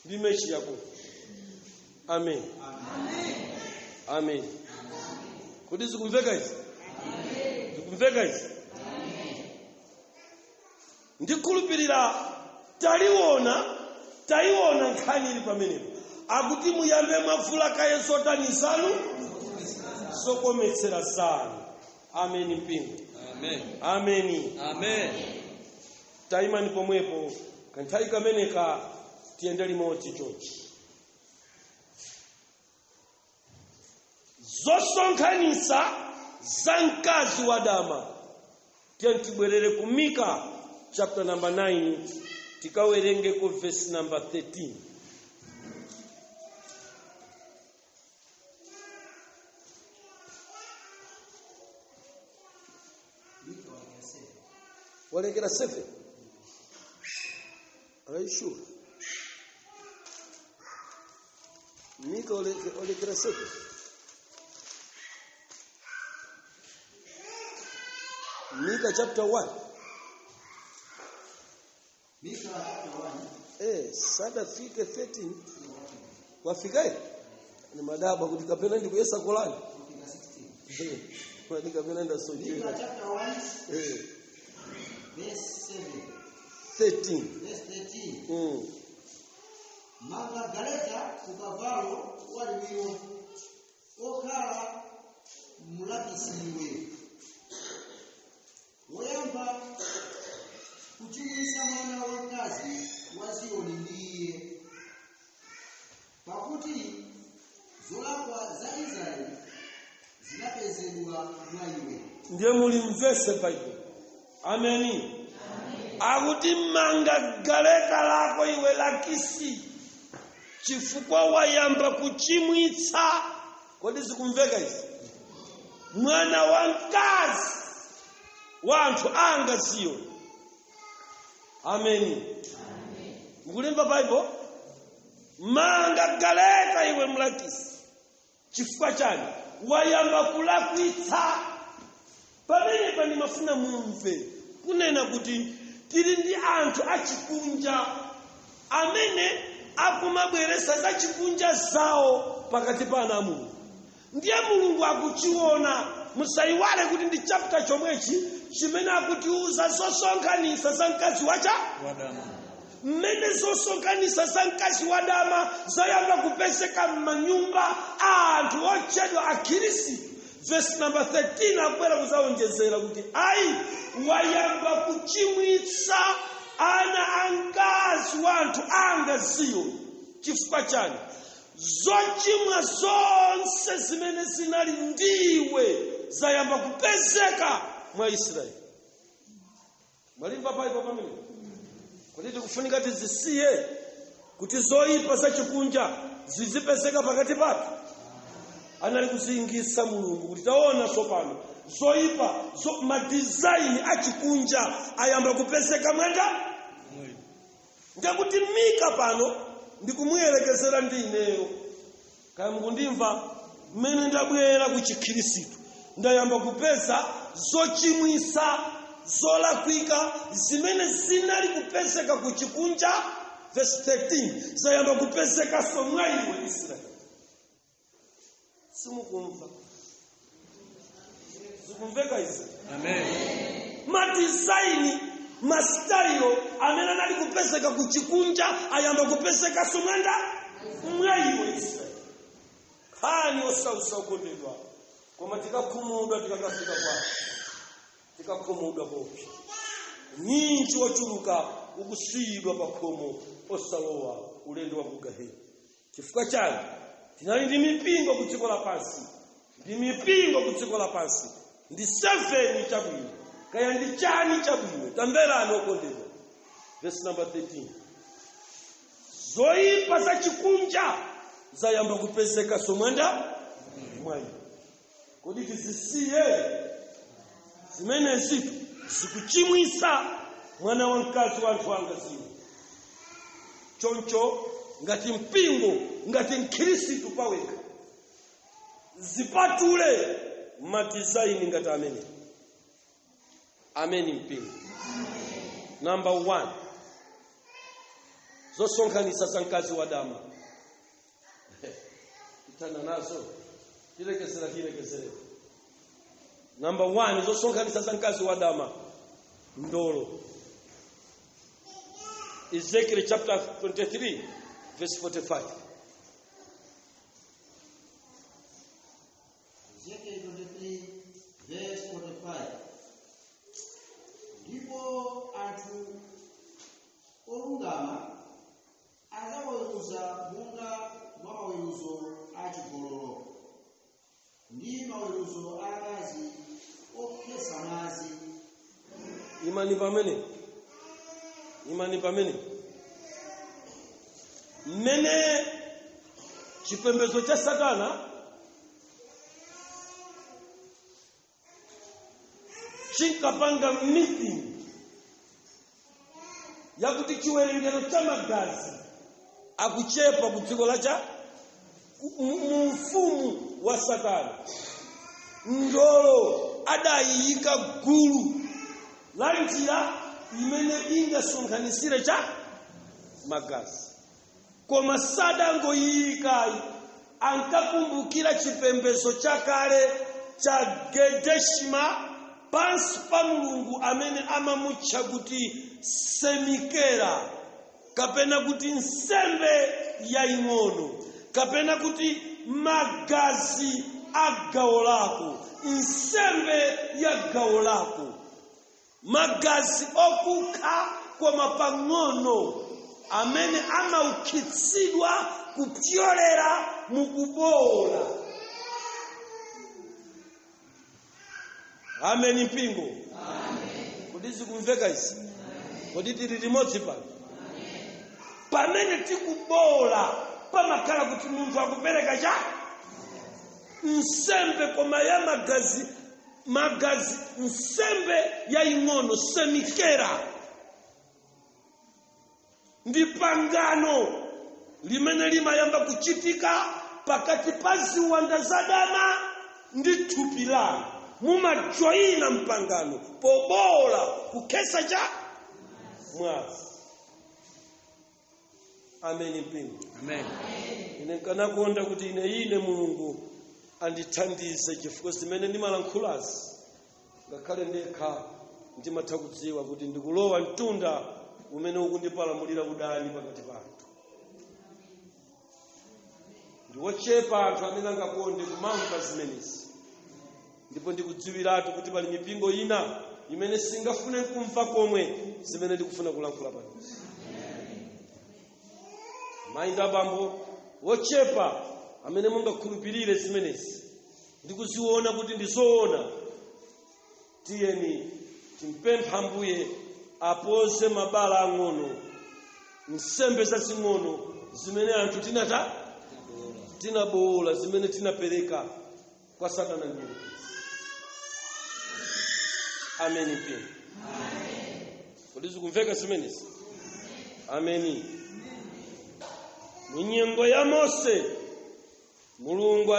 ndi mechi yako. Amen, amen. Kodi zikumveka izi? Zikumveka izi? Ndikhulupirira taliona, tayiona nkhani ili pamenepo. Akuti muyambe mwavula kaye zotani zanu, zokometsera zanu. Ameni mpingo. Amen. Ameni. Amen. Tayimani pomwepo kanthawi kameneka, tiyende limodzi chonchi. Zosonkhanitsa za mkazi wa dama. Tiye tibwerere ku Mika chapter number 9. Tikawerengeko verse number 13. Mika walekera 7. Walekera 7. Are you sure? Mika walekera 7. Mika chapter 1. Mika chapter 1. Sadafike 13. Wafika ni madaba kuti kapena ndikuyesa kolani. Wafika 16. Kapena ndasochera. Mika chapter 1 verse 7. 13. Verse 13. Manga galeta kukavalo waliwiyo okhala mulakisiwe woyamba kuchimwisa mwana wamkazi wa Ziyoni ndiye, pakuti zolakwa za Israeli zinapezedwa mwa iwe. Ndiye mulimvese Bible. Ameni. Akuti manga galeta lako iwe Lakisi, chifukwa wayamba kuchimwitsa. Kodi zikumveka izi? Mwana wa mkazi wa anthu anga Ziyoni. Ameni. Mukulimva Bible? Manga galeta iwe Mlakisi, chifukwa chani? Wayamba kulakwitsa. Pamene pandimafuna mumve kunena kuti tili ndi anthu achikunja amene akumabweresa za chikunja zawo pakati pa ana a Mulungu. Ndiye Mulungu akuchiona. Musayiwale kuti ndi chapter chomwechi chimene akutiuza zosonkhanitsa za mkazi wacha wadama. Mmene zosonkhanitsa za mkazi wadama zayamba kupezeka m'manyumba a anthu otchedwa akhirisitu. Verse number 13 akubwera kuzaonjezera kuti ayi, wayamba kuchimwitsa ana ankazi wa anthu anga Ziyoni. Chifukwa chani? Zochimwa zonse zimene zinali ndiwe zayamba kupezeka mwa Israeli. Malimba paipo pamene kuti tikufunika tizisiye kuti zoyipa zachikunja zizipezeka pakati pathu. Anali kuzingisa Mulungu kuti taona tsopano zoyipa madizaini achikunja ayamba kupezeka mwenda. Ndikuti Mika pano ndikumuyerekezera ndi ineyo. Kaya mukundimva? Mmene ndabwera ku Chikhristu ndayamba kupeza zochimwisa zolakwika zimene zinali kupezeka ku chikunja. Verse 13 zayamba kupezeka mwa iwe Israeli. Simukumva? Zikumveka izi? Amen. Madizaini, masitayilo amene anali kupezeka ku chikunja ayamba kupezeka somwenda mwa iwe Israeli. Khani osausa okondedwa, koma tikakhumudwa tikakafika kwake, tikakhumudwa popsa nyinji wochuluka ukusiyidwa pa khomo osalowa ulendo wa kugahena. Chifukwa chani? Tinali ndi mipingo ku dziko lapansi, ndi mipingo ku dziko lapansi, ndi 7 chabwino kaya ndi chani chabwino. Tamverani okondedwa, verse number 13, zoyipa za chikunja zayamba kupezeka somwenda mwayi. Kodi tizisiye zimenezi zikuchimwisa mwana wa mkazi wa anthu anga Ziyoni? Choncho ngati mpingo, ngati mkhristu paweka, zipatule madizaini ngati amene. Ameni mpingo. Number 1, zosonkhanitsa za mkazi wa dama. Titana nazo tilekezera tilekezera. Number 1, zosonkhanitsa za mkazi wa dama, ndolo. Ezekiel chapter 23 verse 45. Ezekiel 23 verse 45. Ndipo anthu olungama adzaweruza monga mwa maweruzo achigololo ndi maweruzo a akazi okhetsa mwazi. Imani pamene Imani pamene mmene chipembedzo cha Satana chinkapanga meeting yakuti chiwerengero cha magazi akuchepa ku dziko lacha mu mfumu wa Satana, ndolo adayika gulu la njira imene ingasonkhanisire cha magazi. Koma sadangoyikayi, ankakumbukira chipembedzo chakale cha Gedeshima pansi pa mulungu amene amamutcha kuti Semikera, kapena kuti nsembe yaying'ono, kapena kuti magazi a gawo lako, nsembe ya gawo lako, magazi okukha koma pang'ono amene amaukitsidwa kupyolera mukubola. Ameni mpingo. Kodi zikumveka izi? Kodi tili limodzi pano? Pamene tikubola pamakhala kuti munthu akupereka cha nsembe koma ya magazi, magazi nsembe yaying'ono, semikera. Ndi pangano limene limayamba kuchitika pakati pa ziwanda zadama ndi thupi lanu. Mumajoyina mpangano pobola kukhesa cha mwazi. Ameni mpingo. Amen. Ine nkanakonda kuti ine Mulungu andithandize, chifukwa zimene ndimalankhulazi ngakhale ndekha ndimatha kudziwa kuti ndikulowa mtunda umene ukundipalamulira udani pakati pa anthu. Ndi wochepa anthu amene angakonde kumamva zimenezi, ndipo ndikudziwiratu kuti pali mipingo ina imene singafune kumva komwe zimene ndikufuna kulankhula pano. Mayi ndi abambo wochepa amene mungakhulupirire zimenezi ndikuziona kuti ndizoona, tiyeni timpempha Ambuye apoze mabala ang'ono, nsembe zazing'ono zimene anthu tinabola, zimene tinapereka kwa Satana ndi Mdierekezi. Ameni mpingo. Kodi zikumveka zimenezi? Ameni. Mu nyengo ya Mose, Mulungu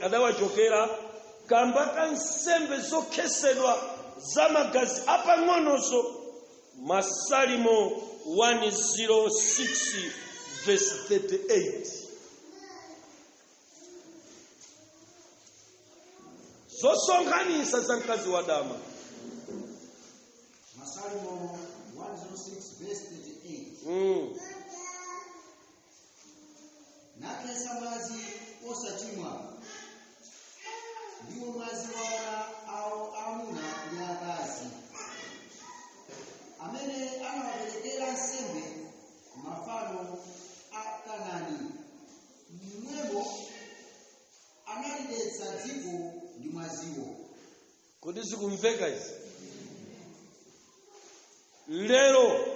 adawachokera kamba ka nsembe zokhesedwa za magazi apang'onozo. Masalimo 106 verse 38. Zosonkhanitsa za mkazi wa dama. Masalimo 106 verse 38. Nakhetsa mwazi osachimwa, ndiwo mwazi wa ana awo amuna ndi akazi, amene anawaperekera nsembe mafano a Kanaani, mmwemo analidetsa dziko ndi mwaziwo. Kodi zikumveka izi? Lero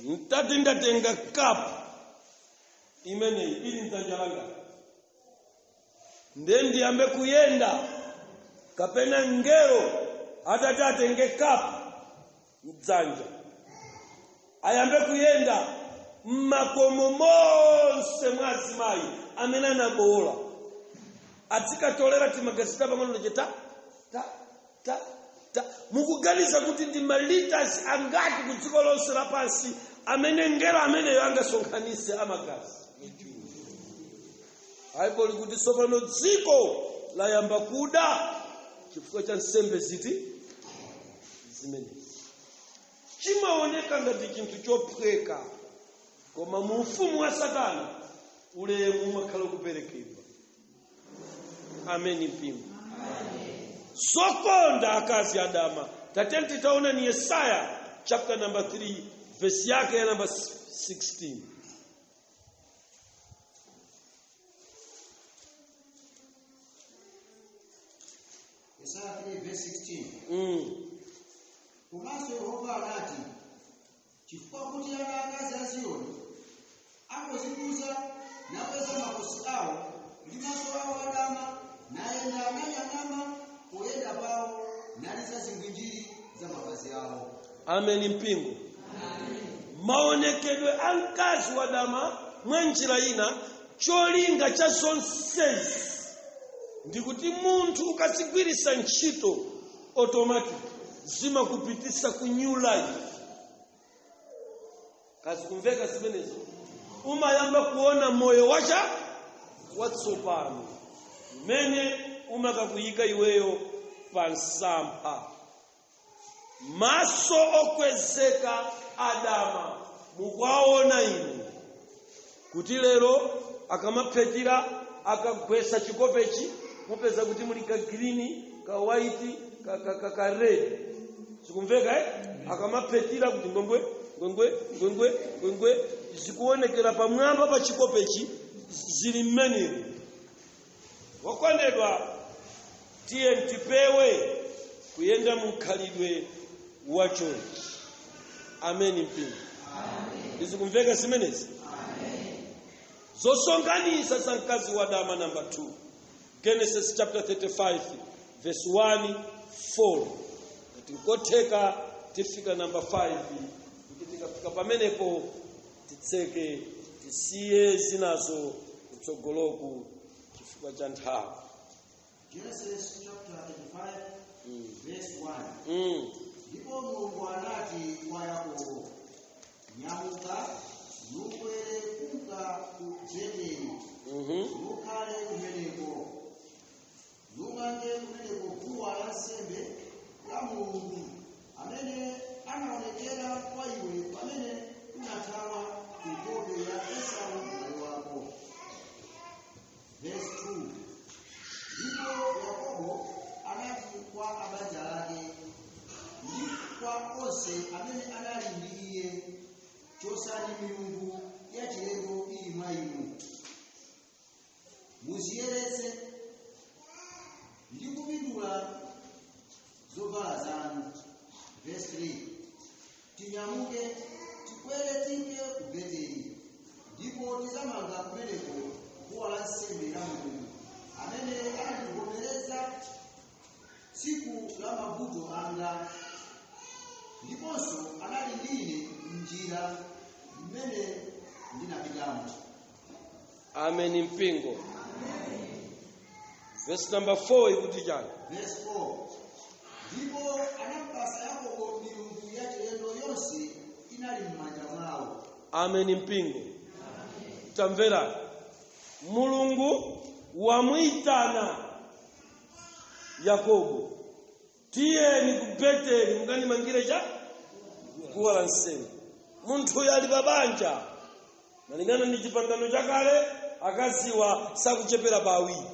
ntati ndatenga kapu imeneyi ili mdzanja langa, ndiye ndiyambe kuyenda, kapena ngelo atati atenge kapu mdzanja ayambe kuyenda mmakomo monse mwa azimayi amene anabola, azikatolera timagazi pang'ono ta ta ta ta. Mukuganiza kuti ndi maliters angati ku dziko lonse lapansi amene ngelo ameneyo angasonkhanitse amagazi? Baibulo likuti tsopano dziko layamba kuda chifukwa cha nsembe ziti zimenezi. Chimaoneka ngati chinthu chophweka, koma mu ufumu wa Satana ulemu umakhala ukuperekedwa. Ameni mpingo. Sokonda akazi adama. Tatenti titaona ni Yesaya chapter number 3 verse yake ya number 16. Yesaya 3 verse 16. Komanso Yehova anati, Chifukwa kuti ana akazi a Ziyoni angozikuza, nakweza makosi awo ndi maso awo adama, nayenda nanyang'ama poyenda pawo, naliza zigwinjiri za mapazi awo. Ameni mpingo. Maonekedwe a mkazi wadama, mwa njira ina cholinga cha zonsezi ndikuti munthu ukazigwirisa ntchito, automatic zimakupitisa ku new life. Kazikumveka zimenezo? Umayamba kuona moyo wacha watsopano mmene umakakuyika iweyo pa msampha. Maso okwezeka adama mukwaona inu kuti lero akamaphekera, akagwesa chikopechi, mupeza kuti muli ka green, ka white, ka red. Zikumveka, eh? Akamaphekera kuti ngwengwe ngwengwe ngwengwe ngwengwe, zikuonekera pamwamba pa chikopechi, zili mmenemo. Wakondedwa, tiye tipewe kuyenda mu mkhalidwe wachonchi. Ameni mpingo. Izikumveka zimenezi? Zosonkhanitsa za mkazi wa dama number 2, Genesis chapter 35 verse 1 4. Ngati nkotheka tifika number 5, kuti tikafika pamenepo titseke, tisiye zinazo kutsogoloku chifukwa cha nthawi. Genesis chapter 35 verse 1. Ndipo Mulungu anati kwa Yakobo, "Nyamuka, nukwere kunka ku Beteli, nukhale kumeneko, numange kumeneko guwa lansembe la Mulungu amene anaonekera kwa iwe pamene unathawa ku nkhope ya Esau m'bale wako." Verse 2. Ndipo Yakobo anati kwa abanja lake ndi kwa onse amene anali ndi iye, "Chotsani milungu yachilendo ili mwa inu, muziyeretse ndi kupindula zovala zanu." Verse 3. Tinyamuke, tikwere tinke ku Beteli, ndipo tizamanga kumeneko guwa lansembe la Mulungu amene anandivomereza tsiku la mavuto anga, ndiponso anali ndi ine m'njira mmene ndinapitamo. Amen mpingo. Verse number 4 ikuti chani? Verse 4. Ndipo anampasa Yakobo milungu yachilendo yonse inali m'manja mwawo. Amen mpingo. Tamvera, Mulungu wamuyitana Yakobo, "Tiyeni ku Beteli mukandimangire cha guwa la nsembe." Munthuyo ali pabanja. Malingana ndi chipangano chakale, akaziwa sakuchepera pa awiri.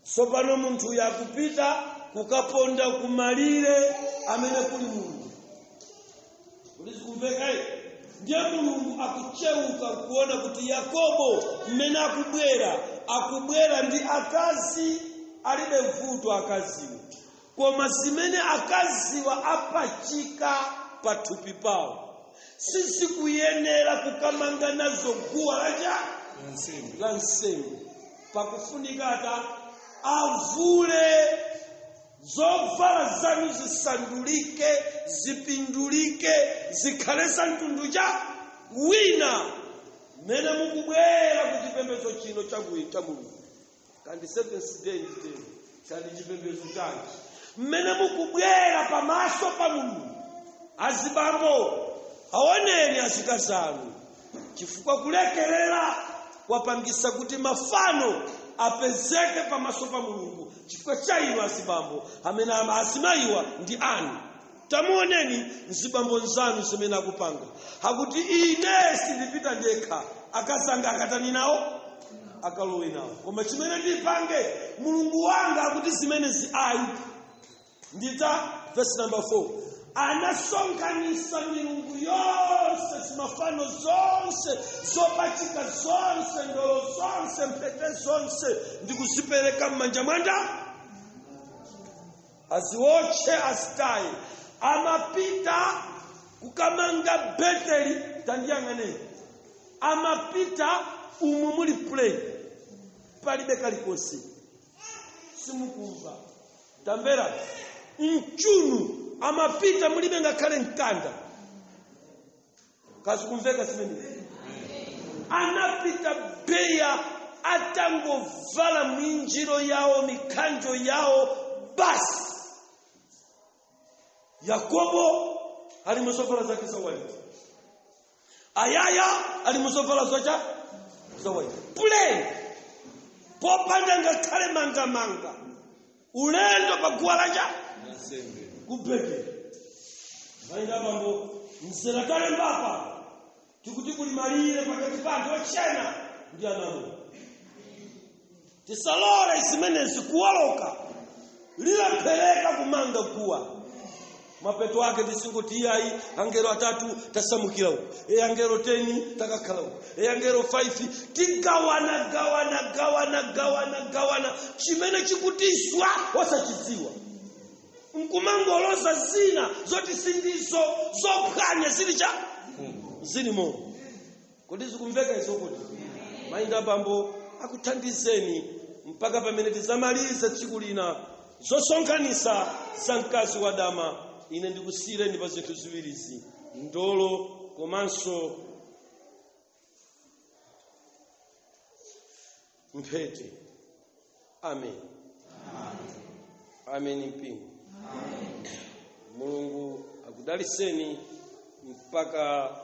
Tsopano munthuyo akupita kukaponda kumalire amene kuli Mulungu. Kuti zikumvekayi? Ndiye Mulungu akucheuka kuona kuti Yakobo mmene akubwera, akubwera ndi akazi. Alibe vuto akaziwo, koma zimene akaziwa apachika pathupi pawo sizikuyenera kukamanga nazo guwa lacha la nsembe. Pakufunika ata avule zovala zanu, zisandulike, zipindulike, zikhale za mtundu cha wina mmene mukubwera ku chipembedzo chino cha Mulungu, kandi Seventh Day nditero, kandi chipembedzo chanji, mmene mukubwera pamaso pa Mulungu. Azibambo, aoneni azikazanu, chifukwa kulekerera kwapangisa kuti mafano apezeke pamaso pa Mulungu chifukwa cha inu azibambo amene azimayiwa ndi anu. Tamuoneni mzibambo nzanu zimene akupanga. Akuti, "Ine sindipita ndekha, akazanga akatani nawo, akalowe nawo, koma chimene ndipange, Mulungu wanga akuti zimenezi ayi." Ndita verse number 4, anasonkhanisa milungu yonse, zimafano zonse, zopachika zonse, ndolo zonse, mphete zonse, ndi kuzipereka m'manja mwanda aziwotche, azitaye. Amapita Kukamanga Beteli, tandiyang'aneni, amapita umu muli plain, palibe kalikonse. Simukumva? Tamvera, mchunu amapita mulibe ngakhale mkanda. Kazikumveka zimene? Anapita beya atangovala mwinjiro yawo, mikhanjo yawo basi. Yakobo ali muzovala zake za white, ayaya ali muzovala zacha za white, plain, popanda ngakhale mangamanga, ulendo paguwa lanja ku Beteli. Maina bambo, mserakale mbapa tikuti kuli malire pakati pa anthu ochena ndi anamu. Tisalole zimenezi kuwoloka lilephereka kumanga guwa. Mapeto ake tisingoti iyayi, angelo atatu tasamukira uku, e angelo 10 takakhala uku, e angelo 5 tigawana, gawana, gawana, gawana, gawana, chimene chikutiswa osachidziwa, nkumangoloza zina zoti sindizo, zophwanya zili cha zilimo. Kodi zikumveka izo? Kuti mayinda abambo akuthandizeni mpaka pamene tizamalize tsiku lina zosonkhanitsa za mkazi wa dama. Ine ndikusiyireni pa zinthu ziwirizi, ndolo komanso mphete. Amen, amen. Mpingo, Mulungu akudaliseni mpaka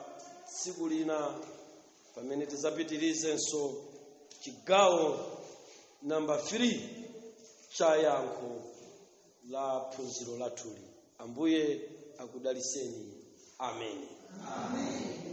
tsiku lina pamene tizapitirizenso chigawo namba 3 cha yankho la phunziro lathuli. Ambuye akudaliseni. Amen, amen.